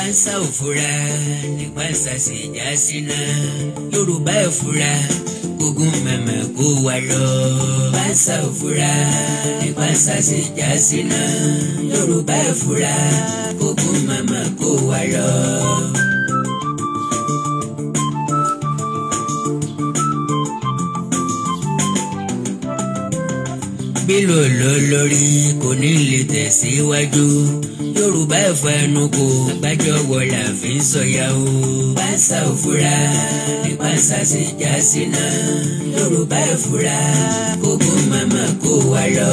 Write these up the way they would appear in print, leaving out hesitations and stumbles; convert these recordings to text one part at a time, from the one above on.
Pánsá ò fura ní pánsá sì já síná. Yorùbá ò fura kógun mẹ̀mẹ̀ kó wa lọ. Pánsá ò fura ní pánsá sì já síná. Yorùbá ò fura kógun mẹ̀mẹ̀ kó wa lọ. Bílò ló lórí kò ní lè tẹ̀síwájú. Yorùbá ẹ̀fọ́ ẹnu kò gbájọ wọ là fi ń sọ̀yà o. Pánsá ò fura ní pánsá sì já síná. Yorùbá ẹ̀ fura kógun màmá kó wa lọ.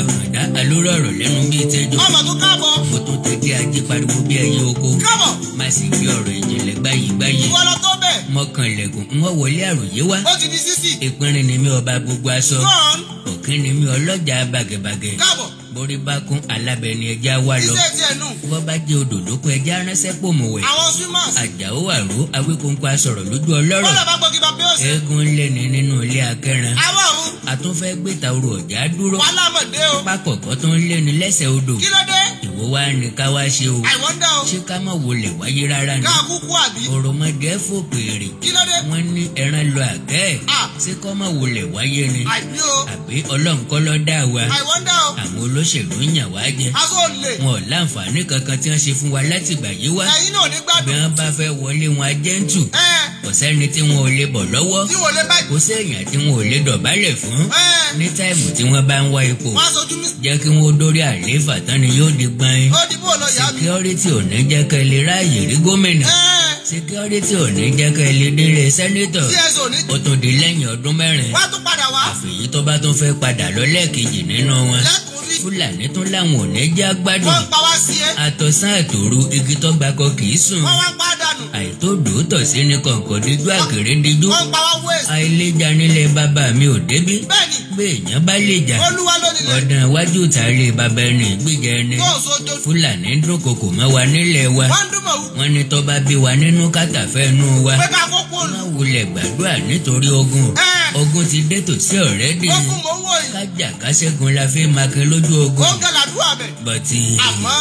Àkàndá alóró ọ̀rọ̀ lẹ́nu bíi tẹ́jọ́. Ọmọ tó káàbọ̀. Mo tún tẹ́tí ajé pariwo bí ẹyẹ oko. Káàbọ̀. Má sì fi ọ̀rọ̀ ìjìnlẹ̀ gbáyìí gbáyìí. Ìwọ lọ tó bẹ́ẹ̀. Mọ́kànlẹ̀kùn ń wọ́n wọlé àròyé wá. Ó ti di sísì. Ìpínrin ni mi ọba gbogbo aṣọ. Go on. Ọ̀kín ni mi ọlọ́jà bàgẹ̀bàgẹ̀. Káàbọ̀. Borí bá kún alábẹ́ni ẹja wá lọ. Iṣẹ́ tiẹ̀ nù. Bọ́ bá jẹ́ odò lóko ẹja ránṣẹ́ pòmùwẹ̀. Àwọn swimmers. Àjàó àró awíkóńkó asọ̀rọ̀ lójú ọlọ́rọ̀. Bọ́lá bá gbọ́gi bá bẹ́ẹ̀ sí. Eégún lẹ́ni nínú ilé akẹ́ran. Àwọn ọ̀run. Àtúnfẹ́ gbé taoro ọ̀já dúró. Wàhálà mọ̀ dé o. Pákọ̀kọ́ tó ń léni lẹ́sẹ̀ odò. Kí ló dé? Ìwọ wá ní ká wá ṣe o. I wonder o. Ṣé ká má wọlé wáyé rárá ni? Ká kúkú àbí? Òròmọdé fòkèrè. Kí ló dé? Wọ́n ní ẹran lọ àgẹ́ ẹ̀. Ah. Ṣé kọ́ má wọlé wáyé ni? Àìbí o. Àbí Ọlọ́run kọ́ ló dá wa? I wonder o. Àwọn olóṣèlú ń yàn wá jẹ. Aṣọ olè. Wọn ò láǹfààní kankan tí wọ́n ṣe fún wa látìgbà yìí wá. Ẹ̀yin náà ò ní Bí gbádùn. wọ́n bá fẹ́ wọlé wọn ajẹ́ǹtù. Ẹ Kò sẹ́ni tí wọn ò lè bọ̀ lọ́wọ́. tí wò lè bá. Kò séèyàn tí wọn ò lè dọ̀bálẹ̀ fún. Ẹ Ní táìmù tí wọ́n bá ń wá ipò. wọ́n aṣojú mi. Jẹ́ kí wọ́n dórí àlééfà tán ni yóò di gbọ́n. Ó di bó lọ yá mi. Security ò ní jẹ́ kẹ́ lè ráàyè rí gómìnà. Ẹ Security ò ní jẹ́ kẹ́ lè délé sẹ́nítọ̀. CSO ní. Ó tún di lẹ́yìn ọdún 4. Wọ́n á tún padà wá. Àfẹ̀yí tó bá tún fẹ́ padà lọ lẹ́ẹ̀kejì nínú wọn. Lẹ́kùn rí. Fúlàní tún láwọn ò ní jẹ́ gbádùn. Wọ́n ń pa wá sí ẹ. Àtọ̀sán àtòru igi tó gbakọ kì í sùn. Wọ́n wá ń pa dànù. Àìtó dòótọ̀ sí ni kọ̀ǹkọ̀ díjú àkèrè díjú. Wọ́n ń pa wá waste. Àìlèjà nílẹ̀ bàbá mi ò débí. Bẹ́ẹ̀ni. Béèyàn bá lè jà. Olúwa ló nílẹ̀. Ọ̀dàn iwájú tàrí bàbá ẹni gbíjẹ ẹni. Tó ń sojo. Fúlàní ń dúnkokò mọ́ wa nílẹ̀ wa. Wọ́n ń dún mọ̀wú. Wọ́n ní tó bá bí wa nínú kàtàfẹ́ nú wa. Pé ká kó kúrò. Má wulẹ̀ gbàdúrà nítorí ogun. Ẹ Ogun ti dé tòsí ọ̀rẹ́dì. ogun mò ń wò yìí. Kájà káṣẹ́gun la fi makin lójú ogun. Ó ń gẹ làdúrà bẹ̀. Bọ̀tì Àmọ́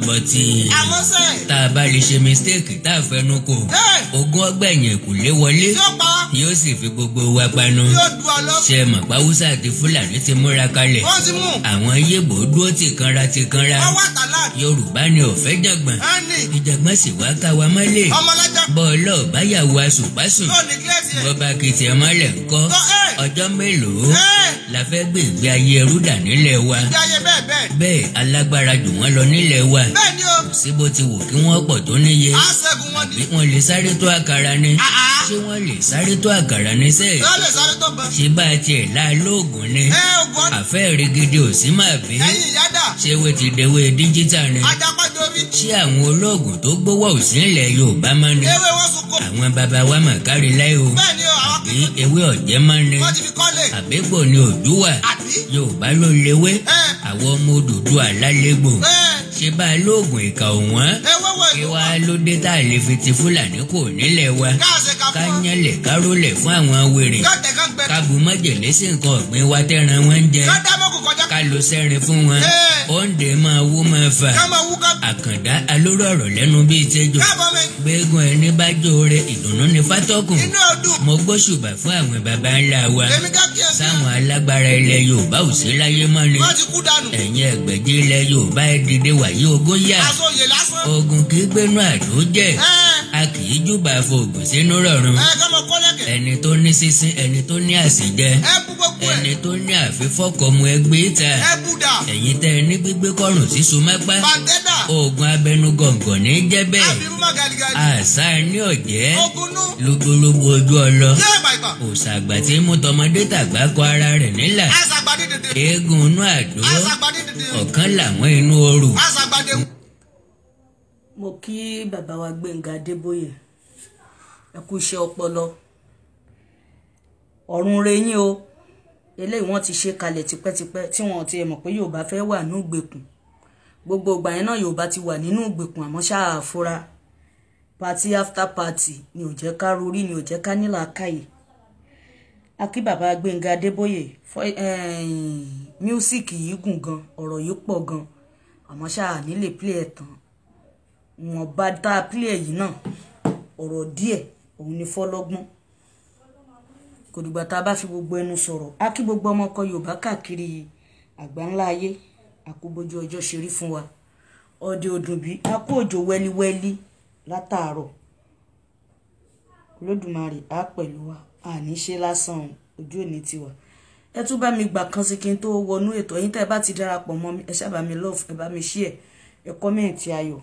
bọ̀tì àmọ́ sẹ́. tá a bá lè ṣe mistake tá a fẹnu kò. Ẹ Ogun ọgbẹ̀yìn ẹ̀kúlé wọlé. tí ó pa wá. Yóò sì fi gbogbo wa panu. Yóò du ọ lọ. Ṣé mọ̀ pé Haúsá àti Fúlàní ti múra kalẹ̀? Wọ́n ti mú. Àwọn Yíbò dúró tìkanra tìkanra. Wọ́n wá tàlá. Yorùbá ni ò fẹ́ jàngbọ̀n. Ẹnì. Ìjàngbọ̀n sì wá ká wa mọ́lẹ̀. Ọmọlájà. Bọ́ọ̀lọ́ báyàwó aṣùpásùn. Yóò ní kílẹ̀sì ẹ̀. Bọ́ba kìtì ẹ̀ mọ́lẹ̀ ńkọ́. Tó ẹ̀. Ọjọ́ mélòó Ẹ la fẹ́ gbé ìgbé ayé ẹrú dà nílẹ̀ wa? ìgbé ayé bẹ́ẹ̀ bẹ́ẹ̀. Bẹ́ẹ̀ alágbára jù wọ́n lọ nílẹ̀ wa. Bẹ́ẹ̀ ni o. Kò sí bó ti wù kí wọ́n pọ̀ tó níye. Á ṣẹ́gun wọn Bí ni. wọ́n lè sáré tó àkàrà ni. Àá. Ṣé wọ́n lè sáré tó àkàrà ni sẹ́ẹ̀? Yóò lè sáré tó bọ̀. Ṣé bá a tiẹ̀ la lóògùn ni? Ẹ ogun ọ̀nà. Àfẹ́ẹ̀rí gidi ò sí máa bí. Ẹ̀yin ìyá dà. Ṣé wé ti dewé díjítà ni? Ajápájọ rí. Ṣé àwọn olóògùn tó gbówó ò sí ilẹ̀ Yorùbá mọ́ ni? Ewé wọn sunko. Àwọn baba wa mà kárí láì o. Bẹ́ẹ̀ ni o, àwọn Àbí akíkanjú. ewé ọ̀jẹ̀ mọ́ ni? Wọ́n ti fi kọ́lé. Àbígbò ni òjú wà? Àbí? Yorùbá ló lewé. Ẹ Àwọn ọmọ Odùduwà lálégbò. ẹ Ṣé bá a lóògùn ìkà òwọ́n? ewé wo Kí ìlú wá wa. ló dé tá a lè fi ti Fúlàní kò nílẹ̀ wa? Ká ṣe ká Ká fún wọn. yánlẹ̀ ká rólẹ̀ fún àwọn wèrè. Ká tẹ̀ ká gbẹ. Ká bu májèlé sí nǹkan ọ̀gbìn wa tẹ́ran wọn ń jẹ. Ká dá mọ́kù kọjá. Ká lo sẹ́rin fún wọn. Ẹ Òǹdè máa wú máa fà. ká máa wú ká. Àkàndá alóró ọ̀rọ̀ lẹ́nu bíi tẹ́jọ́. Káàbọ̀ mi. Gbẹ́gun ẹni bá jóore ìdùnnú ni fátọ́kùn. Inú ọdún. Mo gbóṣùbà fún àwọn baba ńlá wa. Èmi ká kí ẹ sí. Sáwọn alágbára ilẹ̀ Yorùbá ò sí láyé mọ́ ni. Wọ́n ti kú dànù. Ẹ̀yin ẹgbẹ̀jì ilẹ̀ Yorùbá ẹ dìde wàyí ogun yá. Aṣọ òye lásán. Ogun kì í gbénú àdó jẹ́. Ẹ A kì í júbà fògùn sínú rọ̀rùn. ẹ ká máa kọ́lẹ̀kẹ̀. Ẹni tó ní sísín ẹni tó ní àsìjẹ. Ẹ bú gbogbo ẹ̀. Ẹni tó ní àfífọ́kọ̀mu ẹgbẹ́ ta. Ẹ bú dà. Ẹ̀yin tẹ́ ẹ ní gbígbé kọrùn sísun mẹ́pá. Bàǹtẹ́ dà. Oògùn abẹnú gọ̀ǹgọ̀ ní jẹ́ bẹ́ẹ̀. Abirú má gàlígàlí. Àṣà ní ọ̀jẹ́. Ogun nú. Lúgbúlúgbú ojú ọlọ. Yé bàìbà. Òòṣà àgbà tí mú tọmọdé tàgbà kọ ara rẹ̀ nílà. Àṣàgbàdé dèdè. Eégún inú àdó. Àṣàgbàdé dèdè. Ọ̀kan làwọn inú oru. Àṣàgbàdé. Mo kí bàbá wa Gbénga Adébóyè, ẹ kú iṣẹ́ ọpọlọ, ọ̀run reyín o. Eléyìí wọ́n ti ṣe kalẹ̀ tipẹ́tipẹ́ tí wọ́n ti mọ̀ pé Yorùbá fẹ́ wà nínú ìgbèkùn. Gbogbo ìgbà yẹn náà Yorùbá ti wà nínú ìgbèkùn, àmọ́ ṣáà fura. Party after party ni ò jẹ́ ká rorí, ni ò jẹ́ ká nílà káyè. A kí bàbá Gbénga Adébóyè. Music yìí gùn gan, ọ̀rọ̀ yìí pọ̀ gan, àmọ́ ṣáà nílè play ẹ̀ tán. Wọn bá tá a pílẹ̀ yìí náà, ọ̀rọ̀ díẹ̀ òun ni fọlọ́gbọ́n. Kò dìgbà tá a bá fi gbogbo ẹnu sọ̀rọ̀. A kí gbogbo ọmọ ọkọ Yorùbá káàkiri àgbáńlá ayé, àkóbójú ọjọ́ ṣe rí fún wa. Ọdẹ òdùnbí, a kó òjò wẹ́líwẹ́lí látàárọ̀. Olódùmarè á pẹ̀lú wa, àní ṣe lásán, ojú òní tiwa. Ẹ tún bá mi gbà kan sí kí n tó wọnú ètò. Ẹ̀yin tẹ́ ẹ bá ti darapọ̀ mọ́ mi, ẹ ṣáà bá mi love, ẹ bá mi share, ẹ comment ayọ̀.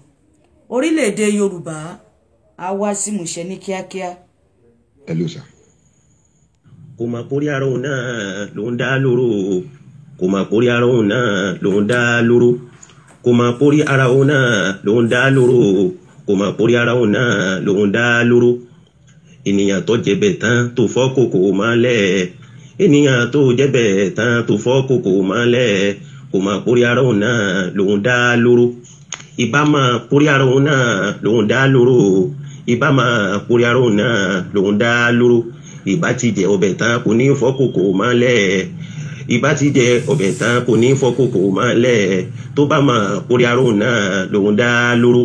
Orílẹ̀-èdè Yorùbá á wá sí ìmúṣẹ ní kíákíá. Hello sir. Kò mà kórí ara òun náà ló ń dá lóró, kò mà kórí ara òun náà ló ń dá lóró, kò mà kórí ara òun náà ló ń dá lóró, kò mà kórí ara òun náà ló ń dá lóró. Ènìyàn tó jẹbẹ̀ tán tó fọ́ kòkò mọ́lẹ̀, ènìyàn tó jẹbẹ̀ tán tó fọ́ kòkò mọ́lẹ̀, kò mà kórí ara òun náà ló ń dá lóró. Ìbá máa kórí ara òun náà ló ń dá lóró, ìbá máa kórí ara òun náà ló ń dá lóró. Ìbá ti jẹ ọbẹ̀ tán kò ní fọ́ kòkò mọ́lẹ̀, ìbá ti jẹ ọbẹ̀ tán kò ní fọ́ kòkò mọ́lẹ̀, tó bá máa kórí ara òun náà ló ń dá lóró.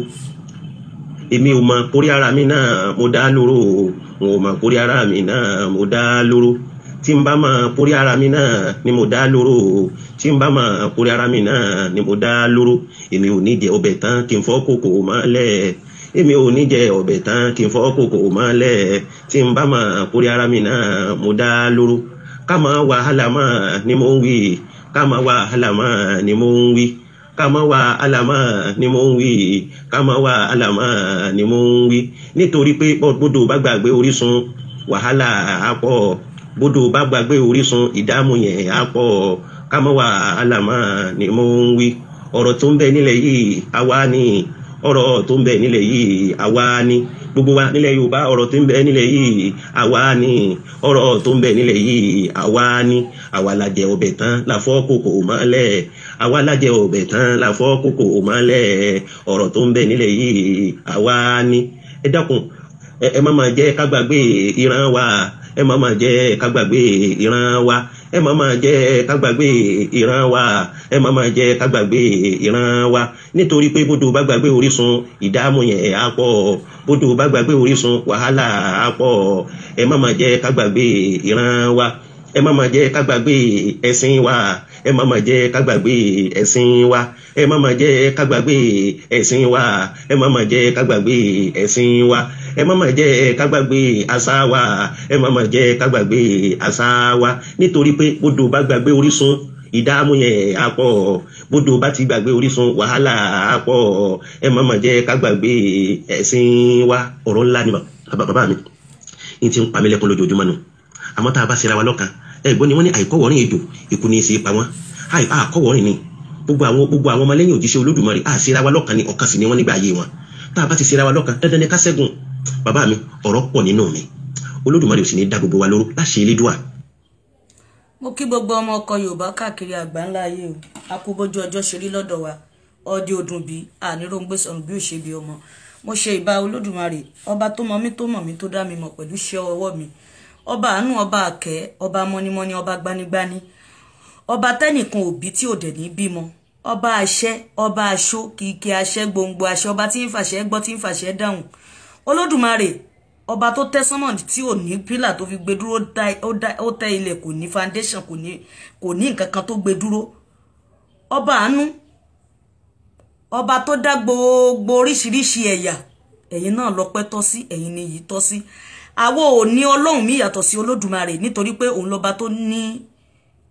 Èmi ò mọ̀ kórí ara mi náà mo dá lóró, n ò mọ̀ kórí ara mi náà mo dá lóró. Tí n bá máa kórí ara mi náà ni mo dá lóró, tí n bá máa kórí ara mi náà ni mo dá lóró. Èmi ò ní jẹ ọbẹ̀ tán kí n fọ́ kòkò mọ́lẹ̀, èmi ò ní jẹ ọbẹ̀ tán kí n fọ́ kòkò mọ́lẹ̀, tí n bá máa kórí ara mi náà mo dá lóró. Ká máa wàhálà máa ni mo ń wí, ká máa wàhálà máa ni mo ń wí, ká máa wàhálà máa ni mo ń wí, ká máa wàhálà máa ni mo ń wí. Nítorí pé bódò bá gbàgbé orísun, wàhálà á pọ̀. Bódò bá gbàgbé orísun, ìdààmú yẹn á pọ̀. Ká máa wàhálà máa ni mo ń wí. Ọ̀rọ̀ tó ń bẹ nílẹ̀ yìí àwa ni, ọ̀rọ̀ tó ń bẹ nílẹ̀ yìí àwa ni, gbogbo wa nílẹ̀ Yorùbá, ọ̀rọ̀ tó ń bẹ nílẹ̀ yìí àwa ni, ọ̀rọ̀ tó ń bẹ nílẹ̀ yìí àwa ni. Àwa la jẹ ọbẹ̀ tán la fọ́ kòkò mọ́lẹ̀, àwa la jẹ ọbẹ̀ tán la fọ́ kòkò mọ́lẹ̀, ọ̀rọ̀ tó ń bẹ nílẹ̀ yìí àwa ni. Ẹ dákun, ẹ má máa jẹ́ ká gbàgbé ìran wa, ẹ má máa jẹ́ ká gbàgbé ìran wa, ẹ má máa jẹ́ ká gbàgbé ìran wa, ẹ má máa jẹ́ ká gbàgbé ìran wa. Nítorí pé bódò bá gbàgbé orísun, ìdààmú yẹn á pọ̀. Bódò bá gbàgbé orísun, wàhálà á pọ̀. Ẹ má máa jẹ́ ká gbàgbé ìran wa, ẹ má máa jẹ́ ká gbàgbé ẹ̀sìn wa, ẹ má máa jẹ́ ká gbàgbé ẹ̀sìn wa, ẹ má máa jẹ́ ká gbàgbé ẹ̀sìn wa, ẹ má máa jẹ́ ká gbàgbé ẹ̀sìn wa, ẹ má máa jẹ́ ká gbàgbé àṣà wa, ẹ má máa jẹ́ ká gbàgbé àṣà wa. Nítorí pé bódò bá gbàgbé orísun, ìdààmú yẹn á pọ̀. Bódò bá ti gbàgbé orísun, wàhálà á pọ̀. Ẹ má máa jẹ́ ká gbàgbé ẹ̀sìn wa. Ọ̀rọ̀ ńlá ni bàbá mi ní ti ń pa mí lẹ́kún lójoojúmọ́ nù. Àmọ́ tá a bá ṣera wa lọ́kàn, ẹ̀gbọ́n ni wọ́n ní àìkọ́wọ́rìn ejò ikú ní í ṣe pa wọ́n. Àkọ́wọ́rìn ni gbogbo àwọn ọmọlẹ́yìn òjíṣẹ́ Olódùmarè, à ṣera wa lọ́kàn ni, ọ̀kan sì ni wọ́n nígbà ayé wọn. Tá a bá ti ṣera wa lọ́kàn, dandan ni ká ṣẹ́gun. Bàbá mi, ọ̀rọ̀ pọ̀ nínú mi. Olódùmarè ò sì ní dá gbogbo wa lóró láṣẹ Elédùà. Mo kí gbogbo ọmọ ọkọ Yorùbá káàkiri àgbáńlá ayé o. A kú bójú ọjọ́ ṣe rí lọ́dọ̀ wa. Ọdẹ òdùnbí, àníròǹgbé sọnù bí ò ṣe bí ọmọ. Mo ṣe ìbà Olódùmarè, ọba tó mọ̀ mí tó mọ̀ mí tó dá mi mọ̀ pẹ̀lú iṣẹ́ ọwọ́ mi. Ọba àánú, ọba àkẹ́, ọba mọ́nímọ́ní, ọba gbanigbani, ọba tẹ́nìkan òbí tí ò dẹ̀ ní bímọ, ọba àṣẹ, ọba aṣọ, kìkì àṣẹ, gbòǹgbò àṣẹ, ọba tí ń fàṣẹ gbọ́, tí ń fàṣẹ dáhùn. Olódùmarè, ọba tó tẹ́ sánmọ̀ tí ò ní pílà tó fi gbé dúró, ó tẹ́ ilẹ̀ kò ní foundation, kò ní nǹkan kan tó gbé dúró. Ọba àánú, ọba tó dá gbogbo oríṣiríṣi ẹ̀yà, ẹ̀yin náà lọ́pẹ́ tọ́ sí, ẹ̀yin ni yìí tọ́ sí. Àwa ò ní Ọlọ́run mi yàtọ̀ sí Olódùmarè, nítorí pé òun lọ́ba tó ní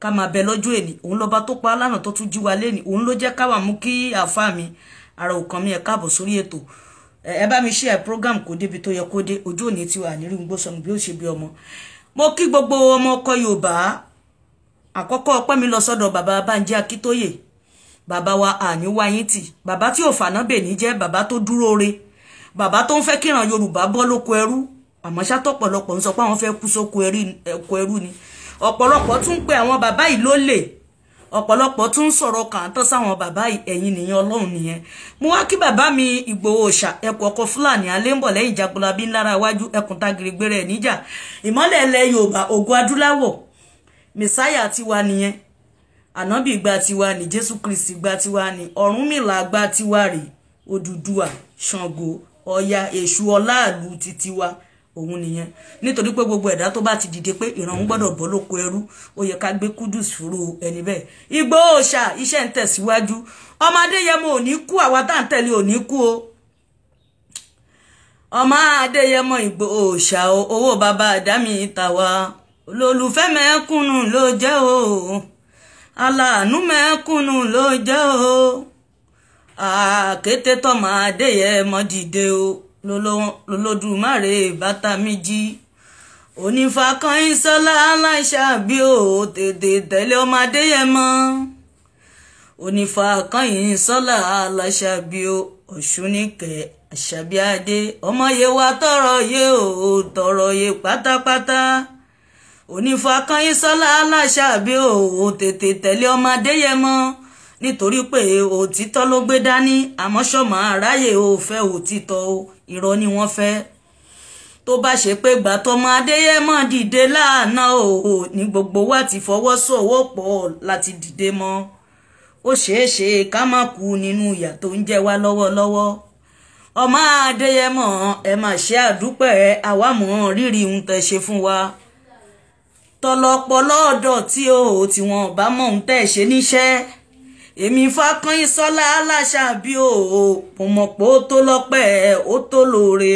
ká máa bẹ lọ́jọ́ èní, òun lọ́ba tó pa lánàá tó tún jí wa léni, òun ló jẹ́ káwa mú kí àáfàá mi ara òkan mi. Ẹ káàbọ̀ sórí ètò. Ẹ bá mi share program kó débi tó yẹ kó dé. Ojú òní ti wà nírí gbó sọnù bí ó ṣe bí ọmọ. Mo kí gbogbo ọmọ ọkọ Yorùbá. Àkọ́kọ́ ọpẹ́ mi lọ sọ́dọ̀ bàbá Bánjí Akíntóyè, bàbá wa àní wáyín tì, bàbá tí ò fàná bè ní jẹ́, bàbá tó dúró re, bàbá tó ń fẹ́ kíran Yorùbá bọ́ lóko ẹrú. Àmọ́ ṣá tọ̀pọ̀lọpọ̀ ń sọ pé àwọn fẹ́ kú sóko ẹrú ni. Ọ̀pọ̀lọpọ̀ tún ń pe àwọn bàbá yìí lólè, ọ̀pọ̀lọpọ̀ tún ń sọ̀rọ̀ kàńtọ́ sáwọn bàbá yìí. Ẹ̀yin nìyẹn, Ọlọ́run nìyẹn. Mo wá kí bàbá mi Ìgbòho Òòṣà, ẹkùn ọkọ Fúlàní alẹ́ ń bọ̀ lẹ́yìn Jagunlabi ńlára iwájú, ẹkùn tagiri gbére ẹ̀ níjà, ìmọ́lẹ̀ ilẹ̀ Yorùbá, ògo adúláwọ̀, mẹsáyà tiwa nìyẹn, ànábì gba tiwa ní, Jésù Kristi gba tiwa ní, Ọ̀rúnmìlà gba tiwa rè. Odùduwà, Ṣàngó, Ọya, Èṣù, ọláàlú títí wa òun nìyẹn. Nítorí pé gbogbo ẹ̀dá tó bá ti dìde pé ìran ń gbọ́dọ̀ bọ́ lóko ẹrú, ó yẹ ká gbé kúdùs fúru ẹni bẹ́ẹ̀. Ìgbòho Òòṣà, iṣẹ́ ń tẹ̀síwájú. Ọmọ Adéyẹmọ ò ní kú, àwa tá à ń tẹ̀lé ò ní kú o. Ọmọ Adéyẹmọ Ìgbòho Òòṣà o, owó bàbá àdámì tàwa, olólùfẹ́ mẹ́kúnnù ló jẹ́ o, aláàánú mẹ́kúnnù ló jẹ́ o, àkété tọmọ Adéyẹmọ dìde o, lolódùmarè bàtà mi jí, onífàkànyìnsọ́lá aláìṣàbí o, tètè tẹ̀lé ọmọ Adéyẹmọ, onífàkànyìnsọ́lá aláìṣàbí o, Ọ̀ṣunkẹ́ Àṣàbíadé, ọmọye wa tọrọ yé o, tọrọ yé pátápátá, onífàkànyìnsọ́lá aláìṣàbí o, tètè tẹ̀lé ọmọ Adéyẹmọ, nítorí pé òtítọ́ ló gbé dání, àmọ́ ṣọ́mọ aráyè ò fẹ́ òtítọ́ o, irọ́ ni wọ́n fẹ́. Tó bá ṣe pé gbà tọmọ Adéyẹmọ dìde láàánà o, ní gbogbo wa ti fọwọ́sowọ́pọ̀ láti dìde mọ́, ó ṣeé ṣe ká má kú nínú ìyà tó ń jẹ wá lọ́wọ́lọ́wọ́. Ọmọ Adéyẹmọ, ẹ má ṣe àdúpẹ́, àwa mọ̀ rírì ń tẹ́ ṣe fún wa. Tọlọpọlọ ọ̀dọ̀ tí o tí wọ́n bá mọ̀ ń tẹ́ ṣe níṣẹ́. Èmi Fákànyìnsọ́lá aláṣàbí o, mo mọ̀ pé ó tó lọ́pẹ́, ó tó lóore,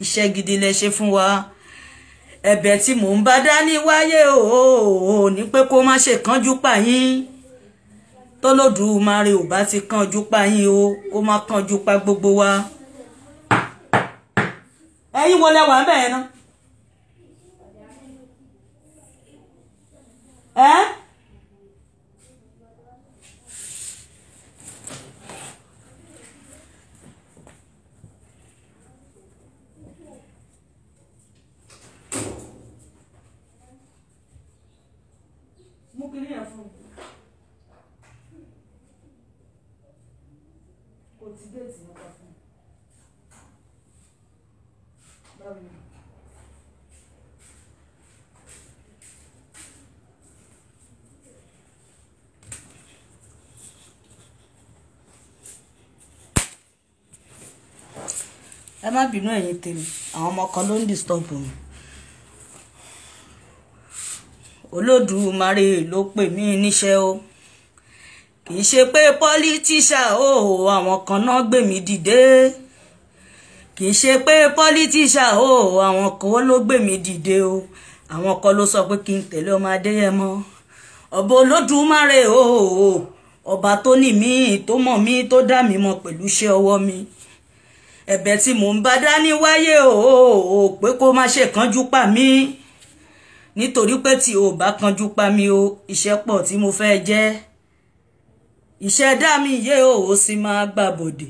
iṣẹ́ gidi lẹ ṣe fún wa. Ẹ̀bẹ̀ tí mò ń bá dání wáyé o, ní pé kó má ṣe kánjú pa yín. Tọ́lọ́dùmarè ò bá ti kánjú pa yín o, kó má kánjú pa gbogbo wa. Ẹ̀yin wo lẹ wà ń bẹ̀ yẹn náà? Ẹ́ mú kiri yẹn fún mi. Kò tí géètì yẹn pa fún mi. Báwo ni? Ẹ má bínú ẹ̀yin tèmi, àwọn ọmọ kan ló ń disturb mi. Olódùmarè ló pè mí níṣẹ́ o, kì í ṣe pé pọ́lítíṣà o, àwọn kan náà gbé mi dìde. Kì í ṣe pé pọ́lítíṣà o, àwọn kan ló gbé mi dìde o, àwọn kan ló sọ pé kí n tẹ̀lé ọmọ Adéyẹmọ. Ọba Olódùmarè o, ọba tó ní mí, tó mọ̀ mí, tó dá mi mọ̀ pẹ̀lú iṣẹ́ ọwọ́ mi. Ẹ̀bẹ̀ tí mò ń bá dání wáyé o, pé kó má ṣe kánjú pa mí, nítorí pé tí o bá kánjú pa mí o, iṣẹ́ pọ̀ tí mo fẹ́ jẹ́. Ìṣẹ̀dá mi yé o, ó sì máa gbàbọ̀dè,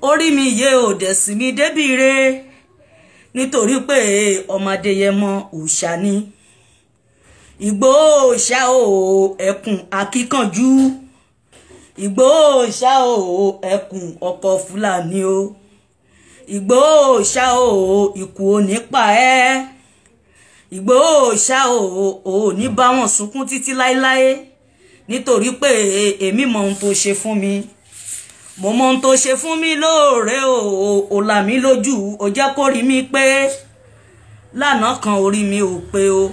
orí mi yé o, dẹ̀ sí mi débìre, nítorí pé ọmọ Adéyẹmọ òòṣà ni. Ìgbòho Òòṣà o, ẹkùn akíkanjú. Ìgbòho Òòṣà o, ẹkùn ọkọ̀ Fúlàní o. Ìgbòho Òòṣà o, ikú ò ní pa ẹ́. Ìgbòho Òòṣà o, ò ní bá wọn sunkún títí láéláé, nítorí pé èmi mọ ohun tó ṣe fún mi. Mo mọ ohun tó ṣe fún mi lóore o, ò là mí lójú, ò jẹ́ kó rí mi pé lánàá kan orí mi ò pé o.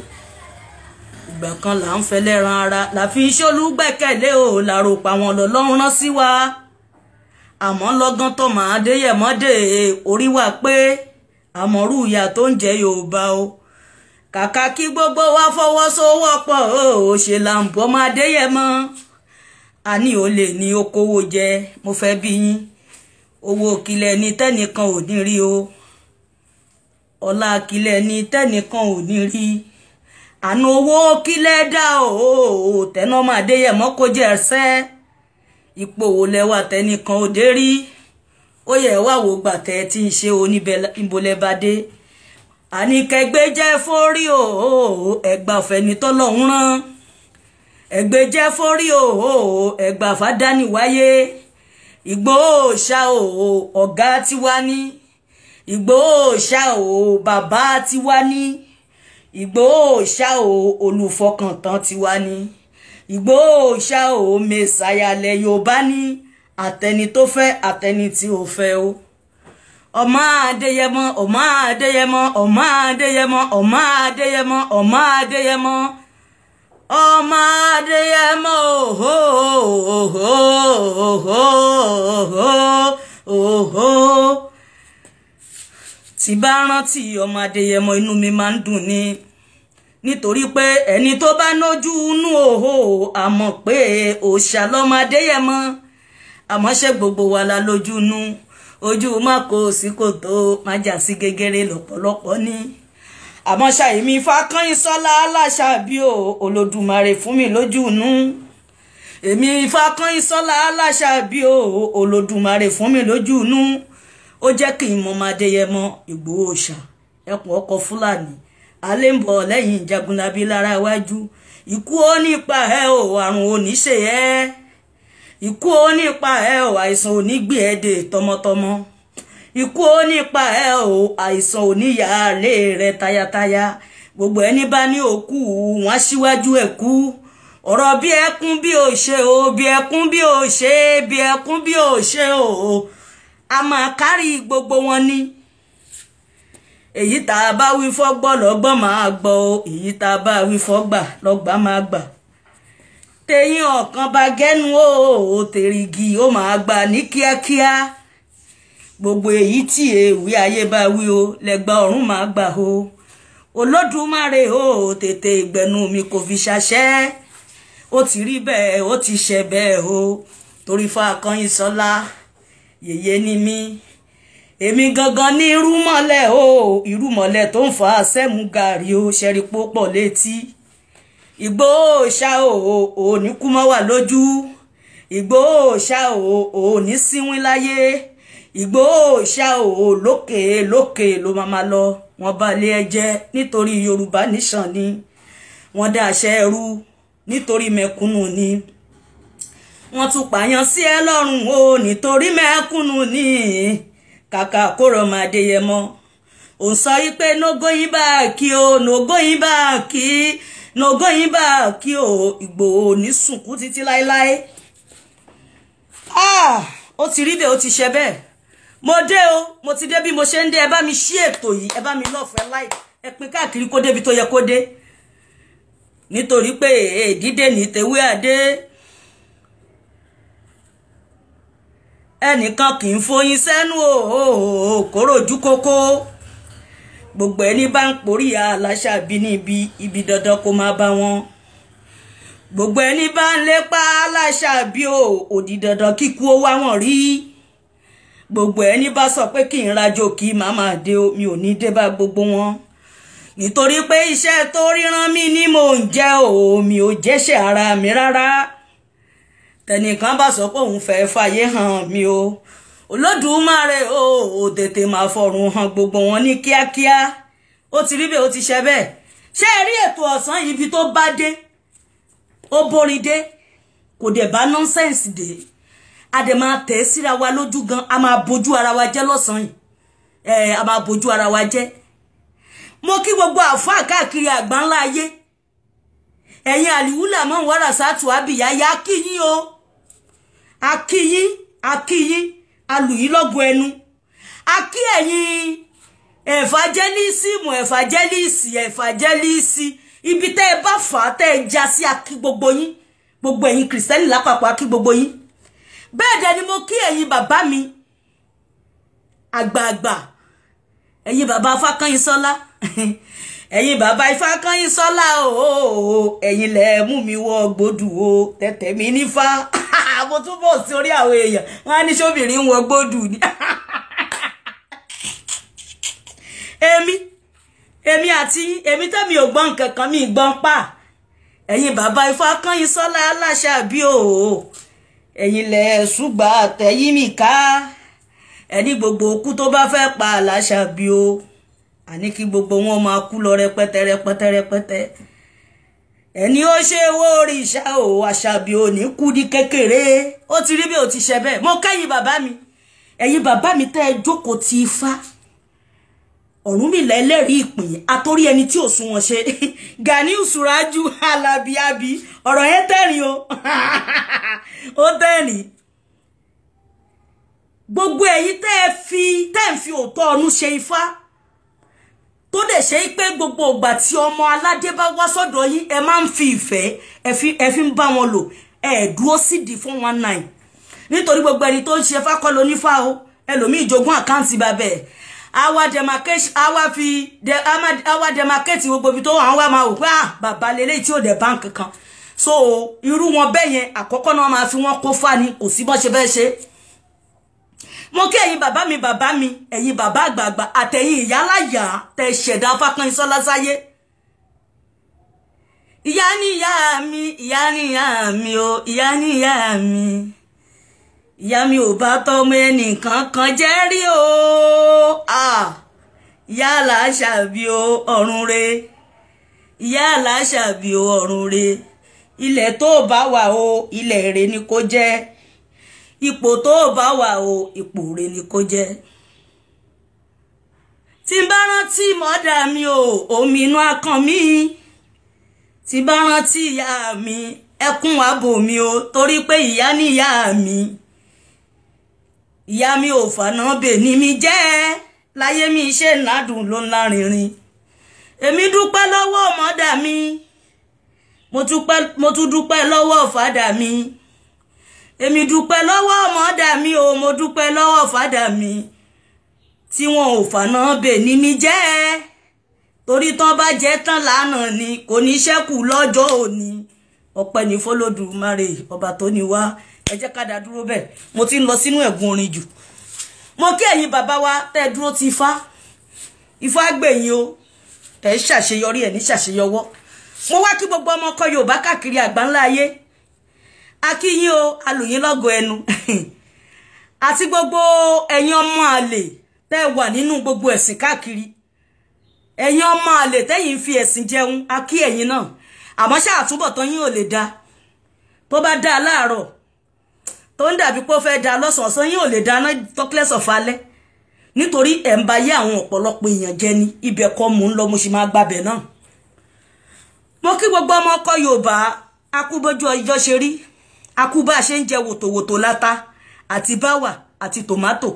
Ìgbà kan là ń fẹ́ lẹ́ran ara, là fi ń ṣolúgbẹ́kẹ̀lé o, làrò pa wọn lọ́lọ́run rán sí wa. Àmọ́ lọ́gán tọmọ Adéyẹmọ dé, orí wa pé àmọ́rú ìyà tó ń jẹ Yorùbá o. Kàkà kí gbogbo wa fọwọ́sowọ́pọ̀ o, ṣe là ń bọ́ ọmọ Adéyẹmọ. Àní olè ní okòwò jẹ, mo fẹ́ bí yín. Owó kílẹ̀ ní tẹ́nìkan ò ní rí o. Ọlá kílẹ̀ ní tẹ́nìkan ò ní rí. Àná owó kílẹ̀ dá o, tẹ́nà ọmọ Adéyẹmọ kó jẹ́ ẹsẹ́. Ipò wo lẹ́wà tẹ́nìkan ò dé rí? Ó yẹ wá wò gbà tẹ́ tí ń ṣe oníbọlẹ́badé. Àní kẹgbẹ́ jẹ́ fórí o, ẹgbà ọ̀fẹ́ni tọ́lọ́hún rán. Ẹgbẹ́ jẹ́ fórí o, ẹgbà fàdání wáyé. Ìgbòho Òòṣà o, ọ̀gá tiwa ní. Ìgbòho Òòṣà o, bàbá tiwa ní. Ìgbòho Òòṣà o, olùfọkàntán tiwa ní. Ìgbòho Òòṣà o, mẹsàyàlẹ̀ Yorùbá ní. Àtẹni tó fẹ́ àtẹni tí ò fẹ́ o. Ọmọ Adéyẹmọ, ọmọ Adéyẹmọ, ọmọ Adéyẹmọ, ọmọ Adéyẹmọ, ọmọ Adéyẹmọ, ọmọ Adéyẹmọ, òhó òhó òhó òhó òhó. Tí bá rántí ọmọ Adéyẹmọ, inú mi máa ń dùn ni, nítorí pé ẹni tó bá nójú inú òhó àmọ́ pé òòṣà lọmọ Adéyẹmọ. Àmọ́ ṣé gbogbo wa la lójú inú? Ojú má kó sí kòtò, má jà sí gegere lọ́pọ̀lọpọ̀ ní. Àmọ́ ṣàìmí Fákànyìnsọ́lá Aláṣàbí o, Olódùmarè fún mi lójú inú. Èmi Fákànyìnsọ́lá Aláṣàbí o, Olódùmarè fún mi lójú inú. Ó jẹ́ kí n mọ ọmọ Adéyẹmọ Ìgbòho Òòṣà, ẹkùn ọkọ̀ Fúlàní alẹ́ ń bọ̀ lẹ́yìn Jagunlabi lára iwájú. Ikú ó nípa ẹ o, àrùn ò ní ṣe ẹ́. Ikú ó nípa ẹ o, àìsàn ò ní gbé ẹ dè tọmọtọmọ. Ikú ó nípa ẹ o, àìsàn ò ní yà á lé rẹ tayataya. Gbogbo ẹni bá ní òkú wọn á síwájú ẹ kú. Ọ̀rọ̀ bí ẹkún bí ò ṣe o, bí ẹkún bí ò ṣe, bí ẹkún bí ò ṣe o, a máa kárí gbogbo wọn ni. Èyí tá a bá wí fọ́gbọ́ lọ́gbọ́n máa gbọ́ o, èyí tá a bá wí fọ́gbà lọ́gbà máa gbà. Tẹ̀yìn ọ̀kan bá gẹ́nu o, tèrìgì ó máa gbà ní kíákíá. Gbogbo èyí tí èwì ayé bá wí o, lẹ́gbà ọ̀run máa gbà o. Olódùmarè o, tètè ìgbẹ́nu mi kò fi ṣàṣẹ. Ó ti rí bẹ́ẹ̀, ó ti ṣe bẹ́ẹ̀ o. Torí Fákànyìnsọ́lá yèyé ni mí. Èmi gangan ní irúmọlẹ̀ o, irúmọlẹ̀ tó ń fa sẹ́mu gàrí o, ṣẹ́rí púpọ̀ létí. Ìgbòho Òòṣà o, òní kú mọ́ wà lójú. Ìgbòho Òòṣà o, òní síwín láyé. Ìgbòho Òòṣà o, lókè lókè ló máa lọ. Wọ́n bá lé ẹ jẹ́ nítorí Yorùbá nation ni. Wọ́n dá àṣẹ ẹrú nítorí mẹ̀kúnnù ni. Wọ́n tún pààyàn sí ẹ lọ́rùn o nítorí mẹ̀kúnnù ni. Kàkà kóró ọmọ Adéyẹmọ ò sọ yí pé no going back o, no going back, no going back o. Ìgbòho ní sunkún títí láéláé. Ó ti rí bẹ́ẹ̀, ó ti ṣe bẹ́ẹ̀. Mo dé o, mo ti dé bí mo ṣe ń dé. Ẹ bá mi ṣí ètò yìí, ẹ bá mi lọ́ọ̀fẹ́ láì ẹ pín káàkiri kó débi tó yẹ kó dé. Nítorí pé èdídé ní tewé adé. Ẹnìkan kì í foyín sẹ́nu o, kóró ojú kókó. Gbogbo ẹni bá ń porí Aláṣàbí níbi ibi dandan kó máa bá wọn. Gbogbo ẹni bá ń lépa Aláṣàbí o, òdì dandan kíkú ó wá wọn rí. Gbogbo ẹni bá sọ pé kí n rajo kí màá máa dé o, mi ò ní dé bá gbogbo wọn. Nítorí pé iṣẹ́ tó ríran mi ni mò ń jẹ́ o, mi ò jẹ́ṣẹ̀ ara mi rárá. Tẹnìkan bá sọ pé òun fẹ́ fàyè hàn mi o, Olódùmarè o, tètè máa fọ̀run hàn gbogbo wọn ní kíákíá. Ó ti rí bẹ́ẹ̀, ó ti ṣe bẹ́ẹ̀. Ṣé ẹ rí ètò ọ̀sán ibi tó bá dé, ó borin dé, kò dẹ̀ bá nọ́nsẹ̀nsì dé. A dẹ̀ máa tẹ̀ síra wa lójú gan, a máa bojú ara wa jẹ́ lọ́sàn-án yìí. A máa bojú ara wa jẹ́. Mo kí gbogbo àfáà káàkiri àgbáńlá ayé. Ẹ̀yin àlìwúlà mọ́ wàrà sátù àbíyá ya kí yín o. Akíyín, akíyín, alùyí lọ́gùn ẹnu. Akí ẹ̀yin ẹ̀fàjẹ́lísìmù, ẹ̀fàjẹ́lísì, ẹ̀fàjẹ́lísì. Ibi tẹ́ ẹ bá fà á tẹ́ ẹ já sí, akí gbogbo yín. Gbogbo ẹ̀yin kìrìsìtẹ́nì lápapọ̀ akí gbogbo yín. Bẹ́ẹ̀ dẹ̀ ni mo kí ẹ̀yin bàbá mi àgbààgbà, ẹ̀yin bàbá Fákànyìnsọ́lá, ẹ̀yin bàbá Ifákànyìnsọ́lá o, ẹ̀yin lẹ mú mi wọ gbódù o, tẹ̀tẹ̀ mi nífá. Mo tún bọ̀ sí orí àwọn èèyàn, wọ́n á ní sóbìrín ń wọ gbódù ni. Èmi àti èmi tẹ́mi ò gbọ́n kankan, mi gbọ́n pa. Ẹ̀yin bàbá Ifákànyìnsọ́lá Aláṣàbí o, ẹ̀yin lẹ ṣùgbà tẹ̀yìn mi ká. Ẹni gbogbo òkú tó bá fẹ́ pa Aláṣàbí o, àní kí gbogbo wọn máa kú lọ rẹpẹtẹ rẹpẹtẹ rẹpẹtẹ. Ẹni ó ṣe owó òrìṣà o, Àṣàbí ò ní kú ní kékeré. Ó ti rí bí ó ti ṣe bẹ́ẹ̀. Mo kẹ́yìn bàbá mi, ẹ̀yin bàbá mi tẹ́ ẹ jókòó ti Ifá, Ọ̀rúnmìlà ẹlẹ́rìí ìpín, àtórí ẹni tí ò sún wọn ṣe. Ganiu Suraju Alabi abi, ọ̀rọ̀ yẹn tẹ̀rín o. Ó tẹ̀rín. Gbogbo ẹ̀yin tẹ́ ń fi òótọ́ ọnú ṣe ifá, tó dẹ̀ ṣe pé gbogbo ìgbà tí ọmọ aládé bá wá sọ́dọ̀ yín, ẹ máa ń fi ìfẹ́ ẹ fi ń bá wọn lò, ẹ dúró sídìí 419. Nítorí gbogbo ẹni tó ń ṣe ifá kọ́ ló nífá o. Ẹlòmíì jogún àkáǹtì bàbẹ̀, àwa demarcate gbogbo ibi tó wà, wá máa wò pé ah bàbá lélẹ́yìí tí ò dẹ̀ báǹkì kan. So irú wọn bẹ́ẹ̀ yẹn àkọ́kọ́ náà máa fi wọ́n kó fá ni, kò sí bọ́n ṣe fẹ́ ṣe. Mo kí ẹ̀yin bàbá mi, bàbá mi, ẹ̀yin bàbá àgbààgbà àtẹ̀yin ìyáláyà tẹ ṣẹ̀dá Fákànyìnsọ́lá sáyé. Ìyá ni ìyá mi, ìyá ni ìyá mi o, ìyá ni ìyá mi. Ìyá mi ò bá tọmọ ẹnìkan kan jẹ́ rí o. Ìyá làṣàbí o, ọ̀run re. Ìyá làṣàbí o, ọ̀run re. Ilẹ̀ tó bá wà o, ilẹ̀ rere ni kó jẹ́. Ipò tó bá wà o, ipò rere ni kó jẹ́. Tí n bá rántí mọ́dà mi o, omi inú akàn mi. Tí n bá rántí ìyá mi, ẹkún àbò mi o, torí pé ìyá ni ìyá mi. Ìyá mi ò fànà bè ní mi jẹ́, láyé mi ṣe ládùn ló ńlá rìnrìn. Èmi dúpẹ́ lọ́wọ́ mọ́dà mi, mo tún dúpẹ́ lọ́wọ́ fàdà mi. Èmi dúpẹ́ lọ́wọ́ mọ́dà mi o, mo dúpẹ́ lọ́wọ́ fàdà mi, tí wọn ò fànà bè ní mi jẹ́, torí tán bá jẹ́ tán lánàá ni kò ní ṣẹ́kù lọ́jọ́ òní. Ọpẹ́ ní f'Olódùmarè ọba tó ní wá. Ẹ jẹ́ ká dá dúró bẹ́ẹ̀, mo ti ń lọ sínú ẹ̀gún orin jù. Mo kí ẹ̀yin bàbá wa tẹ́ dúró ti ifá. Ifá gbẹ̀yìn o, ẹ ṣàṣeyọrí, ẹ ní ṣàṣeyọwọ́. Mo wá kí gbogbo ọmọ ọkọ Yorùbá káàkiri àgbáńlá ayé. A kí yín o, alùyín lọ́gọ ẹnu. Àti gbogbo ẹ̀yin ọmọ àlè tẹ́ wà nínú gbogbo ẹ̀sìn káàkiri. Ẹ̀yin ọmọ àlè tẹ́yìn fi ẹ̀sìn jẹun, a kí ẹ̀yin náà. Àmọ́ ṣá àtúbọ̀tán yín ò lè da. Tó bá dá láàárọ̀, tó ń dàbí pé ó fẹ́ da lọ́sàn-án, yín ò lè dáná talkless of alẹ́. Nítorí ẹ̀ ń ba yé àwọn ọ̀pọ̀lọpọ̀ èèyàn jẹ ni. Ibẹ̀ kọ́ mò ń lọ, mo sì máa gbabẹ̀ náà. Mo kí gbogbo ọmọ ọkọ Yorùbá, a kú bójú ọjọ́ ṣe rí, a kú bá a ṣe ń jẹ wòtòwòtò láta àti báwà àti tòmátò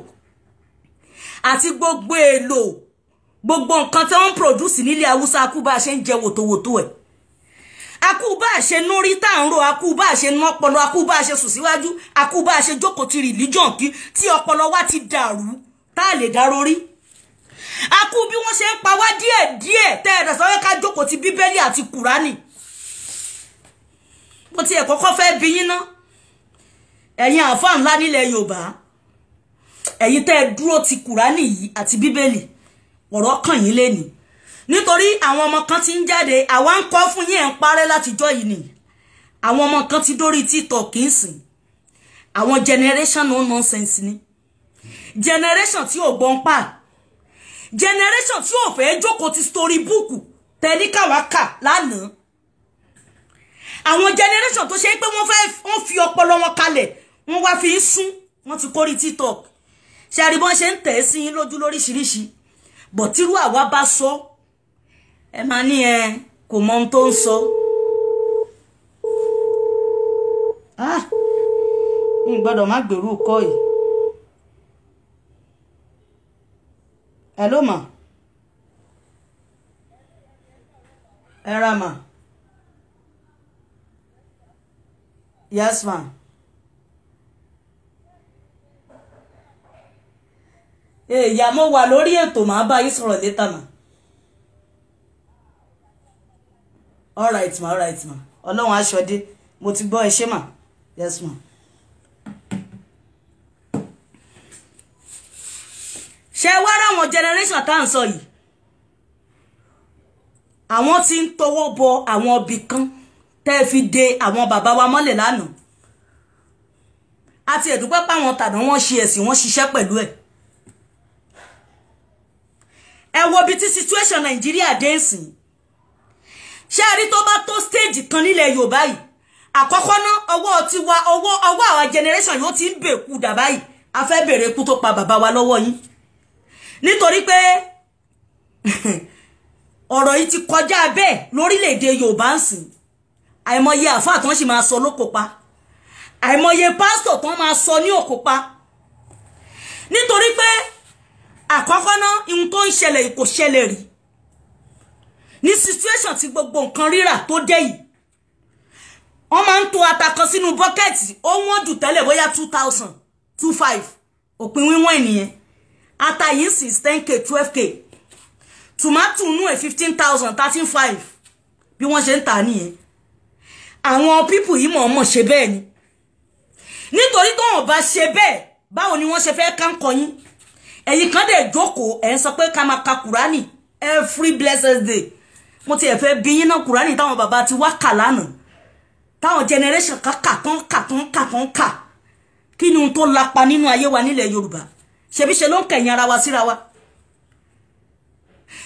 àti gbogbo èlò, gbogbo nǹkan tí wọ́n ń produce nílẹ̀ Haúsá, a kú bá a ṣe ń jẹ wòtòwòtò ẹ̀. A kú bá a ṣe núrí tá à ń ro, a kú bá a ṣe nọ́pọlọ, a kú bá a ṣe sùn síwájú, a kú bá a ṣe jókòó ti religion kí tí ọpọlọ wa ti dàrú tá a lè dáró rí. A kú bí wọ́n ṣe ń pa wá díẹ̀ díẹ̀ tẹ́ ẹ̀dà sọ ká jókòó ti Bíbélì àti Kùránì. Mo ti ẹ̀ kọ́kọ́ fẹ́ bi yín ná, ẹ̀yin àáfàá ńlá nílẹ̀ Yorùbá, ẹ̀yin tẹ́ ẹ dúró ti Kùránì yìí àti Bíbélì, ọ̀rọ̀ kàn yín lénìí. Nítorí àwọn ọmọ kan ti ń jáde, àwa ń kọ́ fún yín, ẹ̀ ń parẹ́ látijọ́ yìí ni. Àwọn ọmọ kan ti dórí TikTok ń sìn. Àwọn generation no nonsense ni. Generation tí ò gbọ́n pa. Generation tí ò fẹ́ jókòó ti storybook tẹ́ní káwákà lánàá. Àwọn generation tó ṣe pé wọ́n fẹ́ wọ́n fi ọpọlọ wọn kalẹ̀, wọ́n wá fi ń sún, wọ́n ti kórí TikTok. Ṣé àrí bọ́n ṣe ń tẹ̀ sí yín lójú lóríṣiríṣi? Bọ̀ tírú àwa bá sọ, ẹ máa ní ẹ kò mọ ohun tó ń sọ. Ah, mi gbọ́dọ̀ má gbèrú kọ́ yìí. Hello ma. Ẹ ra ma. Yes ma. Ìyá mo wà lórí ètò, màá bá yín sọ̀rọ̀ later ma. All right ma, all right ma. Ọlọ́run aṣọ dé, mo ti gbọ́, ẹ ṣé ma. Yes ma. Ṣé wá ráwọn generation tá à ń sọ yìí, àwọn tí ń tọwọ́ bọ àwọn ibì kan tẹ́ fi de àwọn bàbá wa mọ́lẹ̀ lánàá. Àti ẹ̀dúpẹ́ páwọn tàná wọ́n ṣe ẹ̀sìn, wọ́n ṣiṣẹ́ pẹ̀lú ẹ̀. Ẹ wo ibi tí situation Nàìjíríà dé ń sìn. Ṣé ẹ rí tó bá tó stage kan nílẹ̀ Yorùbá yìí, àkọ́kọ́ ná ọwọ́ tiwa, ọwọ́ àwọn generation yóò ti ń bèkú dà báyìí. A fẹ́ bèrè ikú tó pa bàbá wa lọ́wọ́ yín, nítorí pé ọ̀rọ̀ yìí ti kọjá bẹ́ẹ̀ lórílẹ̀‐èdè Yorùbá ń sìn. Àìmọye àfáà tó ń sì máa sọ lóko pa, àìmọye pásítọ̀ tó ń máa sọ ní òkò pa, Nítorí pé àkọ́kọ́ náà ihun tó ń ṣẹlẹ̀ kò ṣẹlẹ̀ rí ní situation tí gbogbo nǹkan rírà tó dé yìí. Wọ́n máa ń to ata kan sínú bọ́kẹ́ẹ̀tì, ó wọ́n jù tẹ́lẹ̀ bóyá 2000, 2500, òpin wíwọ́n ènìyàn. Ata yìí sì 10k, 12k, tòmátù nú ẹ̀ 15,000, 13,500, bí wọ́n ṣe ń tà nìyẹn. Àwọn pípù yìí mọ̀ọ́mọ̀ ṣe bẹ́ẹ̀ ni, nítorí tó wọ́n bá ṣe bẹ́ẹ̀, báwo ni wọ́n ṣe fẹ́ ká ń kọ yín? Ẹ̀yin kan dẹ̀ jókòó, ẹ̀ ń sọ pé ká máa ka Kùránì every blessed day. Mo ti ẹ̀ fẹ́ bí yín náà, Kùránì táwọn bàbá ti wá kà lánàá, táwọn generation kan kà tán kà tán kà tán kà, kí ni ohun tó lapa nínú ayé wa nílẹ̀ Yorùbá? Ṣebí ṣe ló ń kẹ̀yìn ara wa síra wa.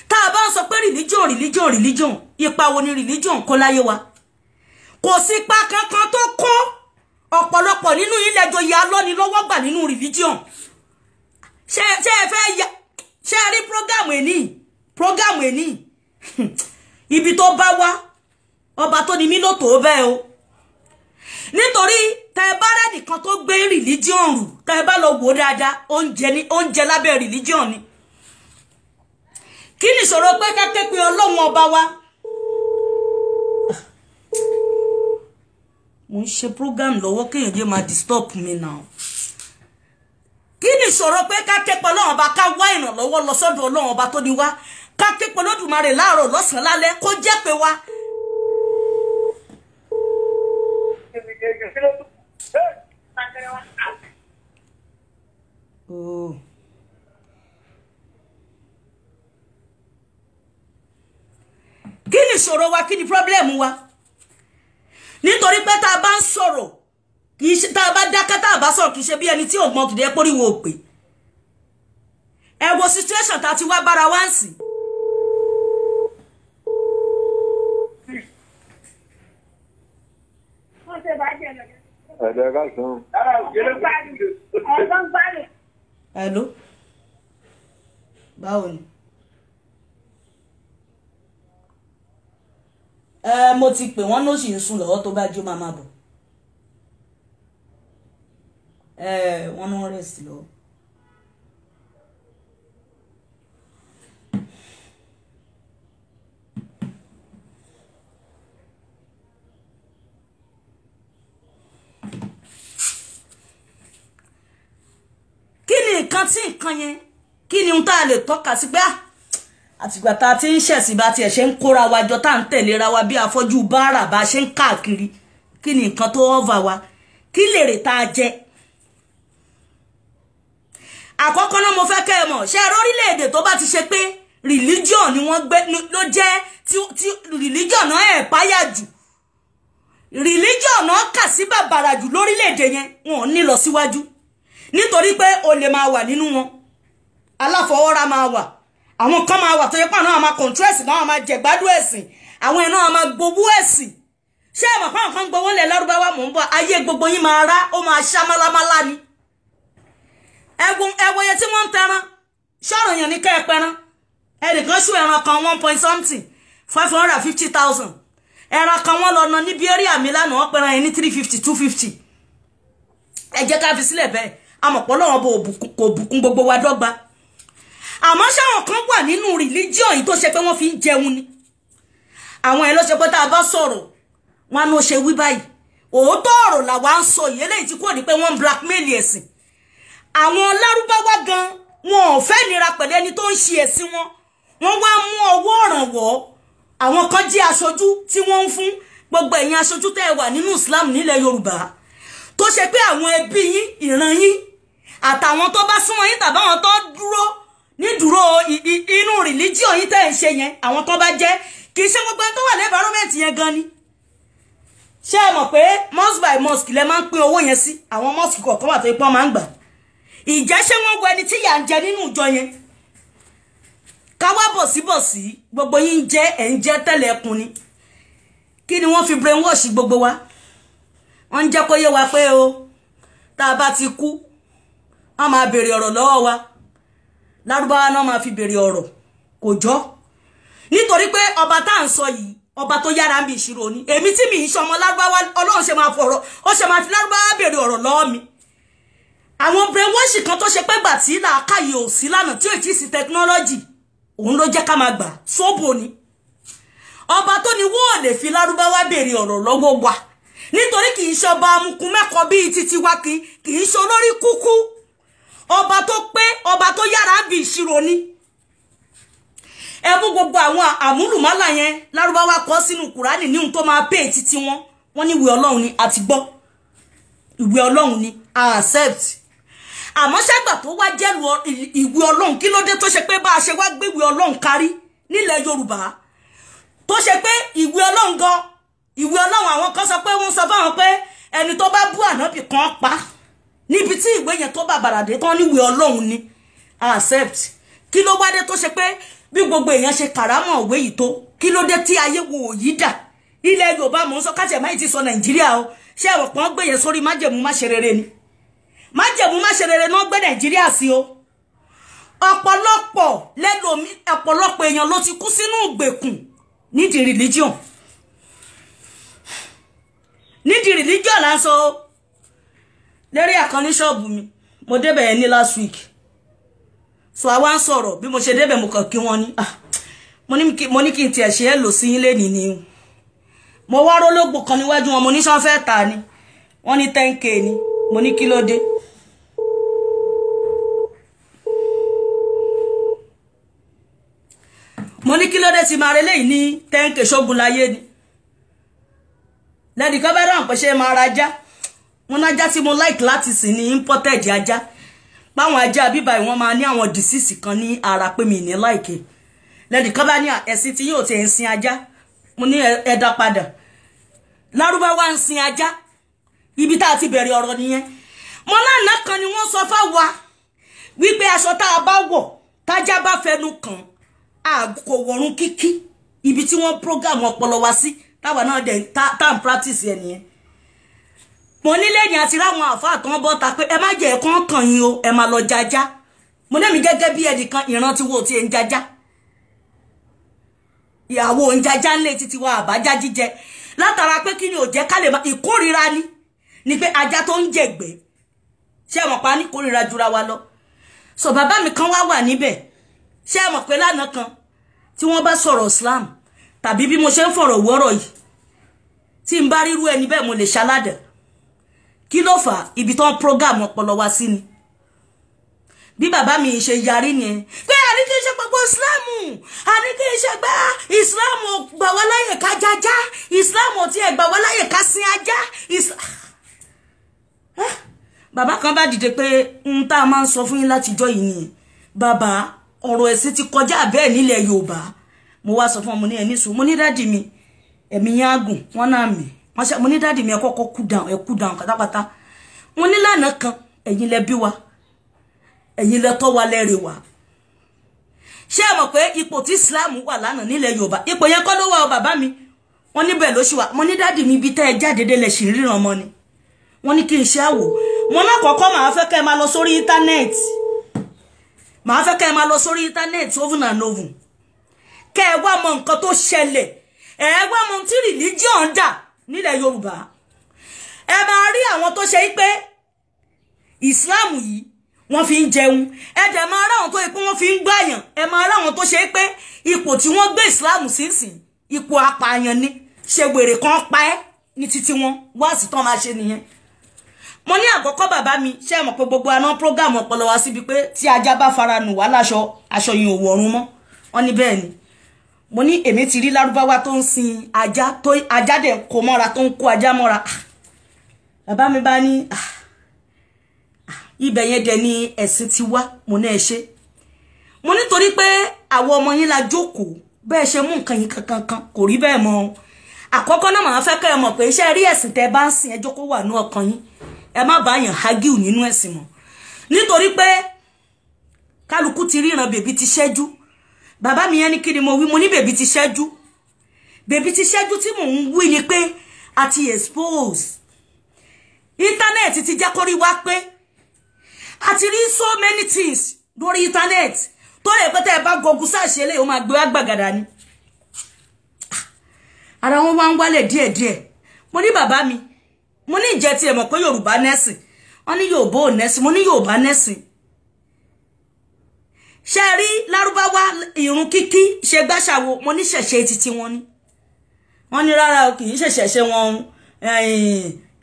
Tá a bá ń sọ pé religion religion religion, ipa wo ni religion kó láyé wa? Kò sí ipa kankan tó kó. Ọ̀pọ̀lọpọ̀ nínú ilẹ̀ jọ ya lọ́ni lọ́wọ́ gbà nínú religion. Ṣé ẹ fẹ́ ya ṣé ẹ rí program ẹni, program ẹni ibi tó bá wá, ọba tó ní mí ló tó bẹ́ẹ̀ o. Nítorí tẹ́ bá rẹ́nìkan tó gbé religion rù, tẹ́ bá lọ wò dáadáa, oúnjẹ ní oúnjẹ lábẹ́ religion ni. Kí ni ìṣòro pé ká ké pe Ọlọ́run ọba wa? Mo ń ṣe program lọ́wọ́, kéèyàn jẹ́ máa disturb mi now. Kí ni ìṣòro pé ká ké pe Ọlọ́run ọba, ká wá ìrànlọ́wọ́ lọ sọ́dọ̀ Ọlọ́run ọba tó ní wá, ká ké pe Olódùmarè láàárọ̀, lọ́sàn-án, lálẹ́, kó jẹ́ pé wá. Oh. Kí ni ìṣòro wa? Kí ni problem wa? Nítorí pé tá a bá ń sọ̀rọ̀, kì í ṣe tá a bá dákẹ́, tá a bá sọ̀rọ̀, kì í ṣe bí ẹni tí ò gbọ́n, kìdí póríwo òpè. Ẹ wo situation tá a ti wá bára wá ń sìn. Hello, báwo ni? Ẹ mo ti pè wọ́n, ló sì ń sùn lọ́wọ́, tó bá jó máa máa bọ̀. Ẹ wọ́n ní rest lọ́wọ́. Kí ni nǹkan tí nǹkan yẹn, kí ni ohun tá a lè tọ́ka sí pé àtìgbà tá a ti ń ṣẹ̀sìn, bá tiẹ̀ ṣe ń kóra wa jọ, tá à ń tẹ̀léra wa bí afọ́jú báárà, bá a ṣe ń káàkiri, kí ni nǹkan tó ọ̀fà wa? Kí lèrè tá a jẹ? Àkọ́kọ́ náà, mo fẹ́ kẹ́ ẹ mọ̀, ṣé ẹ rórílẹ̀-èdè tó bá ti ṣe pé religion ni wọ́n gbé ló jẹ́ tí religion náà ẹ̀ páyà jù, religion náà kà sí bàbàrà jù lórílẹ̀-èdè yẹn, wọn ò ní lọ síwájú. Nítorí pé olè máa wà nínú wọn, aláfọwọ́ra máa wà, àwọn kan máa wà tó yẹ pé àwọn náà máa control ẹ̀sìn, àwọn máa jẹ̀gbádùn ẹ̀sìn, àwọn ẹ̀ náà máa gbowó ẹ̀sìn. Ṣé ẹ mọ̀ pé àwọn kan gbowó lẹ̀ lárúbáwá? Mò ń bọ̀. Ayé gbogbo yín máa rá, ó máa ṣá málámálá ni. Ẹ̀wọ̀n yẹn tí wọ́n ń tẹran, ṣọ́ọ̀rọ̀ yẹn ní kẹ́ ẹ pẹran. Ẹnìkan ṣú ẹran kan one point something, 550,000. Ẹran kan wọ́n lọ na níbi eré àmì lánàá, wọ́n pẹran yẹn ní 350, 250. Ẹ jẹ́ ká fi sílẹ̀ bẹ́ẹ̀, amọ̀pọ̀ lọ́wọ́ kò bùkún gbogbo wa dọ́gba. Àmọ́ ṣáwọn kan wà nínú religion yìí tó ṣe pé wọ́n fi ń jẹun ni. Àwọn ẹ̀ ló ṣe pé tá a bá sọ̀rọ̀, wọn á ní ó ṣe wí báyìí. Òótọ́ ọ̀rọ̀ làwa ń sọ yìí, eléyìí tí kò ní pé wọ́n ń blackmail ẹ̀sìn. Àwọn lárúbáwá gan wọn ò fẹ́ nira pẹ̀lú ẹni tó ń ṣe ẹ̀sìn wọn. Wọ́n wá mú ọwọ́ ìrànwọ́. Àwọn kan jẹ́ aṣojú tí wọ́n ń fún. Gbogbo ẹ̀yin aṣojú tẹ́ ẹ wà nínú Islam nílẹ̀ Yorùbá, tó ṣe pé àwọn ẹbí yín, ìran yín, àtàwọn tó bá súnmọ́ yín, tàbí àwọn tó dúró nídúró inú religion yín tẹ́ ẹ̀ ń ṣe yẹn, àwọn tó bá jẹ́, kì í ṣe gbogbo ẹni tó wà ní environment yẹn gan ni. Ṣé ẹ mọ̀ pé mosque by mosque lẹ máa ń pín owó yẹn sí? Àwọn mosque kọ̀ọ̀kan wà tó ipọ́n máa ń gbà. Ìjẹ́ ṣé wọ́n wo ẹni tí yà ń jẹ nínú ìjọ yẹn? Káwá bọ̀síbọ̀sí, gbogbo yín ń jẹ́, ẹ̀ ń jẹ́ tẹ́lẹ̀ ẹkùn ni. Kí ni wọ́n fi brainwash gbogbo wa? Wọ́n ń jẹ́ kó yé wa pé o, tá a bá ti kú, wọ́n máa béèrè ọ̀rọ̀ lọ́wọ́ wa. Lárúbáwá náà máa fi béèrè ọ̀rọ̀, kò jọ́. Nítorí pé ọba tá à ń sọ yìí, ọba tó yára ń bi ìṣirò ni. Èmi tí mi ń ṣọmọ lárúbáwá, Ọlọ́run ṣe máa fọ̀rọ̀, ó ṣe máa fi lárúbáwá béèrè ọ̀rọ̀ lọ́wọ́ mi. Àwọn brainwash kan tó ṣe pé gbà tí làákàyè ò sí lánàá tí ò tí sí technology, òun ló jẹ́ ká máa gbà sóbò ni. Ọba tó ní wọ́n ò lè fi lárúbáwá béèrè ọ̀rọ̀ lọ́wọ́ wa, nítorí kì í ṣe ọba amukun mẹ́kọ̀ọ́ bíi titi wa, kì í ṣe olórí kúkú. Ọba tó pé, ọba tó yára bí ìṣirò ni. Ẹ mú gbogbo àwọn àmúlùmálà yẹn lárúbáwá kọ sínú Kùránì ní ohun tó máa pè títí wọn. Wọ́n ní ìwé Ọlọ́run ni, àti gbọ́ ìwé Ọlọ́run ni, I accept. Àmọ́ ṣàgbà tó wá jẹ́ ìwé Ọlọ́run, kí ló dé tó ṣe pé bá a ṣe wá gbé ìwé Ọlọ́run kárí nílẹ̀ Yorùbá, tó ṣe pé ìwé Ọlọ́run gan, ìwé Ọlọ́run àwọn kan sọ pé wọ́n sọ fáwọn pé ẹni tó bá bú ànábì kan pa, níbi tí ìwé yẹn tó bá bàràdé tán ní ìwé Ọlọ́run ni, I accept. Kí ló wá dé tó ṣe pé bí gbogbo èèyàn ṣe kàrámọ̀ òwe yìí tó, kí ló dé tí ayé wo òyì dà ilẹ̀ Yorùbá? Mò ń sọ káṣẹ̀ máyì ti sọ Nàìjíríà o, ṣé ẹ̀wọ̀n kan gbé yẹn sórí májẹ̀mú má ṣe rere ni, májẹ̀mú má ṣe rere náà gbé Nàìjíríà sí o. Ọ̀pọ̀lọpọ̀ lẹ́lòmí, ọ̀pọ̀lọpọ̀ èèyàn ló ti kú sínú ìgbèkùn nídìí religion, nídìí religion là ń sọ o. Lérí àkànní ṣọ́ọ̀bù mi, mo débẹ̀ yẹn ní last week, so àwa ń sọ̀rọ̀ bí mo ṣe débẹ̀, mo kàn kí wọ́n ní mo ní kí n tiẹ̀ ṣe é lò sí yín lénìí ni. Mo wá rólógbò kan níwájú wọn, mo ní sọ́n fẹ́ tà ni, wọ́n ní 10k ni. Mo ní kí ló dé? Mo ní kí ló dé tí máa relé yìí ní 10k, ṣógun láyé ni? Lẹ́nìkan bá dáhùn pé ṣé máa ra ajá. Mo nájá tí mo like láti sìn ní imported ajá, páwọn ajá bíbá yìí wọ́n máa ní àwọn disease kan ní ara pé mi ní like. Lẹ́nìkan bá ní ẹ̀sìn tí yóò ti ń sin ajá. Mo ní ẹ̀dá padà, lárúbáwá ń sin ajá. Ibi tá a ti bẹ̀rẹ̀ ọ̀rọ̀ nìyẹn. Mo lánàá kan ni wọ́n sọ fáwa wípé aṣọ tá a bá wọ̀ tájá bá fẹnu kàn á kò wọ̀run kíkí. Ibi tí wọ́n program ọpọlọ wa sí táwa náà dẹ̀ tá à ń practice ẹ̀ nìyẹn. Mo ní lẹ́yìn àti ráwọn àfáà tán bọ́ ta pé ẹ má jẹ́ ẹ̀kan kàn yín o, ẹ má lọ jajá. Mo ní mi gẹ́gẹ́ bí ẹnìkan ìran tí wo ti ń jajá, ìyàwó ń jajá ńlẹ̀ títí wa àbájá jíjẹ látara pé kí ni ò jẹ́ ká lè má ìkórira ni ni pé ajá tó ń jẹ̀gbẹ́, ṣé ẹ mọ̀ pa ní kórira jura wa lọ. So bàbá mi kan wá wà níbẹ̀, ṣé ẹ mọ̀ pé lánàá kan tí wọ́n bá sọ̀rọ̀ Islam tàbí bí mo ṣe ń fọ̀rọ̀ wọ́rọ̀ yìí, tí n bá rírú ẹni bẹ́ẹ̀ mo lè ṣaládà. Kí ló fà? Ibi tó ń program ọpọlọ wa sí ni. Bí bàbá mi ṣe yarí ni pé àní kí n ṣe gbogbo Ìsìláàmù, àní kí n ṣe gbá Ìsìláàmù gbà wá láyè ká jájá, Ìsìláàmù ò tiẹ̀ gbà wá láyè ká sin ajá. Bàbá kan bá dìde pé n tá a máa ń sọ fún yín látijọ́ yìí nìyẹn, bàbá ọ̀rọ̀ ẹ̀sìn ti kọjá bẹ́ẹ̀ nílẹ̀ Yorùbá. Mo wá sọ fún ọmọ ní ẹni sùn, mo ní dádì mi ẹ̀mí yẹn á gùn, wọ́n náà mì. Mo ní dádì mi ẹ kọ́kọ́ cool down, ẹ cool down pátápátá. Mo ní lánàá kan ẹ̀yin lẹ bí wa, ẹ̀yin lẹ tọ́ wa lẹ́rẹ̀ wa. Ṣé ẹ mọ̀ pé ipò tí Islam wà lánàá nílẹ̀ Yorùbá, ipò yẹn kọ́ ló wà o bàbá mi. Wọ́n níbẹ̀ ló ṣì wà. Mo ní dádì mi ibi tẹ́ ẹ jáde dé lẹ ṣì ríran mọ́ ni. Wọ́n ní kí n ṣe àwò. Mo náà kọ́kọ́ màá fẹ́ kẹ́ ẹ máa lọ sórí íńtánẹ́ẹ̀tì, màá fẹ́ kẹ́ ẹ máa lọ sórí íńtánẹ́ẹ̀tì oven and oven, kẹ́ ẹ wá mọ nǹkan tó ṣẹlẹ̀, ẹ wá mọ tí religion dà nílẹ̀ Yorùbá. Ẹ máa rí àwọn tó ṣe pé Islam yìí wọ́n fi ń jẹun, ẹ dẹ̀ máa rí àwọn tó yẹ pé wọ́n fi ń gbàyàn, ẹ máa rí àwọn tó ṣe pé ipò tí wọ́n gbé Islam sínsìn ipò apààyàn ni, ṣe wèrè kan pa ẹ́ ní títí wọn wá sí tán máa ṣe nìyẹn. Mo ní àkọ́kọ́ bàbá mi, ṣé ẹ mọ̀ pé gbogbo aná program ọpọlọ wa síbi pé tí ajá bá fara nù wá láṣọ, aṣọ yìí ò wọ̀run mọ́. Wọ́n ní bẹ́ẹ̀ ni. Mo ní èmi ti rí lárúbáwá tó ń sin ajá, tó ajá dẹ̀ kó mọ́ra, tó ń kó ajá mọ́ra. Bàbá mi bá ní ibẹ̀ yẹn dẹ̀ ni ẹ̀sìn ti wá. Mo ní ẹ ṣe. Mo nítorí pé àwọn ọmọ yín la jókòó, bẹ́ẹ̀ ṣe mú nǹkan yín kankan kan kò rí bẹ́ẹ̀ mọ́. Àkọ́kọ́ náà màá fẹ́ kẹ́ ẹ mọ̀ pé iṣẹ́ rí ẹ̀sìn tẹ́ bá ń sìn, ẹ jókòó wà ní ọkàn yín, ẹ má bá yàn hágíù nínú ẹ̀sìn mọ́. Nítorí pé kálukú ti ríran, bèbí ti ṣẹ́jú. Bàbá mi yẹn ní kí ni mo wí? Mo ní bèbí ti ṣẹ́jú. Bèbí ti ṣẹ́jú tí mò ń wí ni pé a ti expose. Íńtánẹ́ẹ̀tì ti jẹ́ kó rí wa pé a ti rí so many things lórí íńtánẹ́ẹ̀tì tó lè pẹ́ tẹ́ ẹ bá gọgùn sáàṣì eléyìí ó máa gbé wá gbàgàdà ni. Ara wọn wá ń wálẹ̀ díẹ̀díẹ̀. Mo ní bàbá mi, mo ní ìjẹ́ tí ẹ mọ̀ pé Yorùbá nẹ́sìn. Wọ́n ní Yorùbá ò nẹ́sìn. Mo ní Yorùbá nẹ́sìn. Ṣe rí Lárúbáwá ìrun kíkí ṣe gbáṣàwo, mo ní ṣẹ̀ṣẹ̀ títí wọn ni. Wọ́n ní rárá o, kì í ṣẹ̀ṣẹ̀ ṣe wọn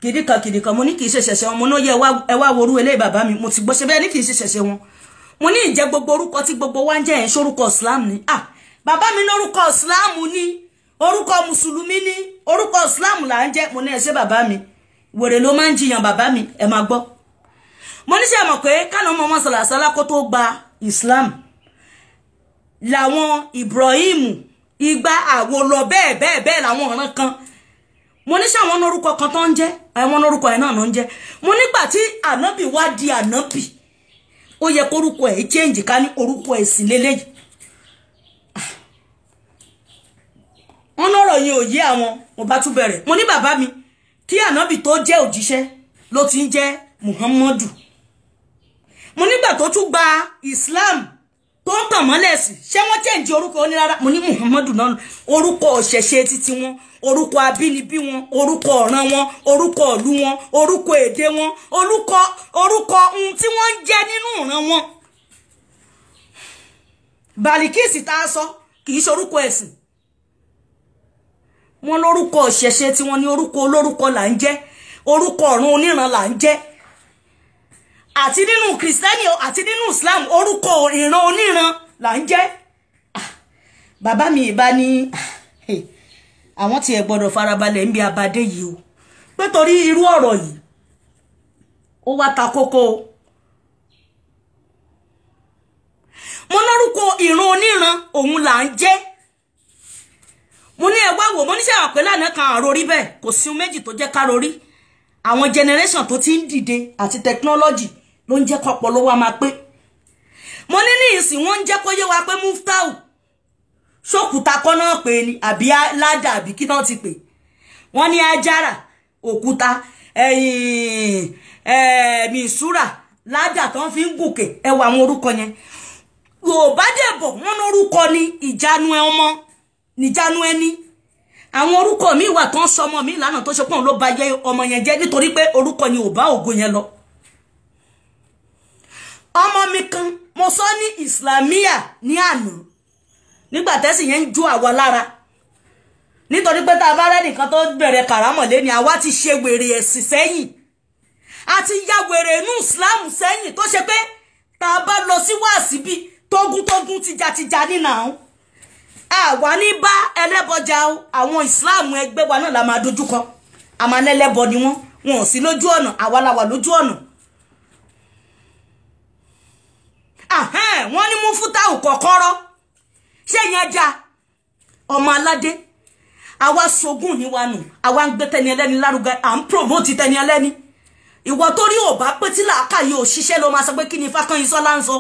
kìdíkan kìdíkan. Mo ní kì í ṣẹ̀ṣẹ̀ wọn. Mo ní yẹ ẹ wá worú eléyìí bàbá mi, mo ti gbọ́ ṣe bẹ́ẹ̀ ní kì í ṣẹ̀ṣẹ̀ wọn. Mo ní ìjẹ́ gbogbo orúkọ tí gbogbo wa ń jẹ́ ẹ̀ ń ṣorúkọ Islam ni. Ah, bàbá mi lórúkọ Islam ni, orúkọ mùsùlùmí ni, orúkọ Islam là ń jẹ́. Mo ní ẹ ṣé bàbá mi, wèrè ló máa ń jiyàn bàbá mi, ẹ máa gbọ́. Mo ní ṣe mọ̀ pé kánà ọmọ wọn sàlàsálà kó tó gba Islam làwọn Ibrahim igba àwo lọ bẹ́ẹ̀ bẹ́ẹ̀ bẹ́ẹ̀ làwọn ọ̀ràn kan. Mo ní ṣàwọn orúkọ kan tó ń jẹ́, àwọn orúkọ ẹ̀ náà ló ń jẹ́. Mo nígbà tí ànábì wá di ànábì, ó yẹ kórúkọ ẹ̀ change ká ní orúkọ ẹ̀sìn lélẹ́yìí. Wọ́n lọ́rọ̀ yẹn ò yé àwọn. Mo bá tún bẹ̀rẹ̀. Mo ní bàbá mi, kí ànábì tó jẹ́ òjíṣẹ́ ló ti ń jẹ́ Muhammadu. Mo nígbà tó tún gba Islam tó ń tàn mọ́lẹ̀ sí, ṣé wọ́n change orúkọ? Ó ní rárá. Mo ní Muhammadu náà, orúkọ ọ̀ṣẹ̀ṣe títí wọn, orúkọ abínibí wọn, orúkọ ọ̀ràn wọn, orúkọ ìlú wọn, orúkọ èdè wọn, orúkọ ohun tí wọ́n ń jẹ́ nínú ìran wọn. Bàlíkìsì tá a sọ kì í ṣe orúkọ ẹ̀sìn. Wọ́n lórúkọ ọ̀ṣẹ̀ṣe tí wọ́n ní orúkọ olórúkọ là ń jẹ́, orúkọ ọ̀run oníran là ń jẹ́. Àti nínú kìrìsìtẹ́nì àti nínú Islam, orúkọ ìran oníran là ń jẹ́. Bàbá mi ìbá ní àwọn tí ẹ gbọ́dọ̀ farabalẹ̀ ń bí abadé yìí o, pé torí irú ọ̀rọ̀ yìí ó wá ta kókó. Mo lórúkọ ìran oníran òun là ń jẹ́. Mo ní ẹ wá wò, mo ní ṣe àwọn pé lánàá kan àròrí bẹ́ẹ̀, kò sí ohun méjì tó jẹ́ ká rorí. Àwọn generation tó ti ń dìde àti technology ló ń jẹ́ kọ́pọ̀ ló wá máa pé. Mo ní ní ìsìn wọ́n ń jẹ́ kó yé wa pé Muftau ṣókùtà kọ́ náà pé ni àbí ládà àbí kí náà ti pè. Wọ́n ní ajára òkúta mìsúrà ládà tó ń fi ń gùnkè. Ẹ wọ àwọn orúkọ yẹn. Yorùbá dẹ̀ bọ̀ wọ́n lórúkọ ni ìjánu ẹ ọmọ níjánu ẹni. Àwọn orúkọ mi wà tó ń sọmọ mi lánàá tó ṣe pọ́n ló ba yẹ ọmọ yẹn jẹ́ nítorí pé orúkọ ni ò bá ògo yẹn lọ. Ọmọ mi kan mo sọ ní Islamia ní àná nígbà tẹ́sí yẹn ń jó àwa lára, nítorí pé tá a bá rẹ́nìkan tó bẹ̀rẹ̀ kàrámọ̀ lé ní àwa ti ṣe wèrè ẹ̀sìn sẹ́yìn, a ti ya wèrè inú Islam sẹ́yìn, tó ṣe pé tá a bá lọ sí wáàsí bí tógúntógún tìjàtìjà nínà áhùn. Àwa ní bá ẹlẹ́bọjà o, àwọn Islam ẹgbẹ́ wa náà la máa dojúkọ. Àmọ́ ẹlẹ́bọ ni wọ́n, wọn ò sí lójú ọ̀nà, àwa la wà lójú ọ̀nà. Wọ́n ní Mufutau kọ́kọ́rọ́, ṣé yẹn já ọmọ aládé? Àwa sogún ní wa nù, àwa ń gbé tẹni ẹlẹ́ni lárugẹ, à ń promote tẹni ẹlẹ́ni. Ìwọ tó rí ò bá pé tí làákàyè ò ṣiṣẹ́ ló máa sọ pé kí ni Fákànyìnsọ́lá ń sọ.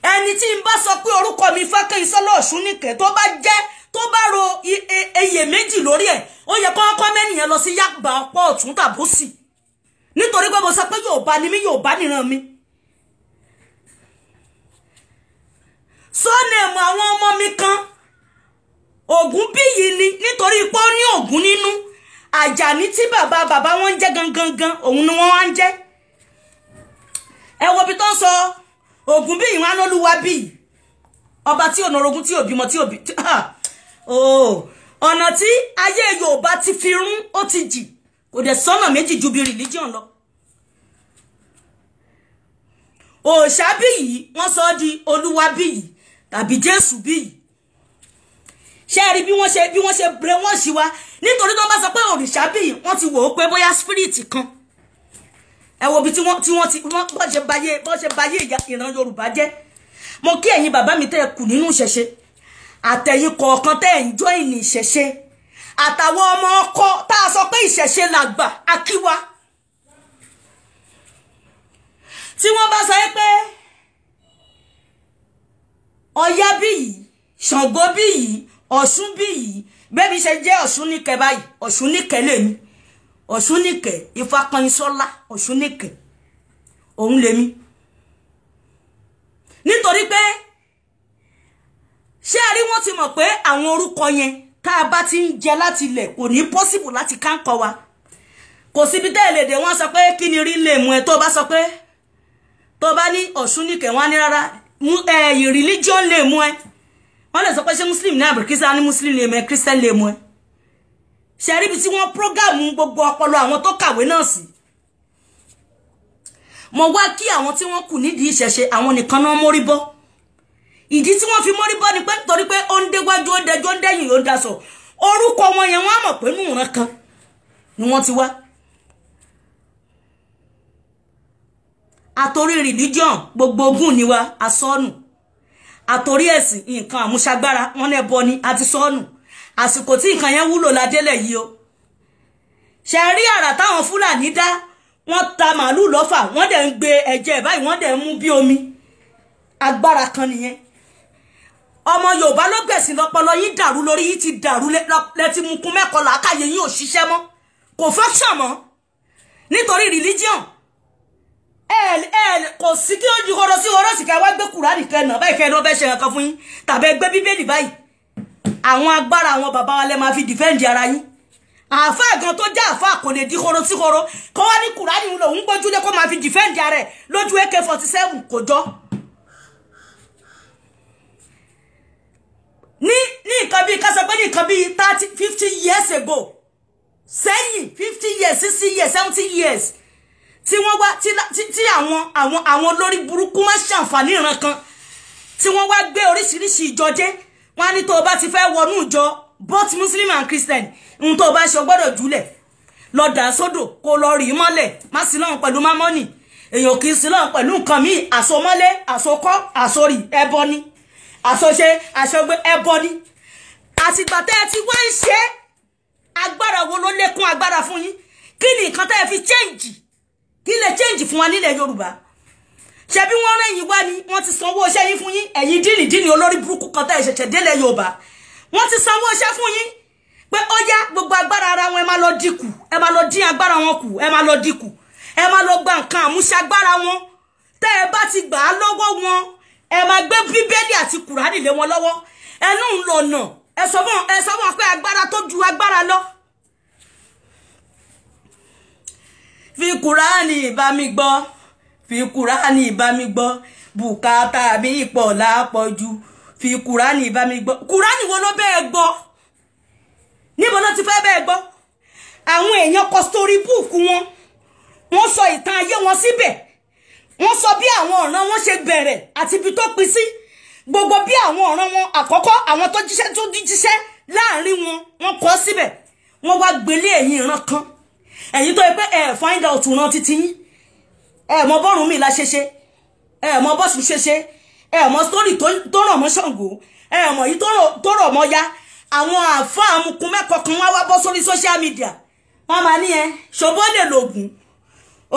Ẹni tí ń bá sọ pé orúkọ mi Fákànyìnsọ́lá Ọ̀ṣúnìkẹ́, tó bá jẹ́ tó bá ro iyè méjì lórí ẹ̀, ó yẹ kọ́kọ́ mẹ́nìyàn lọ sí Yágbà ọ̀pọ̀ ọ̀tún tàbósì, nítorí pé mo sọ pé Yorùbá ni mí, Yorùbá nìran mi. Sọ́nẹ̀mù àwọn ọmọ mi kan Ògúnbíyì ni, nítorí pé ó ní Ògún nínú. Àjàní tí bàbá bàbá wọn ń jẹ́ gangan gan òun ni wọ́n wá ń jẹ́. Ẹ wo ibi tó ń sọ Ògúnbíyì wọn lólúwa bíyì, ọba tí ọ̀nà orogún tí ò bímọ tí ò bí ọ̀nà tí ayé Yorùbá ti fi rún ó ti jì, kò dẹ̀ sọ́nà méjì ju bí religion lọ. Òòṣà bíyì wọ́n sọ ọ́ di Olúwa bíyì tàbí Jésù bíyì. Ṣé ẹ rí bí wọ́n ṣe brainwash wa? Nítorí tó bá sọ pé òrìṣà bíyì, wọ́n ti wò ó pé bóyá spirit kan. Ẹ wo bí tí wọ́n bọ́ ṣe bayé ìran Yorùbá jẹ́. Mo kí ẹ̀yin bàbá mi tẹ́ ẹ kù nínú ìṣẹ̀ṣe, àtẹ̀yin kọ̀ọ̀kan tẹ́ ẹ̀ ń join ìṣẹ̀ṣe, àtàwọn ọmọ ọkọ tá a sọ pé ìṣẹ̀ṣe làgbà akíwa. Tí wọ́n bá sọ pé Ọya bíyì, Ṣàngó bíyì, Ọ̀ṣun bíyì, bẹ́ẹ̀ ṣe jẹ́ Ọ̀ṣúnìkẹ́ báyìí, Ọ̀ṣúnìkẹ́ lèmi, Ọ̀ṣúnìkẹ́ Ifákànyìnsọ́lá Ọ̀ṣúnìkẹ́ òun lèmi. Nítorí pé ṣé a rí wọ́n ti mọ̀ pé àwọn orúkọ yẹn tá a bá ti ń jẹ láti ilẹ̀ kò ní possible láti káńkọ wa. Kò síbi tẹ́ ẹ lè dé, wọ́n sọ pé kí ni rí lè mú ẹ. Tó bá sọ pé tó bá ní Ọ̀ṣun nìkẹ́, wọ́n á ní rárá, ẹ̀yìn religion lè mú ẹ. Wọ́n lè sọ pé ṣé muslim ní àbí christian ní muslim lè mú ẹ, christian lè mú ẹ. Ṣe rí ibi tí wọ́n prógámù gbogbo ọpọlọ àwọn tó kàwé náà sí? Mo wá kí àwọn tí wọ́n kù nídìí ìṣẹ̀ṣe, àwọn nìkan náà mórí bọ́. Ìdí tí wọ́n fi mórí bọ́ ni pé torí pé ó ń déwájú, ó ń dẹjọ́, ó ń dẹ́yìn, ó ń daṣọ. Orúkọ wọn yẹn, wọ́n á mọ̀ pé nù ìran kan ni wọ́n ti wá. Àtòrí religion gbogbo ogun ni wa asọ́nù. Àtòrí ẹ̀sìn nǹkan àmúṣagbára wọn náà bọ ni àti sọ́nù. Àsìkò tí nǹkan yẹn wúlò ládélẹ̀ yìí o. Ṣe rí àrà táwọn Fúlàní dá? Wọ́n ta màálù lọ́fà, wọ́n dẹ̀ ń gbé ẹ̀jẹ̀ báyìí, wọ́n dẹ̀ ń mú bí omi. Agbára kan nìyẹn. Ọmọ Yorùbá ló gbẹ̀sìn lọ́pọlọ yín dàrú, lórí yín ti dàrú, lẹ́tí mukun mẹ́kọ̀ọ́, làákàyè yín ò ṣiṣẹ́ mọ́, kò function mọ́ nítorí religion. Ẹ kò sí kí ó ju ọ̀rọ̀ sí ọ̀rọ̀ sí ká wá gbé Kùránì kẹ́ náà báyìí, kẹ́ ló fẹ́ ṣe nǹkan fún yín, tàbí ẹ gbé Bíbélì báyìí. Àwọn agbára àwọn bàbá wa lẹ máa fi defend ara yín. Àáfàá gan tó jẹ́ àáfàá kò lè di koro sí koro kó wá ní Kùránì ń lò ń gbójúlé kó máa fi defend ara ẹ̀ lójú AK-47, kò jọ. Ní nǹkan bíi ká sọ pé ní nǹkan bíi 30 50 years ago sẹ́yìn, 50 years, 60 years, 70 years, tí wọ́n wá tí àwọn olórí burúkú má ṣàǹfààní ìran kan tí wọ́n wá gbé oríṣiríṣi ìjọ dé. Wọ́n á ní tó o bá ti fẹ́ wọnú ìjọ, both Muslim and Christian, ohun tó o bá ṣe o gbọ́dọ̀ jùlẹ̀ lọ dà sódò, kó lọ rí mọ́lẹ̀. Má sí lọ́hùn pẹ̀lú mámọ́nì, èèyàn kì í sí lọ́hùn pẹ̀lú nǹkan míì. Àsomọ́lé, àsokọ́, àsorì, ẹbọ ni. Àsọṣe, àṣọgbé, ẹbọ ni. Àtìgbà tẹ́ ẹ ti wá ń ṣe, agbára wo ló lékún agbára fún yín? Kí ni nǹkan tẹ́ ẹ fi change? Kí lè change fún wa nílẹ̀ Yorùbá? Ṣebí wọ́n rẹ̀yìn wá ni, wọ́n ti sanwó iṣẹ́ yín fún yín. Ẹ̀yin dínìdínì olórí burúkú kan tẹ́ ẹ ṣẹ̀ṣẹ̀ délẹ̀ Yorùbá, wọ́n ti sanwó iṣẹ́ fún yín pé ó yá, gbogbo agbára ara wọn ẹ máa lọ dínkù, ẹ máa lọ dín agbára wọn kù, ẹ máa lọ dínkù, ẹ máa lọ gba nǹkan àmúṣagbára wọn. Tẹ́ ẹ bá ti gbà á lọ́wọ́ wọn, ẹ máa gbé Bíbélì àti Kùránì lé wọn lọ́wọ́. Ẹnu ń lọ̀nà, ẹ sọ fún wọn pé agbára tó ju agbára lọ. Fi Kùránì bá mi gbọ́, fi Kùránì bá mi gbọ́, bùkátà mi pọ̀ lápọ̀jù, fi Kùránì bá mi gbọ́. Kùránì wo ló bẹ́ẹ̀ gbọ́? Níbo ló ti fẹ́ bẹ́ẹ̀ gbọ́? Àwọn èèyàn kọ story book wọn, wọ́n sọ ìtàn ayé wọn síbẹ̀, wọ́n sọ bí àwọn ọ̀ràn wọn ṣe bẹ̀rẹ̀ àti ibi tó pín sí, gbogbo bí àwọn ọ̀ràn wọn àkọ́kọ́, àwọn tó jíṣẹ́ tó jíṣẹ́ láàrin wọn, wọ́n kọ síbẹ̀. Wọ́n wá gbélé ẹ̀yìn ìran kan, ẹ̀yin tó yẹ pé ẹ find out ran títí yín, ẹ mọ bọ́rùn mi la ṣe ṣe, ẹ mọ bọ́sùn ṣe ṣe, ẹ mọ story tó rọ̀ mọ́ Ṣàngó, ẹ mọ yìí tó rọ̀ mọ́ ya. Àwọn àáfàá amukun mẹ́kọ̀ọ́ kan wá wá bọ́ sórí social media, wọ́n máa ní ẹ ṣòbó lè lògùn,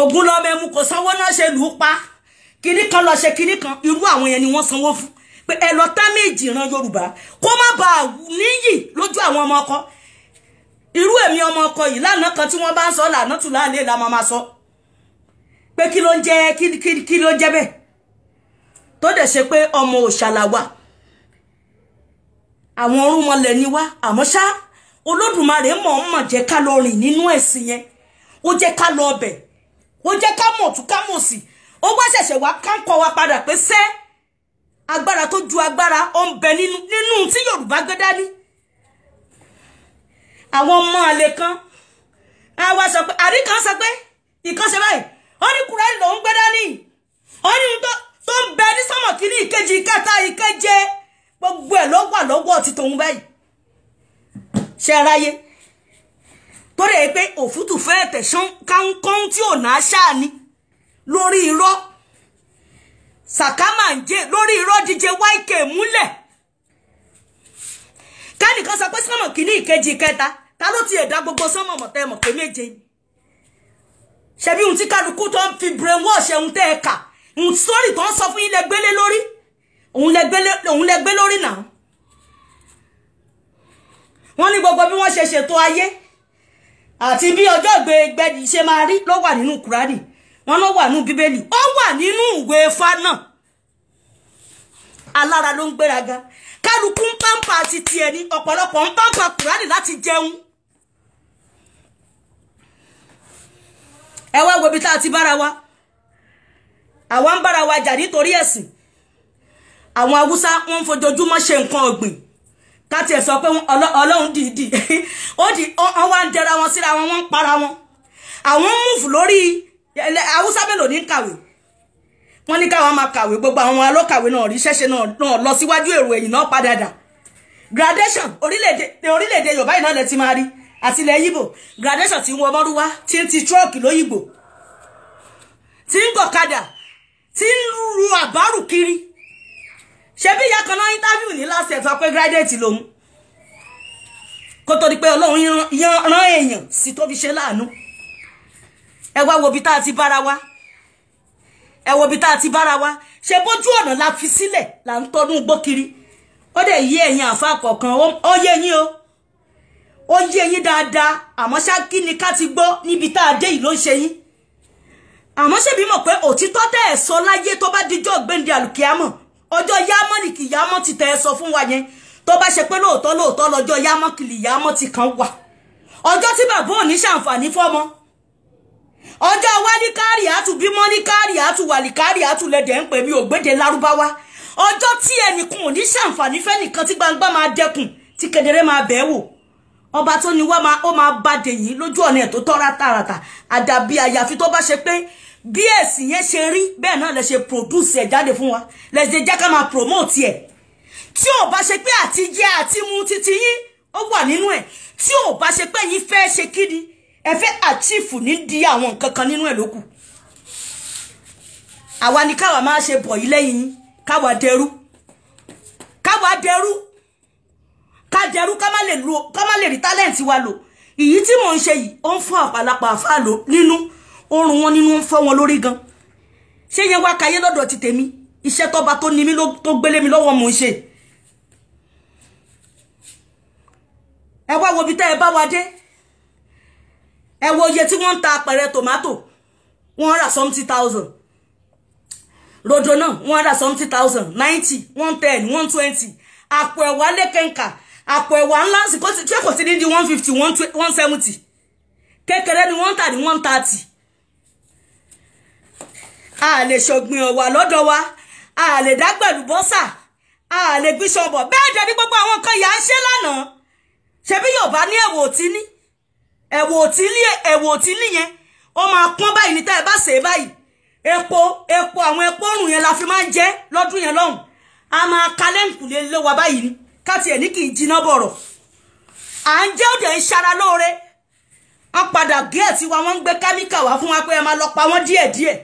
ògùn lọ́mọ ẹmu kò sanwó náà ṣe lù ú pa, kinní kan lọ ṣe kinní kan. Irú àwọn yẹn ni wọ́n sanwó fún pé ẹ lọ tá méjì ran Yorùbá kó má bàa níyì lójú àwọn ọmọ ọkọ. Irú èmi ọmọ ọkọ yìí lánàá kan tí wọ́n bá ń sọ lànà tù láàlẹ́ la máa sọ pé kí ló ń jẹ́, kí ló ń jẹ́ bẹ́ẹ̀, tó dẹ̀ ṣe pé ọmọ òṣàlà wà, àwọn orúnmọlẹ̀ ni wá. Àmọ́ ṣá, Olódùmarè mọ̀ọ́mọ̀ jẹ́ ká lọ rìn nínú ẹ̀sìn yẹn, ó jẹ́ ká lọ ọbẹ̀, ó jẹ́ ká mọ̀ tún ká mọ̀ sí, ó wá ṣẹ̀ṣẹ̀ wá káńkọ́ wa padà pé sẹ́ agbára tó ju agbára ó ń bẹ nínú tí Yorùbá gbé dání. Àwọn ọmọ àlè kan á wá sọ pé àrí kan sọ pé ìkan ṣe báyìí, ó ní Kùránì lòún gbé dání, ó ní tó ń bẹ ní sọ́mọ̀ kínní, ìkejì, ìkẹta, ìkeje, gbogbo ẹ̀ ló wà lọ́wọ́ ti tòun báyìí. Ṣe aráyé torí ẹ pé òfútù fẹ́ tẹ̀sán káńkọ́ń tí ò náà ṣáà ni lórí irọ́ sàkámàǹjẹ, lórí irọ́ DJ YK múlẹ̀. Kẹ́nìkan sọ pé sọ́mọ̀ kínní, ìkejì, ìkẹta, ta ló ti ẹ̀dá gbogbo sọ́mọ̀ mọ̀tẹ́ mọ̀ pé méje ni? Ṣebí ohun tí kálukú tó ń fi brainwash ohun tẹ́ ẹ kà, ohun sórí tó ń sọ fún yín lẹ gbélé lórí, òun lẹ gbé lórí náà. Wọ́n ní gbogbo bí wọ́n ṣe ṣètò ayé àti bí ọjọ́ ìgbẹ́gbẹ́dì ṣe máa rí ló wà nínú Kùránì, wọ́n ló wà nínú Bíbélì, ó wà nínú ìwé Ifá náà. Alára ló ń gbéraga, kálukú ń pàǹpà ti tiẹ̀ ní, ọ̀pọ̀lọpọ̀ ń pàǹpà Kùránì láti jẹun. Ẹ wá wo ibi tá a ti bára wa. Àwa ń bára wa jà nítorí ẹ̀sìn. Àwọn Haúsá wọ́n ń fojoojúmọ́ ṣe nǹkan ọ̀gbìn. Ká tiẹ̀ sọ pé Ọlọ́run dìídì ó di wọ́n wá ń dẹra wọn síra wọn, wọ́n ń para wọn. Àwọn ń múfù lórí Haúsá mélòó ní kàwé. Wọ́n ní káwọn máa kàwé, gbogbo àwọn alókàwé náà rí ṣẹ́ṣe náà lọ síwájú, èrò ẹ̀yìn náà padà dà. Gradation orílẹ̀-èdè Yorùbá yìí náà lẹ ti máa rí àti ilẹ̀ Yíbò. Gradation ti ń wọ mọ́rúwá, tí ń ti tírọ́ọ̀kì lóyìnbó, tí ń gọ̀kadà, tí ń ru àbárù kiri. Ṣebí ìyá kan náà interview ní last year sọ pé graduate lòun, kó tó di pé Ọlọ́run rán èèyàn sí tó fi ṣe láàánú. Ẹ wá wo ibi tá a ti bára wa. Ẹ wo ibi tá a ti bára wa. Ṣe bójú ọ̀nà la fi sílẹ̀ là ń tọ́dún gbó kiri. Ó dẹ̀ yé ẹ̀yin àfa kọ̀ọ̀kan, ó yé yín o, ó yé yín dáadáa. Àmọ́ ṣá kí ni ká ti gbọ́ níbi tá a dé yìí ló ń ṣe yín. Àmọ́ ṣèbí mọ̀ pé òtítọ́ tẹ́ ẹ̀ sọ láyé tó bá dijọ́ gbéǹde àlùkìyámọ̀, ọjọ́ yámọ́ ni kìyámọ́ ti tẹ́ ẹ sọ fún wa yẹn, tó bá ṣe pé lóòótọ́ lóòótọ́ lọ́jọ́ yámọ́ kìlìyámọ́ ti kan wà, ọjọ́ tí bàbá ò ní ṣàǹfààní fọ́mọ, ọjọ́ wálí kárì àtù bímọ ní kárì àtù wàlí kárì àtù lẹ́dẹ̀ ń pè mí ògbéde lárúbáwá, ọjọ́ tí ẹnìkan ò ní ṣàǹfààní fẹ́nìkan, tí gbangba máa dẹkùn, tí kedere máa bẹ́ẹ̀ wò, ọba tó ní wá ó máa bá dèyìn lójú ọ̀nà ẹ̀ tó tọ́ra tààràtà. Àdàbí àyàfi tó bá ṣe pé bí ẹ̀sìn yẹn ṣe rí bẹ́ẹ̀ náà lẹ ṣe produce ẹ̀ jáde fún wa, lẹ ṣe jẹ́ ká máa promote ẹ̀. Tí ò bá ṣe pé àti jẹ àti mu titi yín ó wà nínú ẹ̀, tí ò bá ṣe pé yín fẹ́ ṣe kí ni ẹ fẹ́ achieve ní di àwọn nǹkan kan nínú ẹ̀ lókù. Àwa ni káwa máa ṣe bọ̀ yìí lẹ́yìn yín, káwa dẹrú, káwa dẹrú, ká dẹrú, ká má lè rí tálẹ̀ǹtì wa lò. Ìyí tí mò ń ṣe yìí ó ń fún àpàlàpà àfáà lò nínú oorun wọn, nínú ń fọ́ wọn lórí gan. Ṣé yẹn wá kayé lọ́dọ̀ ti tèmi? Iṣẹ́ tọ́ba tó ní mi tó gbélé mi lọ́wọ́ mò ń ṣe. Ẹ wá wo ibi tẹ́ ẹ bá wa dé. Ẹ wo iye tí wọ́n ń ta apẹ̀rẹ̀ tòmátò, wọ́n rà 70,000. Rodo náà wọ́n rà 70,000, 90, 110, 120. Àpò ẹ̀wà lékenkà, àpò ẹ̀wà ńlá ṣé kò sí ní di 150, 170. Kékeré ni wọ́n ń tà ní 130. A lè ṣọ̀gbìn ọ̀wà lọ́dọ̀ wa, a lè dágbẹ̀lú bọ́sà, a lè gbin ṣọ̀bọ̀. Bẹ́ẹ̀ dẹ̀ ní gbogbo àwọn nǹkan yà ń ṣe lánàá. Ṣebí Yorùbá ní ẹ̀wò òtí ní, ẹ̀wò òtí ní, ẹ̀wò òtí nìyẹn ó máa pọ́n báyìí ní tẹ́ ẹ bá ṣe é báyìí. Epo epo àwọn epo òrùn yẹn la fi máa ń jẹ lọ́dún yẹn lọ́hùn. A máa kalẹ́ǹkù lé wa báyìí ni, káti ẹ̀ ní kì í jiná bọ̀rọ̀. À ń jẹ́ òde ń ṣara lóore. Wọ́n padà gẹ́ẹ̀tì wa, wọ́n ń gbé kẹ́míkà wá fún wa pé ẹ máa lọ pa wọ́n díẹ̀díẹ̀.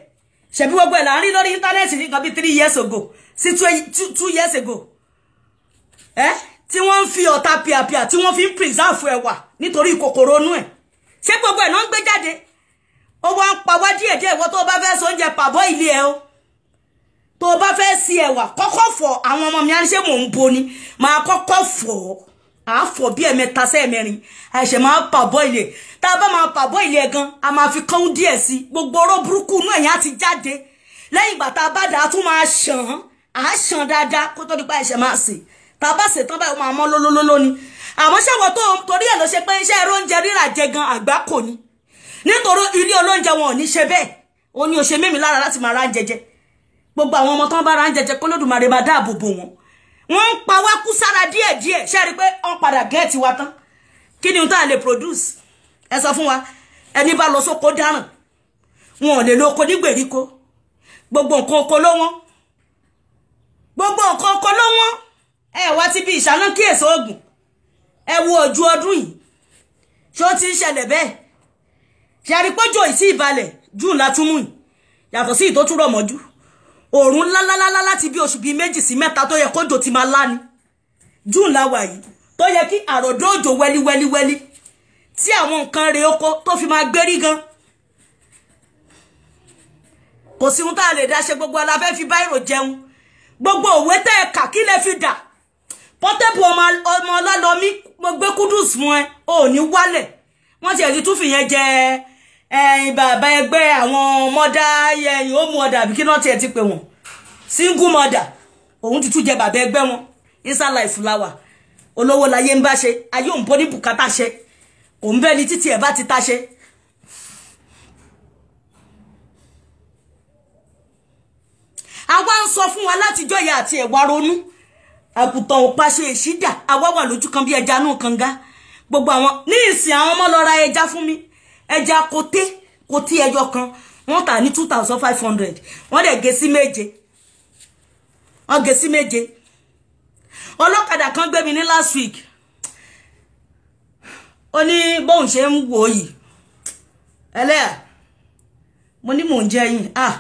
Ṣebí gbogbo ẹ̀ là ń rí lórí íńtánẹ́ẹ̀tì ní nǹkan bíi 3 years ago sí 2 years ago. Tí wọ́n ń fi ọ̀tá pìàpìà tí wọ́n fi ń preserve ẹ̀wà nítorí kòkòrò inú ẹ̀. Ṣé gbogbo ẹ̀ náà ń gbé jáde? Ó wá ń pa wá díẹ̀díẹ̀. Ìwọ tó bá fẹ́ sọ oúnjẹ pàbọ́ ilé ẹ o, tó bá fẹ́ sí ẹ̀wà kọ́kọ́ fọ̀. Àwọn ọmọ mi á ní ṣé mò ń bo ni, máa kọ́kọ́ fọ̀, à fọ̀ bí ẹ̀mẹ́ta sẹ́ẹ̀mẹ́rin, àìṣẹ̀ máa pàbọ́ ilé. Tá a bá máa pàbọ́ ilé ẹ̀ gan, a máa fi kán díẹ̀ sí, gbogbo oró burúkú inú ẹ̀yìn á ti jáde. Lẹ́yìn ìgbà tá a bá dà á tún máa ṣàn án, à á ṣàn dáadáa kó tó nípa àìṣẹ̀ máa sè. Tá a bá sè tán báyìí ó máa mọ́ lólólóló ni. Àmọ́ ṣẹ́wọ̀n tó torí ẹ̀ ló ṣe pé iṣẹ́ ẹ̀rọ oúnjẹ rírà jẹ gan àgbá kò ní, nítorí ilé olóúnjẹ wọn ò ní ṣe bẹ́ẹ̀. Ó ní ó ṣe mímí lára láti máa ra oúnjẹ jẹ. Gbogbo àwọn ọmọ tán bá ra oúnjẹ jẹ k'Olódùmarè máa dáàbò bò wọn. Wọ́n ń pa wá kú sára díẹ̀díẹ̀. Ṣe rí i pé wọ́n padà gẹ́ẹ̀tì wa tán? Kí ni tá a lè produce? Ẹ sọ fún wa. Ẹni bá lọ sóko dáràn, wọn ò lè lo oko ní gbèríko. Gbogbo nǹkan oko ló wọ́n, gbogbo nǹkan oko ló wọ́n. Ẹ wá ti bí ìṣáná kíyèsí oògùn. Ẹ wo ojú ọdún yìí, ṣó ti ń ṣẹlẹ̀ bẹ́ẹ̀? Ṣe rí pójò ìsí ìbalẹ̀ june látúmù yìí, yàtọ̀ sí ìtó tún rọ̀ mọ́jú. Òòrùn ńláńláńlá láti bí oṣù bíi 2 sí 3 tó yẹ kójò ti máa lá ni. June la wà yìí, tó yẹ kí àròdó òjò wẹ́líwẹ́líwẹ́lí tí àwọn nǹkan rè oko tó fi máa gbérí gan. Kò sí ohun tá a lè dá ṣe, gbogbo aláfẹ́ fi báyìí jẹun. Gbogbo òwe tẹ́ ẹ kà kí lẹ fi dà. Pọ́tẹ́bù ọmọ ọlọ́lọ́mí, mo gbé kúdùs fún ẹ, ò ní wálẹ̀. Wọ́n ti ẹ̀jú tún fìyẹn jẹ ẹ̀yìn bàbá ẹgbẹ́ àwọn mọ́dá ẹ̀yìn ó mú ọ̀dà àbí kí náà tiẹ̀ ti pè wọ́n, single mother. Òun ti tún jẹ bàbá ẹgbẹ́ wọn. Inside life flower, olówó láyé ń bá ṣe, ayé òun bọ́ ní bùkátà ṣe, òun bẹ́ẹ̀ ni títí ẹ̀ bá ti ta ṣe. Àwa ń sọ fún wa látijọ́ ìyá àti ẹ̀wà ronú. Àgùntàn ò paṣẹ ìṣídà, àwa wà lójú kan bí ẹja nù kànga. Gbogbo àwọn ní ìsìn àwọn ọmọ lọ ra ẹja fún mi. Ẹja koté, koté ẹyọ kan, wọ́n tà ní 2500. Wọ́n dẹ̀ gé sí méje. Wọ́n gé sí méje. Ọlọ́kadà kan gbé mi ní last week. Ó ní bóun ṣe ń wò yìí. Ẹlẹ́yà, mo ní mò ń jẹ yín. Ah,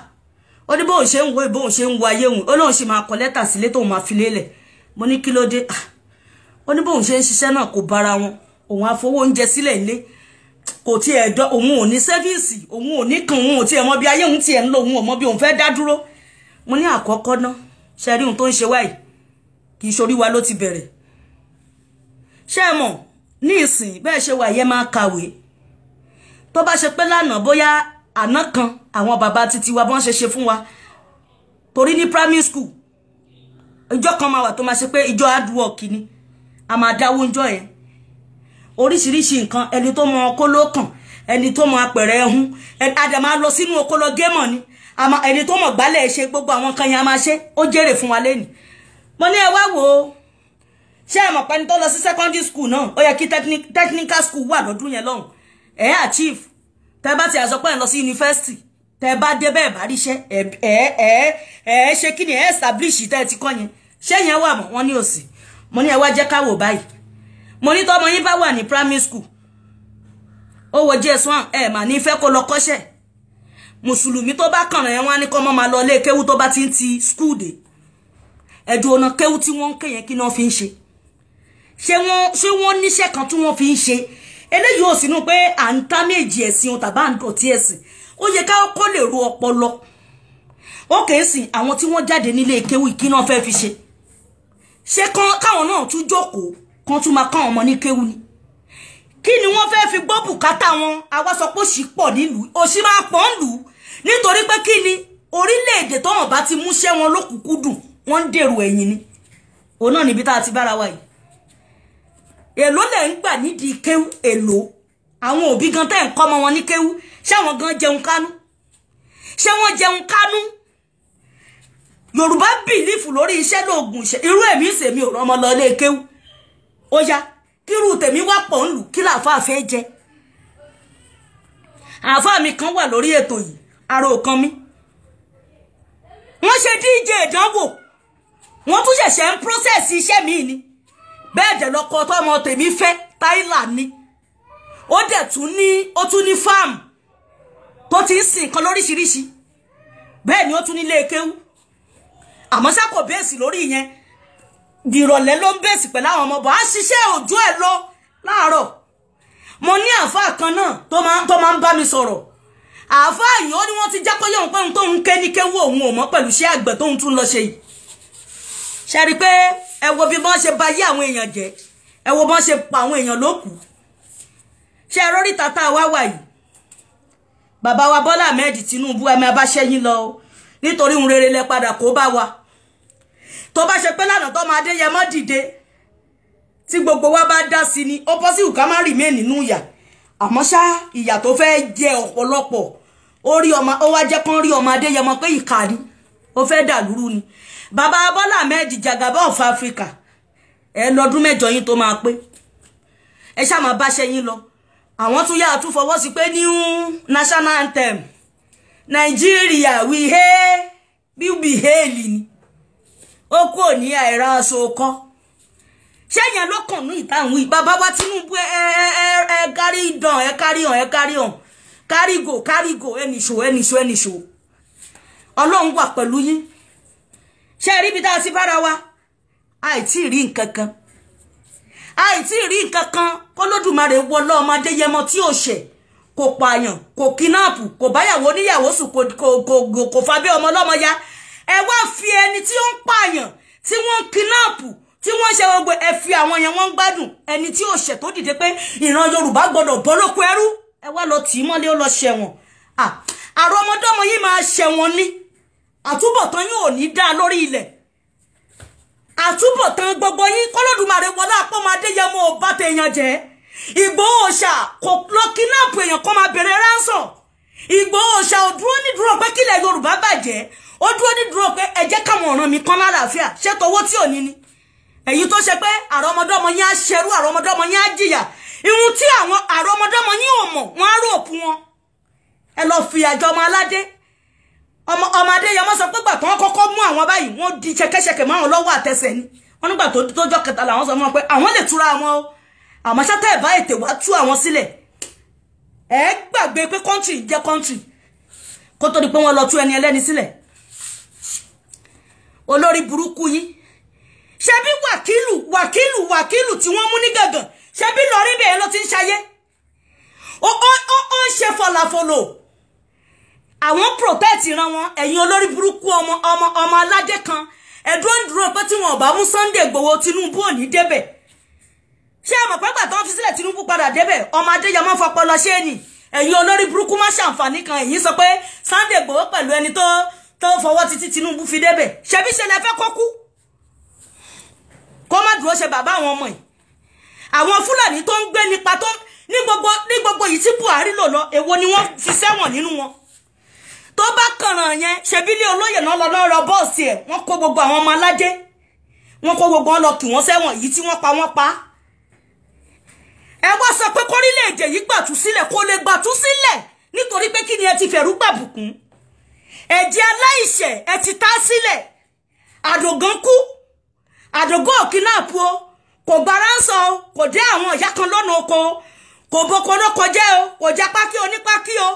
ó ní bóun ṣe ń wò yìí, bóun ṣe ń wo ayé òun. Ó lóun ṣe máa kọ lẹ́tà sílé tóun máa fi lélẹ̀. Mo ní kí ló dé? Ah, ó ní bóun ṣe ń ṣiṣẹ́ náà kò bára wọn. Òun á fowó oúnjẹ sílẹ̀ nílé. Kò tiẹ̀ dán, òun ò ní sẹ́fíìsì, òun ò ní kan, òun ò tiẹ̀ mọ bí ayé òun tiẹ̀ ń lò, òun ò mọ bí òun fẹ́ dá dúró. Mo ní àkọ́kọ́ ná, ṣe rí ohun tó ń ṣe wáyìí, kì í ṣorí wa ló ti bẹ̀rẹ̀. Ṣé ẹ mọ̀, ní ìsìn bẹ́ẹ̀ ṣe wà yẹn máa kàwé. Tó bá ṣe pé lánàá bóyá àná kan àwọn bàbá títí wa bọ́n ṣe ṣe fún wa. Torí ní primary school, ìjọ kan máa wà tó máa ṣe pé ìjọ hard work ni, a máa dáwó ńjọ́ yẹn. Oríṣiríṣi nǹkan, ẹni tó mọ ọkọ ló kàn, ẹni tó mọ apẹ̀rẹ̀ ẹhún, a dẹ̀ máa lọ sínú oko lọ gémọ̀ ni, ẹni tó mọ̀ gbálẹ̀ ṣe gbogbo àwọn nǹkan yẹn a máa ṣe, ó jèrè fún wa lẹ́nu. Mo ní ẹ wá wò ó, ṣé ẹ mọ̀ pé ẹni tó lọ sí secondary school náà, ó yẹ kí technical school wà lọ́dún yẹn lọ́hùn, ẹ achieve. Tẹ́ bá ti àsọ pé ẹ lọ sí university, tẹ́ bá dé bẹ́ẹ̀ bá ríṣẹ́, ẹ ṣe kí ni ẹ establish tẹ́ ẹ ti kọ́ yẹn, ṣé yẹn wà mọ́? Wọ́n ní òsì. Mo ní ẹ wá jẹ́ ká wò báyìí. Mo ní tọ́mọ yín bá wà ní primary school, ó wọ JS1, ẹ mà ní fẹ́ kó lọ kọ́ṣẹ́. Mùsùlùmí tó bá kànràn yẹn wọ́n á ní kọ́ mọ́ máa lọ ilé kéwú tó bá ti ń ti school dé. Ẹ̀dùn ọ̀nà kéwú tí wọ́n ń ké yẹn kí náà fi ń ṣe? Ṣé wọ́n níṣẹ́ kan tí wọ́n fi ń ṣe? Eléyìí ò sínú pé à ń tá méjì ẹ̀sìn o tàbá ń dọ̀tí ẹ̀sìn. Ó yẹ ká kọ́ lè ro ọpọlọ. Ó kèé sìn àwọn tí wọ́n jáde nílé kéwú kí náà fẹ́ fi ṣe. Ṣé káwọn náà tún jókòó kan tún máa kán ọmọ ní kéwú ni? Kí ni wọ́n fẹ́ fi gbọ́ bùkátà wọn? Àwa sọ pé òṣì pọ̀ nílùú, òṣì máa pọ̀ nílùú. Nítorí pé kí ni orílẹ̀-èdè tọ́wọ̀n bá ti múṣẹ́ wọn lókùnkúndùn, wọ́n ń dèrò ẹ̀yìn ni. Òun náà níbi tá a ti bára wa yìí. Èló lẹ̀ ń gbà nídìí kéwú? Èló àwọn òbí gan tẹ́ ń kọ́ ọmọ wọn ní kéwú, ṣé àwọn gan jẹun kánú? Ṣé wọ́n jẹun kánú? Yorùbá bìlífù lórí iṣẹ́ lóògùn ìṣẹ́. Irú èmi ìsèmi ò rán ọmọ lọ ilé kéwú. Ó yá, kírú tèmi wá pọ̀ ń lù, kí làáfáà fẹ́ jẹ? Àáfáà mi kan wà lórí ètò yìí, ara ò kan mi. Wọ́n ṣe DJ ìdánwò, wọ́n tún ṣẹ̀ṣẹ̀ ń process iṣẹ́ mi ni. Bẹ́ẹ̀ dẹ̀ lọ́kọ tọ́mọ tèmi fẹ́, Táìlà ni. Ó dẹ̀ tún ní, ó tún ní farm tó ti ń sìn nǹkan lóríṣiríṣi. Bẹ́ẹ̀ ni ó tún nílé kéwú. Àmọ́ ṣá kò bẹ́ẹ̀sì lórí ìyẹn. Ìrọ̀lẹ́ ló ń bèsì pẹ̀lú àwọn ọmọ bọ̀, á ṣiṣẹ́ òjò ẹ̀ lọ láàárọ̀. Mo ní àáfàá kan náà tó máa ń bá mi sọ̀rọ̀. Àáfàá yìí ó ní wọ́n ti jẹ́ kó yé òun pé òun tóun ké ní kéwú òun ò mọ̀ pẹ̀lú iṣẹ́ àgbẹ̀ tóun tún lọ ṣe yìí. Ṣe rí i pé ẹ wo bí wọ́n ṣe ba yé àwọn èèyàn jẹ́, ẹ wo bí wọ́n ṣe pa àwọn èèyàn lókù. Ṣe ẹ rórí tata wa wà yìí? Bàbá wa Bọ́lá Ahmed Tinubu, ẹ máa bá ṣẹ́yìn lọ o, nítorí òun rere lẹ padà kó bá wa. Tó bá ṣe pé lánàá tó máa Adéyẹmọ dìde tí gbogbo wa bá dá sí ni, ó possible ká má remain nínú ìyà. Àmọ́ ṣá ìyà tó fẹ́ jẹ ọ̀pọ̀lọpọ̀, ó rí ọmọ, ó wá jẹ́ kán rí ọmọ Adéyẹmọ pé ìkà ni, ó fẹ́ dàlúrú ni. Bàbá Bọ́lá Ahmed Jagaba of Africa, ẹ lọ́dún mẹ́jọ yín tó máa pé, ẹ ṣáà máa báṣẹ́ yín lọ. Àwọn tún yá tún fọwọ́ sí pé new national anthem Nàìjíríà we hail, bí we hail ni. Ó kò ní àìrá aṣọ ọkọ. Ṣé yẹn ló kàn ní ìtàwọn yìí? Bàbá wa Tinubu, ẹ ẹ ẹ kárí dàn, ẹ kárí hàn, ẹ kárí hàn, kárí go, kárí go, ẹnìṣó, ẹnìṣó, ẹnìṣó. Ọlọ́run wà pẹ̀lú yín. Ṣé ẹ rí ibi tá a ti bára wa? Àìtí rí nǹkan kan, àìtí rí nǹkan kan. K'Olódùmarè wọlé ọmọ Adéyẹmọ tí ò ṣẹ̀, kò pààyàn, kò kínáàpù, kò báyàwó oníyàwó sùn, kò fàbẹ́ ọmọ ọlọ́mọ ya. Ẹ wá fi ẹni tí ó ń pààyàn, tí wọ́n ń kínáàpù, tí wọ́n ṣe gbogbo, ẹ fi àwọn yẹn wọ́n ń gbádùn. Ẹni tí ò ṣẹ̀ tó dìde pé ìran Yorùbá gbọ́dọ̀ bọ́ lóko ẹrú, ẹ wá lọ tì í mọ́lé, ó lọ ṣẹ̀wọ̀n. Àrùn ọmọdọ́mọ yìí máa ṣẹ̀wọ̀n ni. Àtúbọ̀tán yóò ní dá lórí ilẹ̀. Àtúbọ̀tán gbogbo yín, k'Olódùmarè wọlé àpọ́mọ Adéyẹmọ ò bá tèèyàn jẹ́. Ìgbòho ṣà kò lọ kínáàpù èèyàn kan máa bèrè ránṣọ̀. Ìgbòho ṣà ò dúró nídúró pé kílẹ̀ Yorùbá bàjẹ́. Ó dúró ní dúró pé ẹ jẹ́ káwọn ọ̀ràn mi kan lálàáfíà. Ṣé tọwọ́ tí ò ní ni èyí tó ṣe pé àrọ́mọdọ́mọ yín á ṣerú, àrọ́mọdọ́mọ yín á jìyà, ihun tí àwọn àrọ́mọdọ́mọ yín ò mọ̀ wọ́n á ròpù wọn. Ẹ lọ fi àjọ ọmọ aládé, ọmọ Adéyẹmọ sọ pé gbà tó wọn kọ́kọ́ mú àwọn báyìí, wọ́n di ṣẹ̀kẹ̀ṣẹ̀kẹ̀ máwọn lọ́wọ́ àtẹsẹ̀ ni. Wọ́n nígbà tó tọ́jọ́ kẹta làwọn sọ fún wọn pé àwọn lè túra wọn o, àmọ́ ṣátẹ́ ẹ̀ bá ètè wá tú àwọn sílẹ̀, ẹ gbàgbé pé kọ́ńtì jẹ́ kọ́ńtì, kó tó di pé wọ́n lọ tú ẹni ẹlẹ́ni sílẹ̀. Olórí burúkú yín, ṣebí wàkílù wàkílù wàkílù tí wọ́n mú ní gàngàn, ṣebí lórí bẹ́ẹ̀ ló ti ń ṣayé, ó ń ṣe fọlàfọlò. Àwọn protect ìran wọn. Ẹ̀yin olórí burúkú ọmọ ọmọ ọmọ aládé kan, ẹ̀dúró ń dúró pé tí wọn ò bá mú Sunday Igboho, Tinubu ò ní débẹ̀. Ṣé ẹ mọ̀ pé gbà tó ń fi sílẹ̀ Tinubu padà débẹ̀? Ọmọ Adéyẹmọ fọpọlọ ṣé ni. Ẹ̀yin olórí burúkú má ṣàǹfààní kan. Èyí sọ pé Sunday Igboho pẹ̀lú ẹni tó fọwọ́ títí Tinubu fi débẹ̀. Ṣebí ṣe lẹ fẹ́ kó kú, kó má dúró ṣe bàbá àwọn ọmọ yìí. Àwọn Fúlàní tó ń gbé nípa tó ní gbogbo yìí tí Buhari lò lọ, èwo ni wọ́n fi sẹ́wọ̀n nínú wọn? Tó bá kànràn yẹn, ṣebí ilé olóyè náà lọ lọ́rọ̀ bọ́ọ̀sì ẹ̀, wọ́n kó gbogbo àwọn ọmọ aládé, wọ́n kó gbogbo wọn lọ kì wọ́n sẹ́wọ̀n. Yìí tí wọ́n pa wọ́n pa. Ẹ wá sọ pé kórílẹ̀-èdè yìí gbàtú sílẹ̀, kó lè gbàtú sílẹ̀ nítorí pé kí ni ẹ ti fẹ̀rú gbàbùkún, ẹ̀jẹ̀ aláìṣẹ̀ ẹ ti tá sílẹ̀. Àdògán kú, àdògán òkínàpù o, kò gbára ń sọ o, kò dé àwọn ìyá kan lọ́nà oko, kò boko ló kọjá o, kò já pákí onípákí o.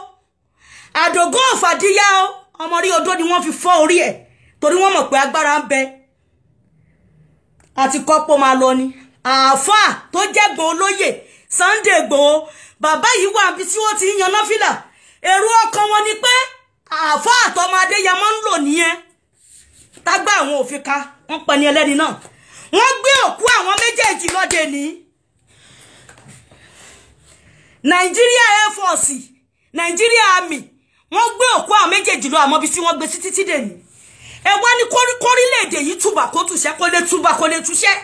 Àdògán òfàdíyá o, ọmọ rí odó ni wọ́n fi fọ́ orí ẹ̀ torí wọ́n mọ̀ pé agbára ń bẹ àti kọ́pọ̀ máa lọ ni. Àáfàá tó jẹ́gbọ́n olóyè Sunday Igboho, bàbá yìí wà bí tí wọ́n ti ń yan náfìlà. Èrò ọkàn wọn ni pé àáfàá àtọmọ Adéyẹmọ ń lò nìyẹn, tágbà àwọn òfin ka wọ́n pẹ́ ní ẹlẹ́ni náà. Wọ́n gbé òkú àwọn méjèèjì lọ́dẹ ní Nigeria Air Force, Nigeria Army, wọ́n gbé òkú àwọn méjèèjì lọ, àmọ́ bí tí wọ́n gbé sí títí dè ní. Ẹ wá ní kórílẹ̀-èdè yìí túbà kó túṣẹ́, kó lè túbà kó lè túṣẹ́,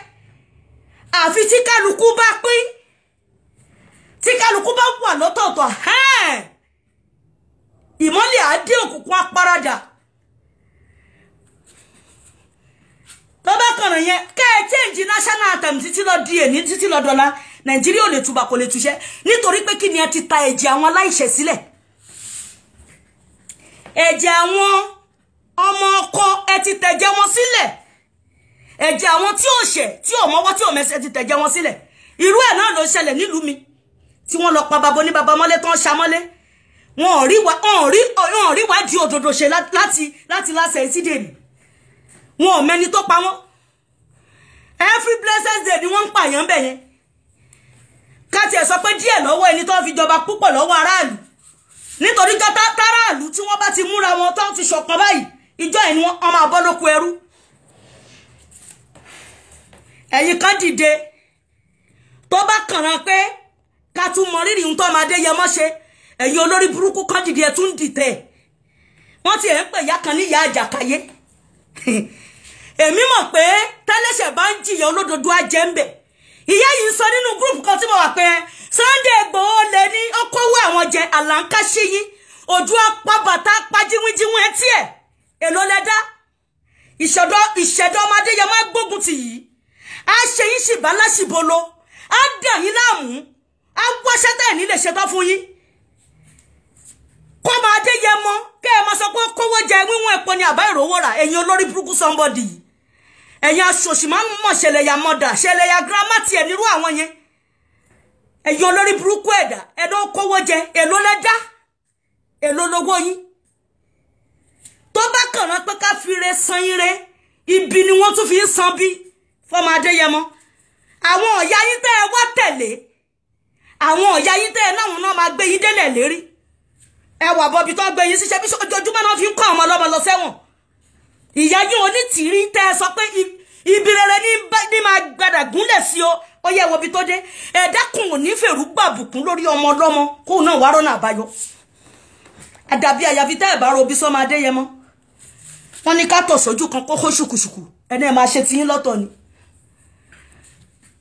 àfi tí kálukú bá pín, tí kálukú bá wà lọ́tọ̀ọ̀tọ̀. Ìmọ́lẹ̀ á dé, òkùnkùn apáradà. Tó bá kànràn yẹn, kẹ́ ẹ change national anthem títí lọ di èní títí lọ dọ́là, Nàìjíríà ò lè túbà kò lè túṣẹ́, nítorí pé kí ni ẹ ti ta ẹ̀jẹ̀ àwọn aláìṣẹ̀ sílẹ̀, ẹ̀jẹ̀ àwọn ọmọ ọkọ ẹ ti tẹ̀jẹ̀ wọn sílẹ̀, ẹ̀jẹ̀ àwọn tí ò ṣẹ̀ tí ò mọ́wọ́ tí ò mẹsẹ̀ ti tẹ̀jẹ̀ wọn sílẹ̀. Irú ẹ̀ náà ló ṣẹlẹ̀ nílùú mi tí wọ́n lọ pa bàbá ní bàbá mọ́lé tó ń ṣamọ́lé. Wọn ò rí wádìí òdodo ṣe láti láṣẹ ìsídè ni wọn ò mẹni tó pa wọ́n. Every blessed day ni wọ́n ń pààyàn bẹ̀ yẹn. Ká tiẹ̀ sọ pé díẹ̀ lọ́wọ́ ẹni tó fi jọba, púpọ̀ lọ́wọ́ aráàlú, nítorí jọ táráàlú tí wọ́n bá ti múra wọn tó ti ṣọ̀kan báyìí, ìjọ ẹ̀ ni wọ́n máa bọ́ lóko ẹrú. Ẹ̀yin kan dìde tó bá kànràn pé ká tún mọ rírì ń tọ́ máa dé yẹmọ́ ṣe. Ẹ̀yin olórí burúkú kan dìde, ẹ̀ tún dìtẹ̀. Wọ́n ti ẹ̀ ń pè ìyá kan ní ìyá àjàkáyé. Èmi mọ̀ pé tẹ́lẹ̀ṣẹ̀ bá ń jìyà, olódodo á jẹ́ ń bẹ̀. Ìyá yìí sọ nínú gúrùpù kan tí mo wà pé Sunday Igboho lè ní ó kówó àwọn jẹ, àlàǹkáṣí yín ojú apá bàtà apá jíwínjíwín etí ẹ̀ èló lẹ́dá. Ìṣẹ̀dọ̀ ọmọdé yẹn máa gbógun tì yìí, á ṣe yín ṣìbá láṣìbolo, á dà yín láàmú, á wáṣẹ́ tẹ̀ ní lè ṣetán fún yín. Kọ́mọ Adéyẹmọ kẹ́ ẹ máa sọ pé kówó jẹ wíwọ̀n epo ni àbá ìrówó rà. Ẹ̀yin olórí burúkú somebody yìí, ẹ̀yin aṣòṣì máa ń mọ̀ ṣẹlẹ̀yà mọ̀dà ṣẹlẹ̀yà girama tiẹ̀ nírú àwọn yẹn. Ẹ̀yin olórí burúkú ẹ̀dá ẹ̀dá kówó jẹ, èló lẹ́dá, èló lówó yín. Tó bá kànrán pé ká fi re san ire, ibi ni wọ́n tún fi ń san bí fọmọ Adéyẹmọ. Àwọn ọ̀yá yín tẹ́ ẹ wá tẹ̀lé, àwọn ọ̀yá yín tẹ́ ẹ náwọn náà máa gbé yín délẹ̀ lérí. Ẹ wà bọ́bi tó gbé yín síṣẹ́ bí ojoojúmọ́ náà fi ń kọ́ ọmọ ọlọ́mọ lọ sẹ́wọ̀n. Ìyá yín onítìrí tẹ́ ẹ sọ pé ibi rere ní máa gbàdà gúnlẹ̀ sí o, ó yẹ wo ibi tó dé. Ẹ̀dá kan ò ní fèrú gbàbùkún lórí ọmọ ọlọ́mọ kóun náà wá rọ́nà àbáyọ. Àdàbí àyàfi tẹ́ ẹ̀ bá robi sọ́mọ Adéyẹmọ. Wọ́n ní ká tọ̀ sójú kan kókó ṣùkùṣùkù, ẹni ẹ̀ máa ṣe tiyín lọ́tọ̀ ni.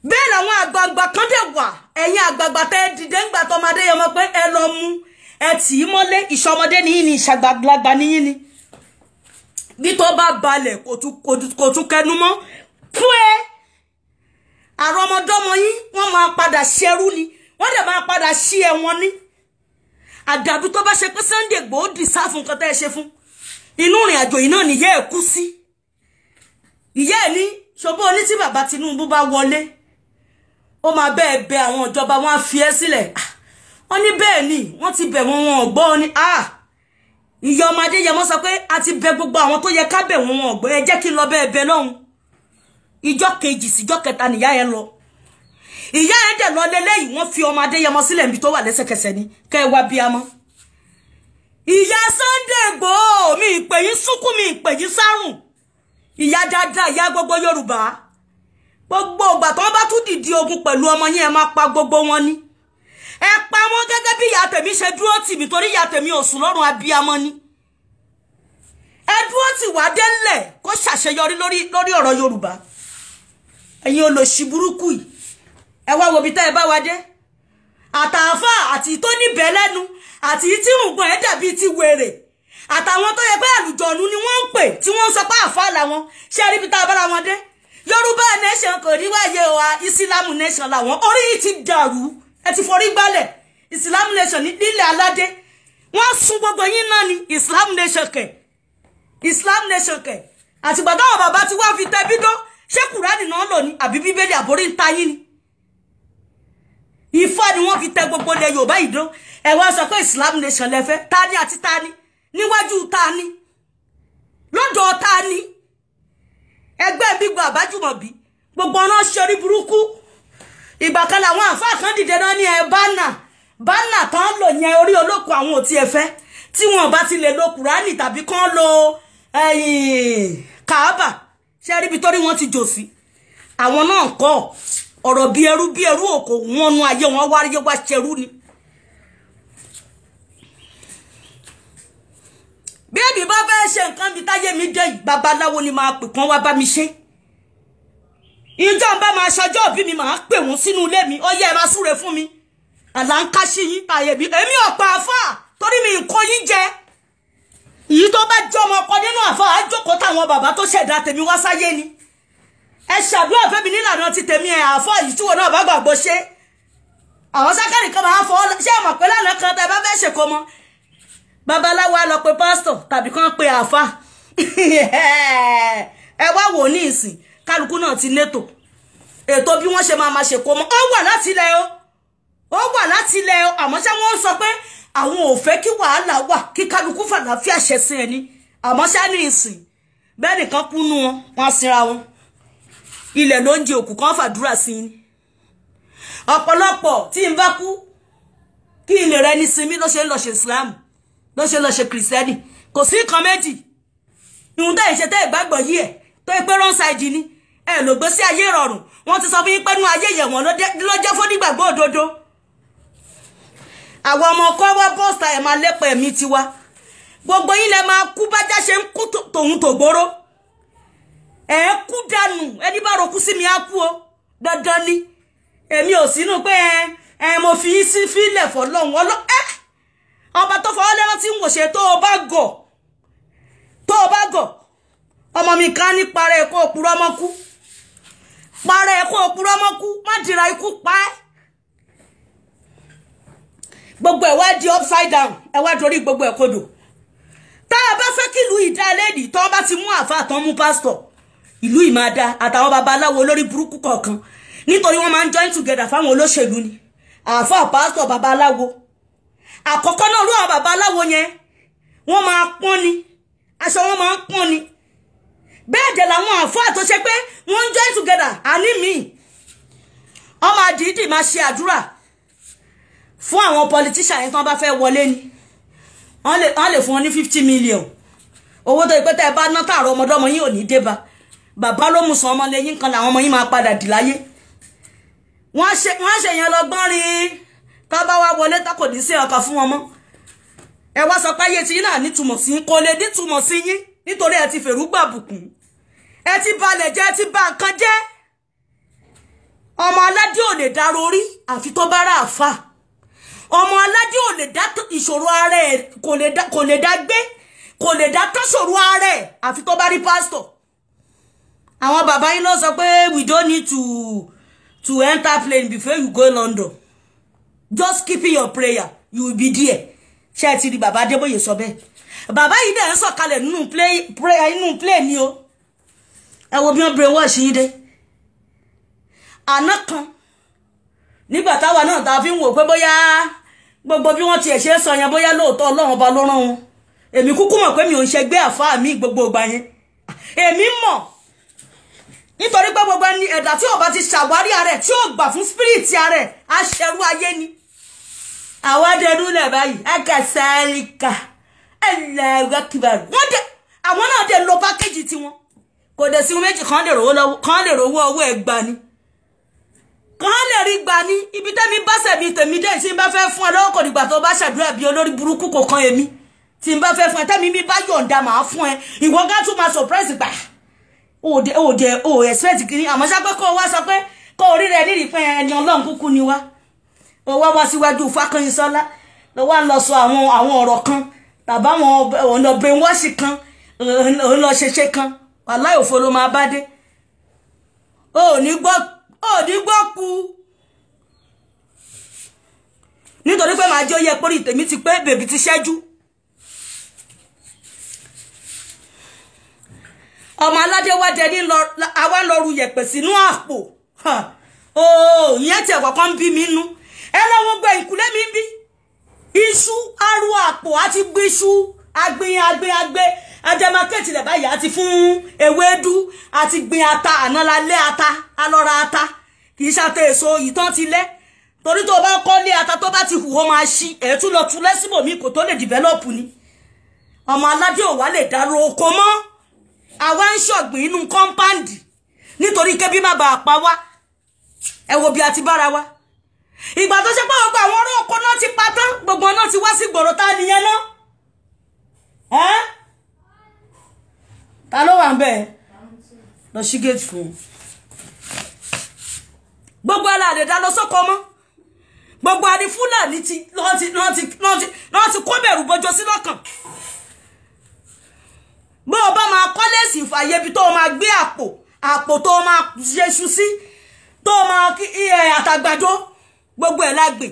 Bẹ́ẹ̀ làwọn àgbààgbà kan dẹ̀ wà, ẹ̀yin àgbààgbà tẹ́ ẹ dìde ń gbà tọmọ Adéyẹmọ pé ẹ lọ mú ẹ tì í mọ́lé, ìṣọmọdé níyìn ni, ìṣàgbàlagbà níyìn ni. Bí tó bá balẹ̀ kò tún kẹnu mọ́ fún ẹ. Àrọmọdọ́mọ yín wọ́n máa padà ṣerú ni, wọ́n dẹ̀ máa padà ṣí ẹ̀wọ̀n ní. Àdàbí tó bá ṣe pé Sunday Igboho dìsáfù nǹkan tẹ́ ẹ ṣe fún. Inú ìrìn àjò yìí náà nìyẹ́ ẹ̀ kú sí. Ìyá ẹ̀ ní ṣobó oní tí bàbá Tinubu bá wọlé, ó máa bẹ́ẹ̀ bẹ àwọn ìjọba, wọn á fi ẹ́ sílẹ̀. Wọ́n ní bẹ́ẹ̀ ni, wọ́n ti bẹ̀ wọ́n, wọn ò gbọ́ ni. Ìyá ọmọ Adéyẹmọ sọ pé a ti bẹ gbogbo àwọn tó yẹ ká bẹ̀ wọ́n, wọn ò gbọ́, ẹ jẹ́ kí n lọ bẹ́ẹ̀ bẹ lọ́hùn. Ìjọ́ kejì síjọ́ kẹta nìyá yẹn lọ. Ìyá yẹn dẹ̀ lọ lélẹ́yìí, wọ́n fi ọmọ Adéyẹmọ sílẹ̀ níbi tó wà lẹ́sẹ̀kẹsẹ̀ ni kẹ́ ẹ wá bí a mọ́. Ìyá Sunday Igboho, mi ìpè yín súnkún, mi ìpè yín sárùn. Ìyá dáadáa, ìyá gbogbo Yorùbá. Gbogbo ìgbà tó bá tún dìde ogun pẹ̀lú ọmọ yín, ẹ máa pa gbogbo wọn ni. Ẹ pa wọn gẹ́gẹ́ bí ìyá tèmi ṣe dúró tì mí, torí ìyá tèmi ò sùn lọ́rùn abiyamọ ni. Ẹ dúró tì wá délẹ̀ kó ṣàṣeyọrí lórí ọ̀rọ̀ Yorùbá. Ẹ̀yin olòṣì burúkú yìí, ẹ wá wo ibi tẹ́ ẹ bá wa dé. Àtàfà àti tó níbẹ̀ lẹ́nu, àti tí rùngbọ̀n ẹ̀ dàbí ti wèrè, àtàwọn tó yẹ pé àlùjọ̀nù ni wọ́n ń pè tí wọ́n ń sọ pé àfà làwọn. Ṣé rí ibi tá a bára wọn dé? Yorùbá nation kò ní wáyé wa, Islam nation làwọn. Orí yìí ti dàrú, ẹ ti forí gbálẹ̀. Islam nation nílẹ̀ aládé, wọ́n sun gbogbo yín náà ni. Islam nation kẹ̀, Islam nation kẹ̀. Àtìgbà táwọn bàbá ti wá fi tẹbí dán, ṣé Kùránì náà lò ní àbí Bíbélì àbórí ń ta yín ni? Ifá ni wọ́n fi tẹ gbogbo ilẹ̀ Yorùbá yìí dán. Ẹ wá sọ pé Islam nation lẹ́fẹ́. Tani àti tani? Níwájú tani? Lọ́dọ̀ tani? Ẹgbẹ́ gbígbọ́ àbájúmọ̀bí gbogbo ọ̀nà ṣorí burúkú. Ìgbà kan làwọn àfáà kan dìde náà ní ẹ bánà bánà tán lò yẹn orí olóko àwọn ò tiẹ̀ fẹ́. Tí wọn bá ti lè lo Kùránì tàbí kán lo Kàábà, ṣe ríbi torí wọn ti jò sí. Àwọn náà kọ́ ọ̀rọ̀ bí ẹrú òkò wọn nu ayé wọn wáyé wá ṣerú ni. Bí èmi bá fẹ́ ṣe nǹkan bí táyé mi dé, babaláwo ni máa pè kán wá bá mi ṣe. Ìjọ ń bá máa ṣọjọ́ òbí mi, máa pè wọ́n sínú ilé mi, ó yẹ ẹ máa súre fún mi. Àlà ń káṣí yín tàyè mi, èmi ọ̀pá àfà torí mi nǹkan yín jẹ. Èyí tó bá jẹ́ ọmọ ọkọ nínú àfà á jókòó táwọn bàbá tó ṣẹ̀dá tèmi wá sáyé ni. Ẹ ṣàdúrà fẹ́mi nílànà ti tèmi ẹ̀ àfà yìí tí wọn náà bá gbàgbọ́ ṣe. Àwọn sákàrì kan máa fọ́ ṣé ẹ mọ̀ pé lánàá kan tẹ bá fẹ́ ṣèkó mọ́, babaláwo á lọ pe pásítọ̀ tàbí kán pe àfà. Ẹ wá wò ní ìsìn, kálukú náà ti létò ètò bí wọ́n ṣe máa máa ṣèkó mọ́. Ó wà láti ilẹ̀ o, ó wà láti ilẹ̀ o. Àmọ́ ṣé wọ́n ń sọ pé àwọn ò fẹ́ kí wàhálà wà, kí kálukú fàlàáfíà ṣẹ̀sìn ẹni. Àmọ́ ṣá ní ìsìn bẹ́ẹ̀ nìkan kúnú wọn, wọ́n sinra wọn. Ilẹ̀ ló ń di òkú kan fàdúrà sí ni. Ọ̀pọ̀lọpọ̀ tí n bá kú kí ilé rẹ ní sinmi ló ṣe ń lọ ṣe Islam, ló ṣe lọ ṣe kìrìsìtẹ́nì. Kò sí nǹkan méjì. Ìhun tẹ́ ìṣe tẹ́ ìgbàgbọ́ yìí ẹ̀ tó pé wrong side ni ẹ ló gbé sí ayé ìrọ̀rùn. Wọ́n ti sọ fún yín pé nú ayé yẹ̀wọ̀n ló jẹ́ fún nígbàgbọ́ òdodo. Àwọn ọmọ ọkọ wá bọ́ọ̀sà ẹ̀ máa lépa ẹ̀mí tiwa. Gbogbo yín lẹ máa kú bájá ṣe ń kú tòun tògbóró. Ẹ kú dànù, ẹni bá rokú sí mi á kú o, dandan ni. Èmi ò sínú pé ẹ mo fi yín sí fílẹ̀ fọlọ́hún ọlọ́ ẹ. Ọba tó fọwọ́ lẹ́rán tí ń wòṣe tó o bá gọ̀, tó o bá gọ̀, ọmọ mi kan ní parẹ́ ẹ̀kọ́ òpùrọ́ ọmọ kú, parẹ́ ẹ̀kọ́ òpùrọ́ ọmọ kú, má dìra ikú pa ẹ́. Gbogbo ẹ̀ wá di upside down, ẹ wá dorí gbogbo ẹ̀ kodò. Tá a bá fẹ́ kí ìlú ìdá lẹ́nìí, tó bá ti mú àáfàá tán mú pásítọ̀, ìlú yìí máa da. Àtàwọn babaláwo olórí burúkú kọ̀ọ̀kan, nítorí wọ́n máa ń join together fáwọn olóṣèlú ni. Àáfàá, pásítọ̀, babaláwo. Àkọ́kọ́ náà rú àwọn babaláwo yẹn, wọ́n máa pọ́n ni, aṣọ wọn máa ń pọ́n ni. Bẹ́ẹ̀ dẹ̀ làwọn àáfàá tó ṣe pé wọ́n ń join together àní mi, wọ́n máa dìídì máa ṣe àdúrà fún àwọn politician yẹn tí wọ́n bá fẹ́ wọlé ni. Wọ́n lè fún wọn ní 50 million. Owó tó yẹ pé tẹ́ ẹ bá ná tààrọ̀ ọmọdọ́mọ yín ò ní dé bá. Bàbá ló mú sàn ọmọ lẹ́yìn kan làwọn ọmọ yín máa padà dì láyé. Wọ́n ṣe yẹn lọ́gbọ́n rí. Tá bá wá wọlé tá kò ní sí ọkàn fún wọn mọ́. Ẹ wá sọ pé ayé tí yín náà nítumọ̀ sí, kò lè nítumọ̀ sí yín nítorí ẹ ti fèrú gbàbùkún, ẹ ti balẹ̀ jẹ́, ẹ ti bà nǹkan jẹ́. Ọmọ aládé ò lè dá rorí àfi tó bá rà àfà. Ọmọ aládé ò lè dá ìṣòro ara ẹ̀, kò lè dá gbé, Kò lè dá tọ́sọ̀rọ̀ ara ẹ̀ àfi tó bá rí pásítọ̀. Àwọn bàbá yín ló sọ pé we don't need to enter plane before you go London. Just keep your prayer, you will be there. Ṣé ẹ ti rí bàbá Adébóyè sọ bẹ́ẹ̀? Bàbá yìí dẹ̀ ń sọ̀kalẹ̀ nínú prayer nínú plane ni o. Ẹ wo bí wọ́n brainwash yín dé. Àná kan nígbà táwa náà ta fi ń wò pé bóyá gbogbo bí wọ́n tiẹ̀ ṣe ń sọ yẹn, bóyá lóòótọ́ Ọlọ́run ọba ló rán wọn. Èmi kúkú mọ̀ pé mi ò ń ṣẹgbẹ́ àfáà mi gbogbo ìgbà yẹn. Èmi mọ̀ nítorí pé gbogbo ẹni ẹ̀dá tí ò bá ti ṣàwárí ara ẹ̀, tí ò gbà fún spirit ara ẹ̀, aṣẹrú ayé ni. Àwa dẹnu lẹ̀ báyìí, akásálíkà ẹlẹ́wàkìbàrù. Wọ́n dẹ àwọn náà dẹ lọ pákéjì tiwọn. Kò dẹ̀ sí méjì kan lè rówó lọ́wọ́, kan lè rówó ọwọ́ ẹ̀ gbà ni. Kan lè rí gbà ní ibi tẹ́mi bá sẹ̀bi tèmi dé, tí n bá fẹ́ fún ẹ lọ́wọ́ kò dìgbà tó bá ṣàdúrà bí olórí burúkú kò kan èmi. Tí n bá fẹ́ fún ẹ, tẹ́mi mi bá yọ̀ǹda màá fún ẹ. Ìwọ gán tún máa surprise gbà. Òde ò expect kiri, àmọ́ ṣá pé kó o wá sọ pé kó o rí rẹ nírìí pé ẹni Ọlọ́run kúkú ni wá. Ó wá wá síwájú Fákànyìnsọ́lá ló wá ń lọ sọ àwọn ọ̀rọ̀ kan tàbá àwọn ọ̀nà brainwash kan, òun lọ ṣeṣe kan. Wàláhì òfo ló máa bá dé. Ó ní gbọ́ ku. Nítorí pé màá jẹ́ oyè pórí tèmi ti pé bèbí ti ṣẹ́jú. Ọmọ aládé wá jẹ ní àwa ń lọ ru yẹ̀pẹ̀ sínú àpò. Ooo, ìyẹn tiẹ̀ kọ̀ọ̀kan ń bí mi nú. Ẹ lọ́wọ́ gbẹ ìkúlé mi ń bí. Iṣu aru àpò àti gbíṣu agbin agbin agbé ajẹmakẹ́tì lẹ̀ báyìí àti fún ewédú àti gbin ata ànálálẹ́ ata alọ́ra ata kì í ṣàtẹ èso ìtàn ti lẹ́. Torí tó bá kọ́lé ata tó bá ti hù ó máa ṣí ẹ̀ tún lọ tún lẹ́sìbòmí kò tó lè dìvẹ́lọ́pù ni. Ọmọ aládé ò wá lè dárò oko mọ́. Àwa ń ṣọ̀gbìn inú kọ́ńpáǹdì nítorí kébí má bàa pa wá. Ẹ wo bí a ti bára wa. Ìgbà tó ṣe pé gbogbo àwọn ọ̀rọ̀ oko náà ti pa tán, gbogbo náà ti wá sí gbòòrò, ta nìyẹn náà? Ẹ́ ta ló wà ń bẹ̀? Lọ sí gate fún un. Gbogbo aláàdé dá lọ sóko mọ́. Gbogbo àdí Fúlàní ti lọ́ọ́ ti kó bẹ̀rù bọjọ sí lọ́kàn. Bó o bá máa kọ́lé sí ìfàyè ibi tó o máa gbé àpò àpò tó o máa ṣeṣu sí, tó o máa kí àtàgbàdo, gbogbo ẹ̀ la gbìn.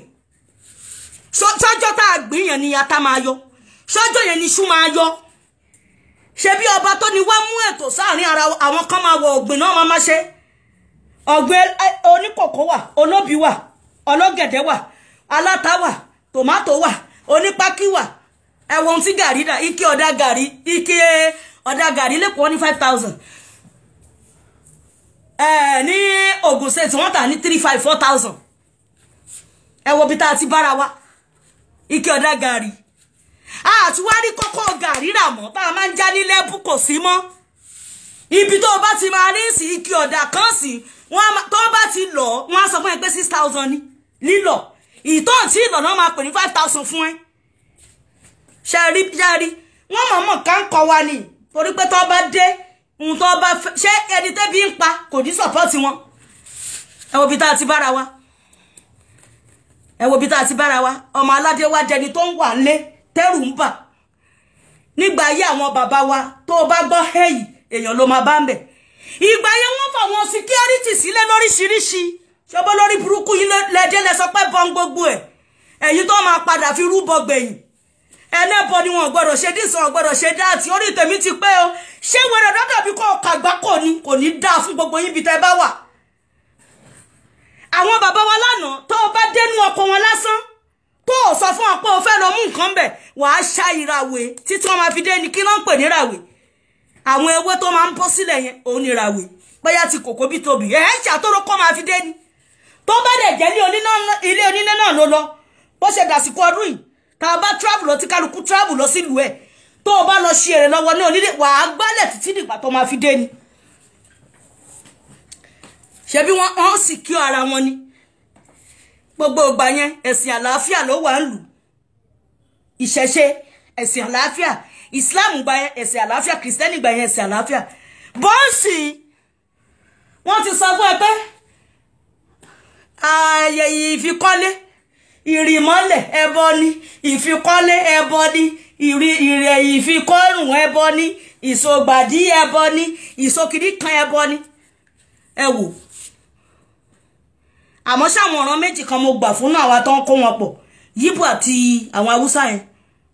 Ṣọ́jọ́ tá a gbìn yẹn ni ata máa yọ, ṣọ́jọ́ yẹn ni iṣu máa yọ. Ṣe bí ọba tó ní wá mú ètò sáàrin ara àwọn kan máa wọ ọ̀gbìn náà máa ṣe. Ọ̀gbìn oníkòkó wà, olóbì wà, ọlọ́gẹ̀dẹ̀ wà, aláta wà, tòmátò wà, onípákí wà. Ẹ wo ohun tí gàrí dà, ike ọ̀dà gàrí, ike ọ̀dà gàrí lẹ́kọ̀ọ́ ní 5,000. Ní Ogun State wọ́n tà ní 3,500, 4,000. Ẹ wo bí tá a ti bára wa. Ike ọ̀dà gàrí. Àti wá rí kókó gàrí rà mọ́ tá a máa ń já ní lẹ́bù kò sí mọ́. Ibi tó o bá ti máa rí sí ike ọ̀dà kan sí, tó bá ti lọ, wọ́n á sọ fún ẹ pé 6,000 ni lílọ̀. Ìtọ́ tí ìlọ̀ náà máa pè ní 5,000 fún ẹ. Ṣe rí wọ́n mọ̀ọ́mọ̀ ká ń kọ́ wa ni torí pé tó bá dé ohun tó bá fẹ́ ṣé ẹni tẹ́bi ń pa kò ní sọ̀pọ́ọ̀tì wọn. Ẹ wo bí tá a ti bára wa. Ẹ wo bí tá a ti bára wa. Ọmọ aládé wa dẹni tó ń wà lé tẹ́rù ń bà. Nígbà ayé àwọn bàbá wa tó o bá gbọ́ hẹ́yì èèyàn ló máa bá ń bẹ̀. Ìgbà yẹn wọ́n fà wọn security sílẹ̀ lóríṣiríṣi. Ṣọbọ́ lórí burúkú yìí lẹ́dẹ́ lẹ sọ pé bọ́n gbogbo ẹ̀. Ẹ̀yin tó máa padà fi rúbọ gbẹ̀yìn. Ẹlẹ́bọ ni wọn gbọ́dọ̀ ṣe dísàn, wọn gbọ́dọ̀ ṣe dáàtì. Orí tèmi ti pé o. Ṣé wẹ̀rẹ̀ dọ́dọ̀ bí kò kàgbá kò ní kò ní dáa fún gbogbo yín bí tẹ́ bá wà. Àwọn bàbá wa lánàá tó o bá dénú ọkọ wọn lásán tó o sọ fún wọn pé o fẹ́ lọ mú nǹkan bẹ̀, wàá ṣá ìràwé títí wọn máa fi dé ní kí ló ń pè ní ìràwé. Àwọn ewé tó máa ń bọ́ sílẹ̀ yẹn òun ní ìràwé. Bóyá ti kòkó bí tóbi ẹ̀ ń ṣàtòrò kó máa fi dé ni. Tó bá dẹ̀ jẹ́ ilé onílé náà ló lọ bó ṣe dàsìkò ọdún yìí. Tá a bá travel lọ tí kálukú travel lọ sílùú ẹ̀, tó o bá lọ ṣe èrè lọ́wọ́ ní onílé, wàá gbálẹ̀ títí dìgbà tó máa fi dé ni. Ṣebí wọ́n sì kí ara wọn ni. Gbogbo ìgbà yẹn ẹ̀sìn àlàáfíà ló wà ń lù. Ìṣẹ̀ṣe ẹ̀sìn àlàáfíà, Islam gbà yẹn ẹ̀sìn àlàáfíà, Kìrìsìtẹ́nì gbà yẹn ẹ̀sìn àlàáfíà. Bọ́ǹsì wọ́n ti sọ fún ẹ pé ààyè ìfikọ́lé ìrìmọ́lẹ̀ ẹbọ ni, ìfikọ́lé ẹbọ ni, Ìrẹ̀ ìfikọ́rùn ẹbọ ní, ìsogbàdí ẹbọ ní, ìsokìrí kan ẹbọ ní. Ẹ wò. Àmọ́ sáwọn ọ̀ràn méjì kan mo gbà fún àwa tó ń kó wọn pọ̀, Yíbò àti àwọn Haúsá yẹn,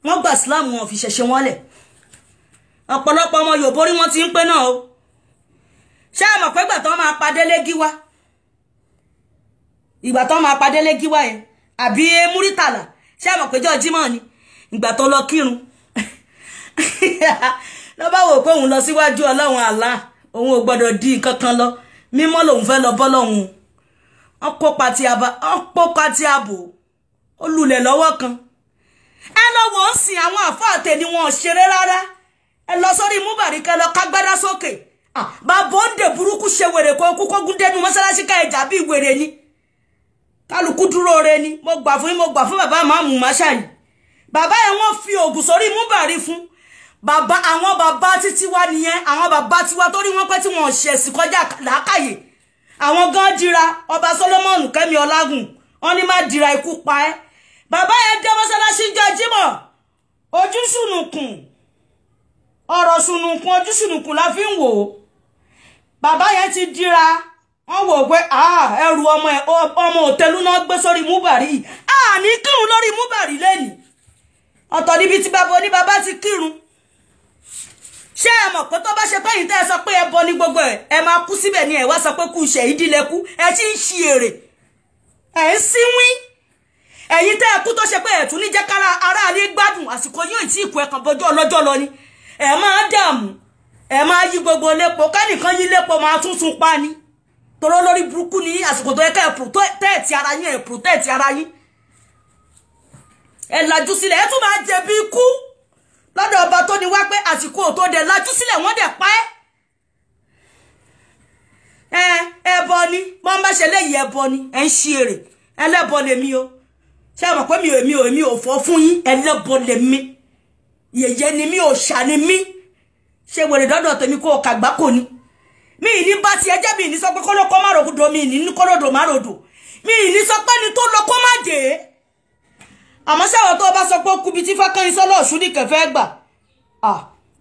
wọ́n gbà Islam, wọn fi ṣẹ̀ṣẹ̀ wọn lẹ̀. Ọ̀pọ̀lọpọ̀ ọmọ Yorùbá orí wọn ti ń pé náà o. Ṣé ẹ mọ̀ pé ìgbà tó máa pa Délé Gíwá, ìgbà tó máa pa Délé Gíwá yẹn àbí Múrítàlá, ṣé ẹ mọ̀ pé jọ́ Jímọ̀ ni ìgbà tó lọ kírun lọ bá wò pé òun lọ síwájú Ọlọ́run àlá, òun ò gbọ́dọ̀ di nǹkan kan lọ, mímọ́ lòun fẹ́ lọ bọ́ lọ́hùn. Wọ́n kópa tí a bò ó lulẹ̀ lọ́wọ́ kan. Ẹ lọ wò ó sìn àwọn àfáà tẹ̀ ni wọn ò ṣeré rárá. Ẹ lọ sórí Múbàrí kẹ lọ kágbádá sókè. Bàbá òǹdè burúkú ṣe wèrè kó kú kógún dénú mọ́ṣáláṣí ká ẹjà bíi wèrè ni. Kálukú dúró re ni. Mo gbà fún yín, mo gbà fún bàbá Máàmù Máṣáyì. Bàbá yẹn wọ́n fi oògùn sórí Múbàrí fún. Bàbá àwọn bàbá títí wa nìyẹn, àwọn bàbá tiwa torí wọ́n pẹ́ tí wọ́n ṣẹ̀sìn kọjá làákàyè. Àwọn gan dira ọba Solomon Kẹ́mi Ọlágùn, wọ́n ní má dira ikú pa ẹ́. Bàbá yẹn dé mọ́ṣáláṣí jọ Jímọ̀, ojú ṣùnùkùn, ọ̀rọ̀ ṣùnùkùn, ojú ṣùnùkùn la fi ń wò ó. Bàbá yẹn ti dira, wọ́n wò pé ẹrù ọmọ òtẹ́lú náà gbé sórí Múbàrí. Àní kírun lórí Múbàrí lẹ́nìí. Ọ̀tọ̀ níbi tí bàbá oníbàbá ti kírun. Ṣé ẹ mọ̀ pé tó bá ṣe pé yìí tẹ́ ẹ sọ pé ẹ bọ ní gbogbo ẹ̀, ẹ máa kú síbẹ̀ ni ẹ wá sọ pé kú iṣẹ́ ìdílé kú, ẹ ti ń ṣi èrè, ẹ ń sínwín. Ẹ̀yin tẹ́ ẹ kú tó ṣe pé ẹ̀ tún ní jẹ́ kára aráalé gbádùn, àsìkò yóò tí ì kú, ẹ kàn bọjọ́ ọlọ́jọ́ lọ ni. Ẹ máa dààmú, ẹ máa yí gbogbo lépo, kẹ́nìkan yí lépo máa tún tún pa ni. Toró lórí burúkú ní àsìkò tó yẹ ká ẹ protect ara yín, ẹ protect ara yín. Ẹ lajú sílẹ̀, ẹ tún máa jẹ̀bi ikú lọ́dọ̀ ọba tó ní wá pé àsìkò tó dẹ̀ lajú sílẹ̀ wọ́n dẹ̀ pa ẹ́. Ẹ ẹbọ ni, wọ́n bá ṣe léyìí ẹbọ ni, ẹ ń ṣe èrè, ẹlẹ́bọ lèmi o. Ṣé ẹ mọ̀ pé mi ò fọ́ fún yín, ẹlẹ́bọ lèmi. Yẹ̀yẹ́ ni mi, òòṣà ni mí. Ṣé wèrè dọ́dọ̀ tèmi kó o kàgbá kò ní. Mi ì ní bá tiẹ̀ jẹ́, mi ì ní sọ pé kọ́lọ́kọ́ má rògbòdò, mi ì ní kọ́lọ́dọ̀ má ròdò. Mi ì ní sọ pé ni tó lọ kó má dé. Àmọ́ sáwọn tó bá sọ pé ó kubi tí Fákànyìn sọ́lọ́ ọ̀ṣun ní kẹfẹ́ gbà,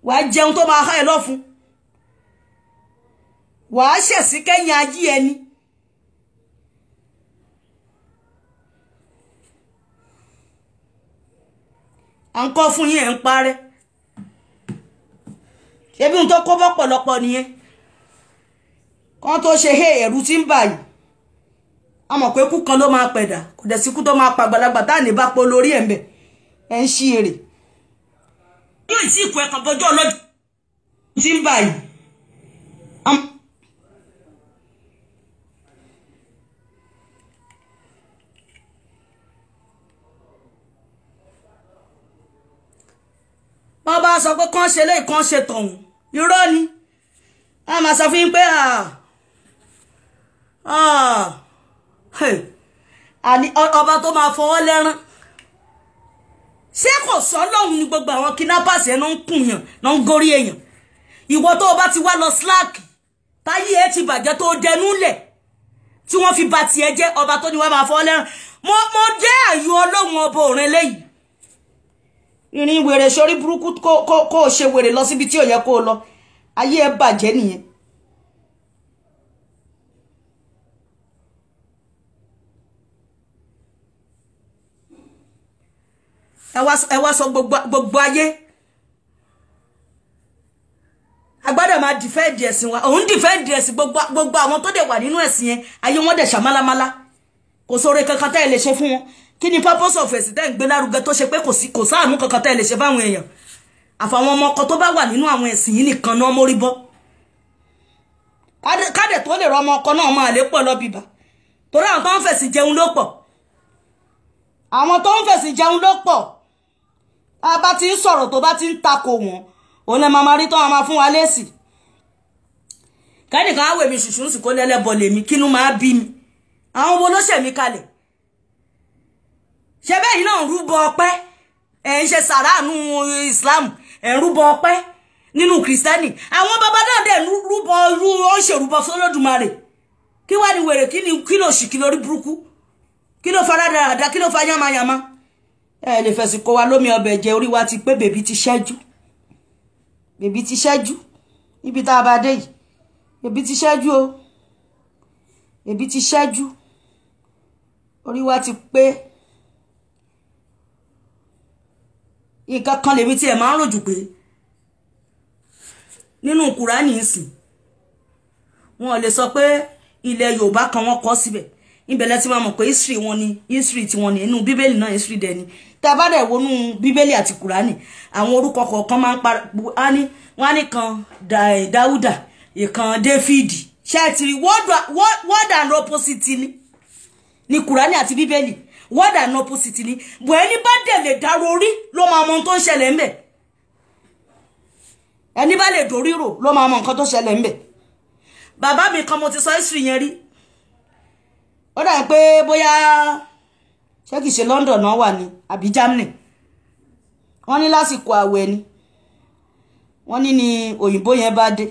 wàá jẹun tó máa há ẹ lọ́fun, wàá ṣẹ̀sí kẹ́yìn ayé ẹni. À ń kọ́ fún yín, ẹ̀ ń parẹ́. Ṣebí ohun tó kó bọ́pọ̀lọpọ̀ nìyẹn. Kán tó ṣe hé ẹ̀rù tí ń bà yìí. A mọ̀ pé kú kan ló máa pẹ̀dà, kò dẹ̀ sí kú tó máa pa àgbàlagbà tá à ní bá pọ̀ lórí ẹ̀ ń bẹ̀. Ẹ̀ ń ṣí èrè. Yóò tí ì kú ẹ̀kan bọ́jọ́ ọlọ́jọ́ tí ń bà yìí. Wọ́n bá sọ pé kán ṣe léyìí, kán ṣe tọ̀hún, irọ́ ni. Wọ́n máa sọ fún yín pé ọba tó máa fọwọ́ lẹ́rán. Ṣé kò sọ lọ́hùn ni gbogbo àwọn kidnappers ẹ̀ náà ń kùn yàn, náà ń gorí èèyàn. Ìwọ tó o bá ti wá lọ slack, táyé ẹ ti bàjẹ́ tó dẹnu lẹ̀, tí wọ́n fi ba tiẹ̀ jẹ́, ọba tó ní wá máa fọwọ́ lẹ́rán. Mo jẹ́ àyò Ọlọ́run ọba òrin léyìí. Ìrìn wèrè sórí burúkú kó o ṣe wèrè lọ síbi tí ò yẹ kó o lọ. Ayé ẹ bàjẹ́ nìyẹn. Ẹ wá sọ gbogbo ayé. A gbọ́dọ̀ máa dìfẹ́ǹdì ẹ̀sìn wa. Òun dìfẹ́ǹdì ẹ̀sìn gbogbo àwọn tó dẹ̀ wà nínú ẹ̀sìn yẹn, ayé wọn dẹ̀ ṣàmálámálá. Kò sóore kankan tẹ́ ẹ lè ṣe fún wọn. Kí ni purpose of ẹ̀sìn tẹ́ ń gbé lárugẹ tó ṣe pé kò sáànú kankan tẹ́ ẹ lè ṣe fáwọn èèyàn? Àfàwọn ọmọ ọkọ tó bá wà nínú àwọn ẹ̀sìn yìí nìkan náà mórí bọ́. Kádẹ̀ tó lè rọ ọmọ ọkọ náà máa lè pọ̀ lọ bìbà. Torí àwọn tó ń fẹ̀sìn jẹun ló pọ̀. Àwọn tó ń fẹ̀sìn jẹun ló pọ̀. A bá ti ń sọ̀rọ̀ tó bá ti ń takò wọ́n, òun lè máa rí tó máa fún wa lésì. Kẹ́nìkan á wè mí ṣùṣù ń sì kó lẹ́lẹ́bọ lèmi, kínú máa bí mi. Àwọn wo ló ṣẹ̀mí kalẹ̀? Ṣé bẹ́ẹ̀ yìí náà ń rúbọ ọpẹ́? Ẹ̀ ń ṣe sàránù Islam, ẹ̀ ń rúbọ ọpẹ́ nínú Kìrìsìtẹ́nì. Àwọn bàbá náà dẹ̀ rúbọ irú ó ń ṣèrúbọ f'Olódùmarè. Kí wá ní wèrè, kí ló ṣì, kí lórí burúkú? Kí ló fara dáradára, kí ló fa yánmayànmá? Ẹ lè fẹ̀sìn kó wa lómi ọbẹ̀ jẹ, orí wa ti pé, bèbí ti ṣẹ́jú, bèbí ti ṣẹ́jú níbi tá a bá dé yìí, bèbí ti ṣẹ́jú o, bèbí ti ṣẹ́jú, orí wa ti pé. Nǹkan kan lèmi tí ẹ máa ń ròjù pé nínú Kùránì ìsìn wọn ò lè sọ pé ilẹ̀ Yorùbá kan wọ́n kọ́ síbẹ̀, ibẹ̀ lẹ ti máa mọ̀ pé history wọn ni, history tiwọn ni. Inú Bíbélì náà history dẹ̀ ni. Tá a bá dẹ̀ wọnú Bíbélì àti Kùránì, àwọn orúkọ kọ̀ọ̀kan máa ń para á ní wọ́n á ní kan Dáúdà, ìkan Dáfídì. Ṣé ẹ ti rí word and opposite ni ni Kùránì àti Bíbélì, word and opposite ni. Bọ̀ ẹni bá dẹ̀ lè dárò orí ló máa mọ ohun tó ń ṣẹlẹ̀ ńbẹ̀, ẹni bá lè dórí rò ló máa mọ nǹkan tó ṣẹlẹ̀ ńbẹ̀. Bàbá mi kan, mo ti sọ history yẹn rí, ó dà pé bóyá ṣé kìí ṣe London náà wà ní àbí Germany. Wọ́n ní lásìkò àwẹ̀ ni wọ́n ní ni òyìnbó yẹn bá dé,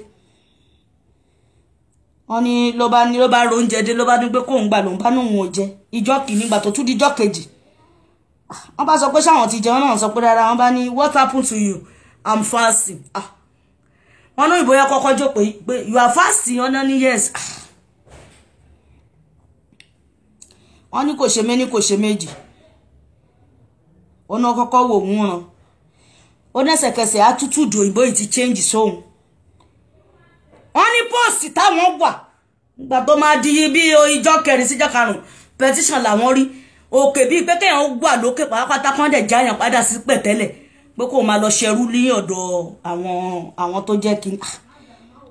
wọ́n ní ló bá ní ló bá ro oúnjẹ dé, ló bá ní pé kóun gbà, lòun bá ní òun ò jẹ ìjọ́ kìíní. Gbà tó tún di ìjọ́ kejì, wọ́n bá sọ pé ṣáwọn ti jẹun náà, sọ pé rárá. Wọ́n bá ní, "What happened to you?" "I'm fasting." Ah, wọ́n ní òyìnbó yẹn kọ́kọ́ jókòó pé, "You are fasting?" Wọ́n náà ní, "Yes." Wọ́n ní kò ṣe méní, kò ṣe méjì, ó náà kọ́kọ́ wò ń ràn ó nẹ́sẹ̀kẹsẹ̀ attitude òyìnbó yìí ti change sóhun. Wọ́n ní post táwọn wà nígbà tó máa di bí ìjọ́ kẹrin síjọ́ karùn-ún, petition làwọn rí òkè bíi pé kéèyàn wà lókè pátápátá kán dẹ̀ jáyàn padà sí pẹ̀tẹ́lẹ̀ pé kó máa lọ ṣerú ní ọ̀dọ̀ àwọn tó jẹ́ kí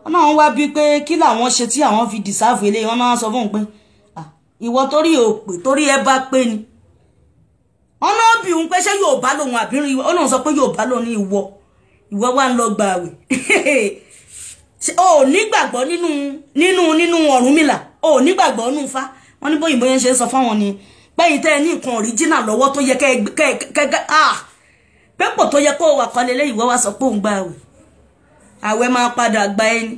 wọ́n náà wá bíi pé kí làwọn ṣe tí àwọn fi deserve eléyìí. Wọ́n náà sọ fún un pé ìwọ torí òpè torí ẹ bá pé ni. Wọ́n náà bí òun pé ṣé Yorùbá lòun àbírin, ó náà sọ pé Yorùbá lòun ní. Ìwọ wà ń lọ gbà àwẹ̀, o ò nígbàgbọ́ nínú Ọ̀rúnmìlà, o ò nígbàgbọ́ nínú Ifá. Wọ́n ní bóyìnbó yẹn ṣe ń sọ fáwọn ni pẹ́yìn tẹ́ ẹ ní nǹkan original lọ́wọ́ tó yẹ kẹ́ ah pépò tó yẹ kó wà kọ́lé lẹ́yìn, ìwọ wá sọ pé òun gba àwẹ̀, àwẹ̀ máa padà gba ẹni.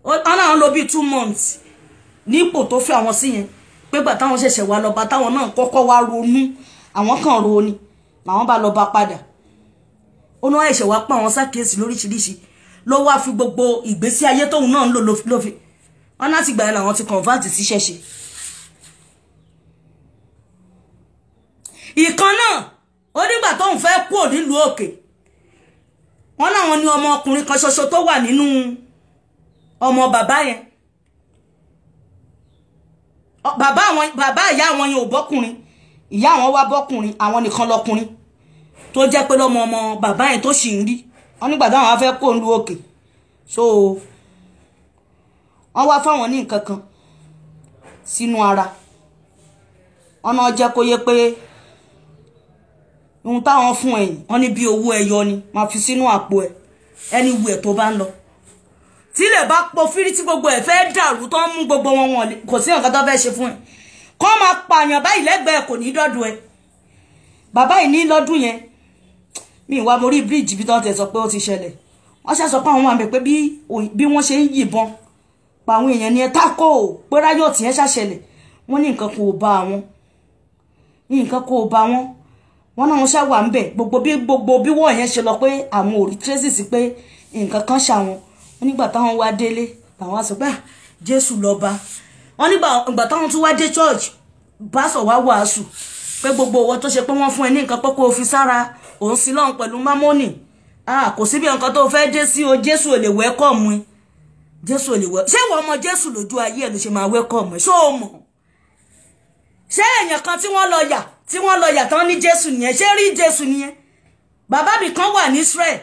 Wọ́n náà lò bíi 2 months nípò tó fi àwọn sí yẹn, pé gbà táwọn ṣẹ̀ṣẹ̀ wá lọ́ba, táwọn náà kọ́kọ́ wá ronú, àwọn kan ro ni làwọn bá lọ́ba padà. Ó náà ẹ̀ṣẹ̀ wá pa àwọn sákèésì lóríṣiríṣi, ló wá fi gbogbo ìgbésí ayé tóun náà ń lò ló fi wọn láti gbà yẹn làwọn ti convert sí ṣẹ̀ṣẹ̀. Ìkan náà ó nígbà tóun fẹ́ kúrò nílùú òkè, wọn láwọn ní ọmọkùnrin kan ṣoṣo tó wà nínú ọmọ bàbá yẹn. Bàbá àwọn, bàbá ìyá àwọn yẹn ò bọ́kùnrin, ìyá àwọn wá bọ́kùnrin, àwọn nìkan lọkùnrin tó jẹ́ pé lọ́mọ ọmọ bàbá yẹn tó sì ń rí wọn. Nígbà táwọn wá fẹ́ kó ń lu òkè, so wọ́n wá fáwọn ní nǹkan kan sínú ara wọn náà, jẹ́ kó yé pé ohun táwọn fún ẹ̀yìn wọn ní bí owó ẹyọ ni, máa fi sínú àpò ẹ anywhere tó bá ń lọ. Tílẹ̀ bá pọ̀ fírí tí gbogbo ẹ̀ fẹ́ dàrú, tó ń mú gbogbo wọn, wọn kò sí nǹkan tó fẹ́ ṣe fún ẹ, kọ́ máa pààyàn báyìí lẹ́gbẹ̀ẹ́, kò ní dọ́dún ẹ. Bàbá yìí ní lọ́dún yẹn mi ìwà mo rí bíríìjì bí tó ń tẹ̀ sọ pé ó ti ṣẹlẹ̀. Wọ́n ṣe sọ pé àwọn àmì pé bí wọ́n ṣe ń yìnbọn pa àwọn èèyàn ní ẹ tákò pé riot yẹn ṣàṣẹlẹ̀. Wọ́n ní nǹkan kò bá wọn, nǹkan kò bá wọn. Wọ́n náà wọ́n ṣá wà ń bẹ̀ gbogbo bí wọ́n yẹn ṣe lọ pé àwọn ò rí traces pé nǹkan kan ṣàwọn. Wọ́n nígbà táwọn wá délé làwọn á sọ pé Jésù lọ́ba. Wọ́n nígbà ìgbà táwọn tún wá dé church, pásọ̀ wá wàásù pé gbogbo owó tó ṣe pé wọ́n fún ẹ ní nǹkan pé kó o fi sára òun sí lọ́hùn pẹ̀lú mámọ́nì, kò síbi nǹkan tó fẹ́ dé sí o, Jésù ò lè welcome ẹ, Jésù ò lè wẹ́. Ṣé ìwọ ọmọ Jésù lójú ayé ẹ ló ṣe máa welcome ẹ? Ṣé o mọ̀? Ṣé èèyàn kan tí wọ́n lọ yà, tí wọ́n lọ yà tán ní Jésù nìyẹn? Ṣé rí Jésù nìyẹn? Bàbá mi kan wà ní Israel,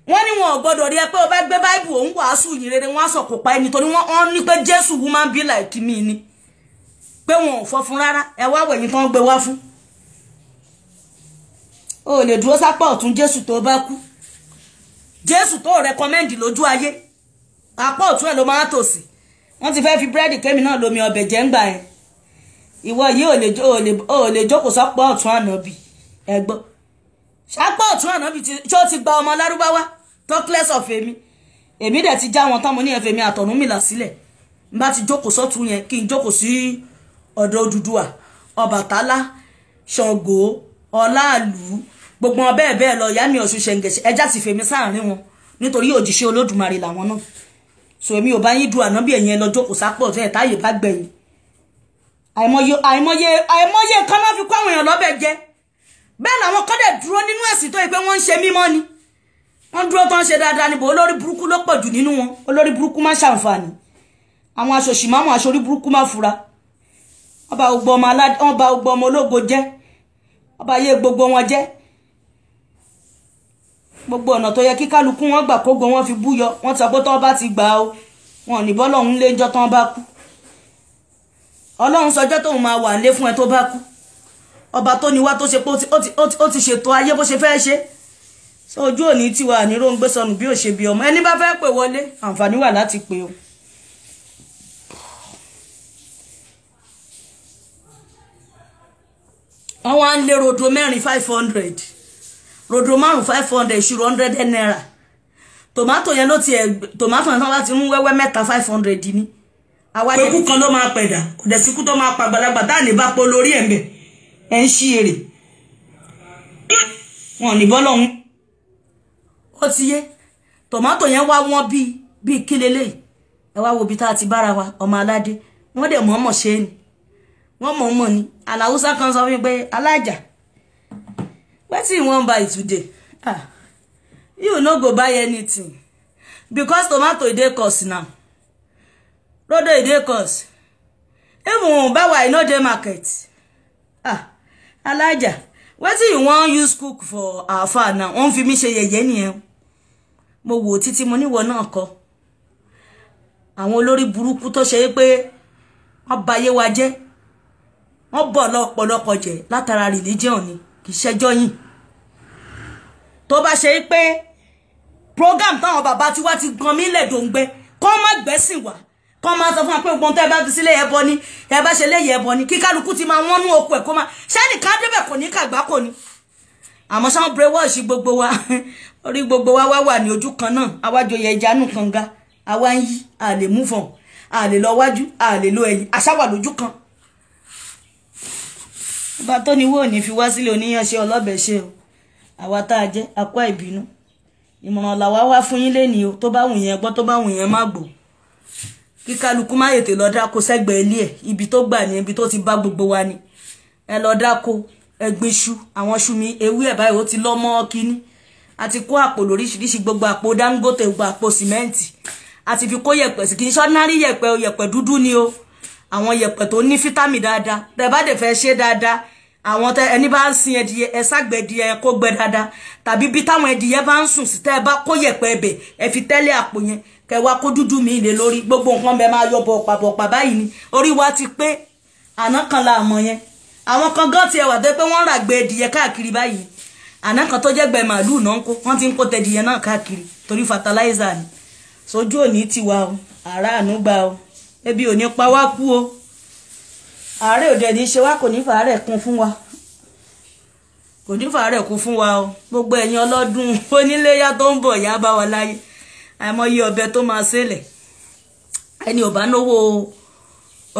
wọ́n ní wọn ò gbọ́dọ̀ rí ẹ pé o bá gbé báìbù òun wàásù yìn rere, wọ́n á sọ kò pa ẹni torí wọ́n ní pé Jésù woman be like me ni, pé wọn ò fọ́ fún rárá. Ẹ wá wẹ̀yìn tán gbé wá fún o lè dúró sápá ọ̀tún Jésù tó bá kú. Jésù tó recommend lójú ayé, apá ọ̀tún ẹ̀ ló máa tòsí. Wọ́n ti fẹ́ fi búrẹ́dì kémi náà lómi ọbẹ̀ jẹ́ ń gbà yẹn. Ìwọ yìí ò lè jókòó sápá ọ̀tún ànábì. Ẹ gbọ́, sápá ọ̀tún ànábì tí ó ti gba ọmọ lárúbáwá, talkless of èmi. Èmi dẹ̀ ti já wọn tán, mo ní ẹ̀fẹ̀ mi àtọ̀rúnmìlà sílẹ̀. N bá ti jókòó sọ́tún yẹn, kí n jókòó sí ọ̀dọ̀ Odùduwà, Ọbàtálá. Ṣàngó, Ọláàlú, gbogbo wọn bẹ́ẹ̀ bẹ́ẹ̀ lọ, ìyá mi Ọ̀ṣun Ṣẹ̀ǹgẹ̀ṣẹ̀, ẹja sì fèmí sáàrin wọn nítorí òjíṣẹ́ Olódùmarè làwọn náà. So èmi ò bá yín du ànábì, ẹ̀yìn ẹ lọ jókòó sápọ̀ tẹ́ táyè bá gbẹ̀yìn. Àìmọye àìmọye àìmọye nǹkan náà fi kó àwọn èèyàn lọ́bẹ̀ jẹ. Bẹ́ẹ̀ làwọn kan dẹ̀ dúró nínú ẹ̀sìn tó yẹ pé wọ́n ń ṣe mímọ́ ni. Wọ́n dúró tó ń ṣe dáadáa níbo, olórí burúkú ló pọ̀ jù nínú wọn. Olórí burúkú má ṣàǹfààní. Àwọn aṣòṣì máa mú aṣorí burúkú má fura. Wọ́n bà gbogbo ọmọ aládé, wọ́n bà gbogbo ọmọ ológo jẹ́. Wọ́n bà ayé gbogbo wọn jẹ́. Gbogbo ọ̀nà tó yẹ kí kálukú wọn gbà kógo wọn fi búyọ. Wọ́n sọ pé tán bá ti gbà o, wọn ò ní bọ́ lọ́hún lé ńjọ́ tán bá kú. Ọlọ́run sọjọ́ tóun máa wà lé fún ẹ tó bá kú. Ọba tó ní wá tó ṣe pé ó ti ṣètò ayé bó ṣe fẹ́ ṣe. So ojú òní tiwa ní róńgbé sọnù bí ò ṣe bí ọmọ. Ẹni bá fẹ́ pè wọlé, àǹfààní wà láti pè o. Wọ́n wá ń lé rodo mẹ́rin 500, rodo márùn 500, ìṣirò 100 naira. Tòmátò yẹn ló ti ẹ̀, tòmátò yẹn bá ti mú wẹ́wẹ́ mẹ́ta 500 ní. Àwa pẹ̀kú kan ló máa pẹ̀dà, kò dẹ̀ síkú tó máa pa àgbàlagbà tá à ní bá pọ̀ lórí ẹ̀ ń bẹ̀. Ẹ̀ ń ṣí èrè. Wọn ò ní bọ́ lọ́hún. Ó ti yé. Tòmátò yẹn wá wọ́n bíi kí leléyìí. Ẹ wá wo ibi tá a ti bára wa, ọmọ aládé. Wọ́n dẹ̀ mọ̀ọ́mọ̀ ṣe é ni. Wọ́n mọ̀ọ́mọ̀ ni. Àlàúsá kan sọ fún mi pé alájà, wetin you wan buy today? Ah, you no go buy anything because tomato e dey cost now. Rodo e dey cost. Even bawa e no dey market. Ah, alájà, wetin you wan use cook for our farm now? Wọ́n fi mí ṣe yẹ̀yẹ́ nìyẹn. Mo wò títí mo níwọ náà kọ́. Àwọn olórí burúkú tó ṣe é pé wọ́n ba ayé wa jẹ́. Wọ́n bọ̀ lọ́pọ̀lọpọ̀ jẹ́ látara religion ni, kì í ṣẹjọ́ yín. Tó bá ṣe é pé program táwọn bàbá tiwa ti gan mí lẹ̀ dòǹgbẹ, kọ́ má gbẹ́sìn wá, kọ́ máa sọ fún wa pé gbọ́n tó ẹ bá fi sílé ẹbọ ni, ẹ bá ṣe léyìí ẹbọ ni, kí kálukú ti máa wọ́n nú oko ẹ̀ kó máa ṣẹ́nìkan débẹ̀ kò ní kàgbá kò ní. Àmọ́ sáwọn brainwash gbogbo wa, orí gbogbo wa wá wà ní ojú kan náà, àwájọyẹ ẹja nù kànga, àwa ń yí, a lè move on, a lè lọ wájú, a lè lọ ẹ̀yìn, àṣà wà lójú kan. Ọba tó ní wò ní fi wá sílé oníyanṣẹ́ ọlọ́bẹ̀ ṣe o. Àwa tá a jẹ́ akwa ìbínú. Ìmọ̀ràn làwa wá fún yín lénìí o, tó bá wù yẹn gbọ́, tó bá wù yẹn má gbọ́. Kí kálukú má yètè lọ dáko sẹ́gbẹ̀ẹ́ ilé ẹ̀, ibi tó gbà ní ibi tó ti bá gbogbo wa ni. Ẹ lọ dáko, ẹ gbin iṣu, àwọn iṣu mi ewé ẹ̀ báyìí ó ti lọ́ mọ́ kínní. A ti kó àpò lóríṣiríṣi, gbogbo àpò Dangote, gbogbo àpò sìmẹ́ǹtì. A ti fi kó yẹ̀pẹ̀ sí, kì í ṣọ́nárì yẹ̀pẹ̀ o, yẹ̀pẹ̀ dúdú ni o. Àwọn yẹ̀pẹ̀ tó ní fítámì dáadáa. Tẹ́ bá dẹ̀ fẹ́ ṣe dáadáa, àwọn tẹ ẹni bá ń sin ẹdìyẹ, ẹ ságbẹ ẹdìyẹ kó gbẹ dáadáa, tàbí bí táwọn ẹdìyẹ bá ń sùn sí, tẹ́ ẹ bá kó yẹ̀pẹ̀ ẹbẹ̀, ẹ fi tẹ́lẹ̀ àpò yẹn, kẹ́ wá kó dúdú mi lé lórí, gbogbo nǹkan bẹ máa yọ bọ̀pà bọ̀pà báyìí ni. Orí wa ti pé àná kan la mọ̀ yẹn. Àwọn kan gan tiẹ̀ wà tó pé wọ́n ràgbé ẹdìyẹ káàkiri báyìí. Àná kan tó jẹ́ gbẹ màálù náà ń kó, wọ́n ti ń kó tẹdìyẹ náà káàkiri torí fertilizer ni. Sojú òní tiwa o, àràánú gbà o, ebi ò ní pa wá kú o. Àárẹ̀ òde ní ṣe wá, kò ní fàárẹ̀ kún fún wa. Kò ní fàárẹ̀ kún fún wa o. Gbogbo ẹ̀yin ọlọ́dún oníléyá tó ń bọ̀ yá bá wa láyé. Àìmọye ọbẹ̀ tó máa ṣẹlẹ̀. Ẹni ò bá náwó,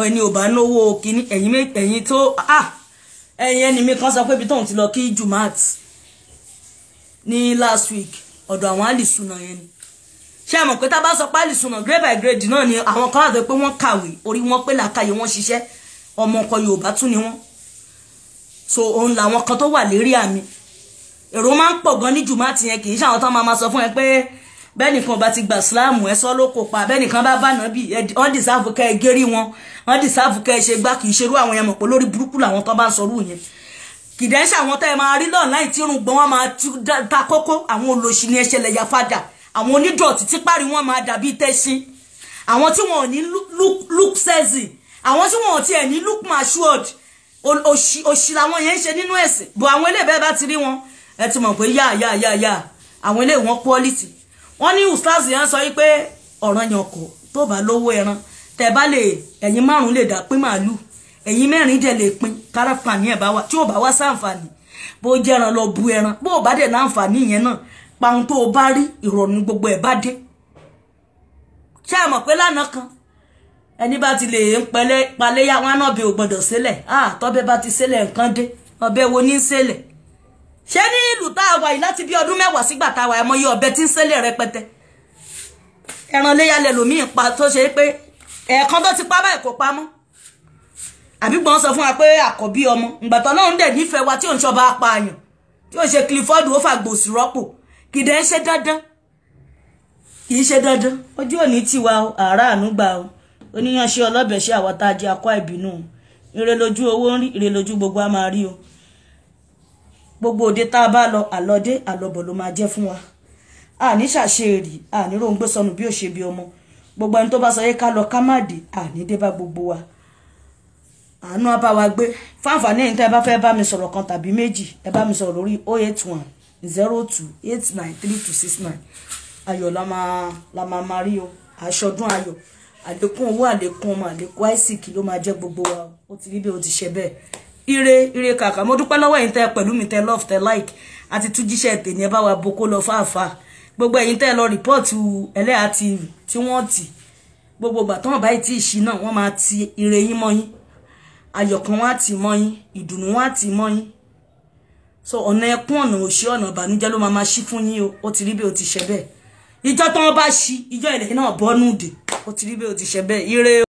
ẹni ò bá náwó kíní, ẹ̀yin tó, ah, ẹ̀yin ẹni mi kan sọ pé ibi tóun ti lọ kí Jumat ní last week, ọ̀dọ̀ àwọn àlìsùnà yẹn ni. Ṣé ẹ mọ̀ pé tá bá sọ pé àlìsùnà grade by grade náà ni àwọn kan àti pé wọ́n kàwé, orí wọn pé làákàyè wọn ṣiṣẹ́, ọmọ ọkọ Yorùbá tún ni wọ́n. So òun làwọn kan tó wà lérí àmì. Èrò máa ń pọ̀ gan ní Jumat yẹn, kì í ṣe àwọn tán máa sọ fún ẹ pé bẹ́ẹ̀ nìkan bá ti gbà síláàmù ẹ sọ ló kó pa, bẹ́ẹ̀ nìkan bá bànà bí wọ́n dìsáàfù kẹ́ ẹ gérí wọn, wọ́n dìsáàfù kẹ́ ẹ ṣe gbá, kì í ṣerú àwọn yẹn mọ̀ pé lórí burúkú làwọn tán bá ń sọrú yẹn. Kì í dẹ́ ṣe àwọn tẹ́ ẹ máa rí lọ́ọ̀láì tí irun gbọ́n wọn máa ta kókó, àwọn olóṣì ni ẹṣẹlẹ̀ ya fada, àwọn onídọ̀tí tí párí wọn máa dàbí tẹ́ṣin, àwọn tí wọn ò ní look sexy, àwọn tí wọn ò tiẹ̀ ní look matured, òṣì làwọn yẹn ń ṣe nínú ẹ̀sìn. Bọ̀ àwọn eléyìí bẹ́ẹ̀ bá ti rí wọn, ẹ ti mọ̀ pé yá yá yá yá, àwọn eléyìí wọn quality. Wọ́n ní ustaz yẹn sọ wípé ọ̀ràn yàn kò tó bá lówó ẹran, tẹ́ bá lè ẹ̀yin márùn-ún lè dá pín màálù, ẹ̀yin mẹ́rin dẹ̀ lè pín káràfàní ẹ̀ bá wà, tí ò bá wá sáǹfààní bó jẹ́ran lọ bu ẹran, bó bá dẹ̀ láǹfààní yẹn náà, pa ohun tó o bá rí ìrọ̀rùn gbogbo ẹ̀ bá dé. Ṣé ẹ mọ̀ pé lánàá kan ẹni bá ti lè ń paléyà wọn náà bí o gbọ́dọ̀ sílẹ̀, ah tọ́bẹ̀ bá ti sílẹ̀ nǹkan dé, Ọ̀bẹ wo ní ń ṣẹlẹ̀? Ṣé ní ìlú tá a wà yìí láti bí ọdún 10 sígbà tá a wà, ẹmọ yìí ọ̀bẹ tí ń ṣẹlẹ̀ rẹpẹtẹ. Ẹran léyà lẹlòmíì pa tó ṣe pé ẹ̀ẹ̀kan tó ti pa báyìí kò pamọ́. Àbí gbọ́n sọ fún wa pé àkọ́bí ọmọ ìgbà tó Ọlọ́run dẹ̀ nífẹ̀ẹ́ wa tí ò ń ṣọba apààyàn, tí ò ń ṣe Clifford ó fàgbòsì rọ́pò, kì í dẹ̀ ń ṣe dandan, kì í ṣe dandan. Ojú òní tiwa o, àràánú gbà o, oníyanṣẹ́ ọlọ́bẹ̀ ṣe àwọn tá a jẹ akọ ìbínú o. Ire lójú owó ń rí, ire lójú gbogbo a máa rí o. Gbogbo òde tá a bá lọ, àlọ́dé àlọ́bọ̀ ló máa jẹ́ fún wa. Àní ṣàṣeèrì, àní róńgbé sọnù bí ó ṣe bí ọmọ. Gbogbo ẹni tó bá sọ yé ká lọ ká má dé, àní dé bá gbogbo wa. Àánú á bá wa gbé. Fáǹfààní ẹ̀yin tẹ́ ẹ bá fẹ́ bá mi sọ̀rọ̀ kan tàbí méjì, ẹ bá mi sọ̀rọ̀ lórí 081 02 89 3269. Ayọ̀ la máa rí o. Àṣọdún ayọ̀, àlékún owó, àlékún ọmọ, àlékún àìsíkì ló máa jẹ́ gbogbo wa. Ó ti rí bí ó ti ṣe bẹ́ẹ̀. Ire ire kàkà. Mo dúpẹ́ lọ́wọ́ ẹ̀yin tẹ́ pẹ̀lú mi, tẹ́ love, tẹ́ like, àti tún jíṣẹ́ tèmi, ẹ bá wa boko lọ fáfáà. Gbogbo ẹ̀yin tẹ́ lọ rìpọ́ọ̀tù Ẹlẹ́hà TV tí wọ́n tì, gbogbo ìgbà tán báyìí tí ìṣí náà wọ́n máa ti ire yín mọ́ yín, ayọ̀ kan wọ́n á tì mọ́ yín, ìdùnnú wọ́n á tì mọ́ yín. So ọ̀nà ẹkún, ọ̀nà òṣì, ọ̀nà ìbànújẹ́ ló máa ṣí fún yín o. Ó ti rí bí ó ti ṣe bẹ́ẹ̀. Ìjọ tán bá ṣí, ìjọ ilẹ̀ náà bọ́nú dè. Ó ti rí bí ó ti ṣe bẹ́ẹ̀. Ire.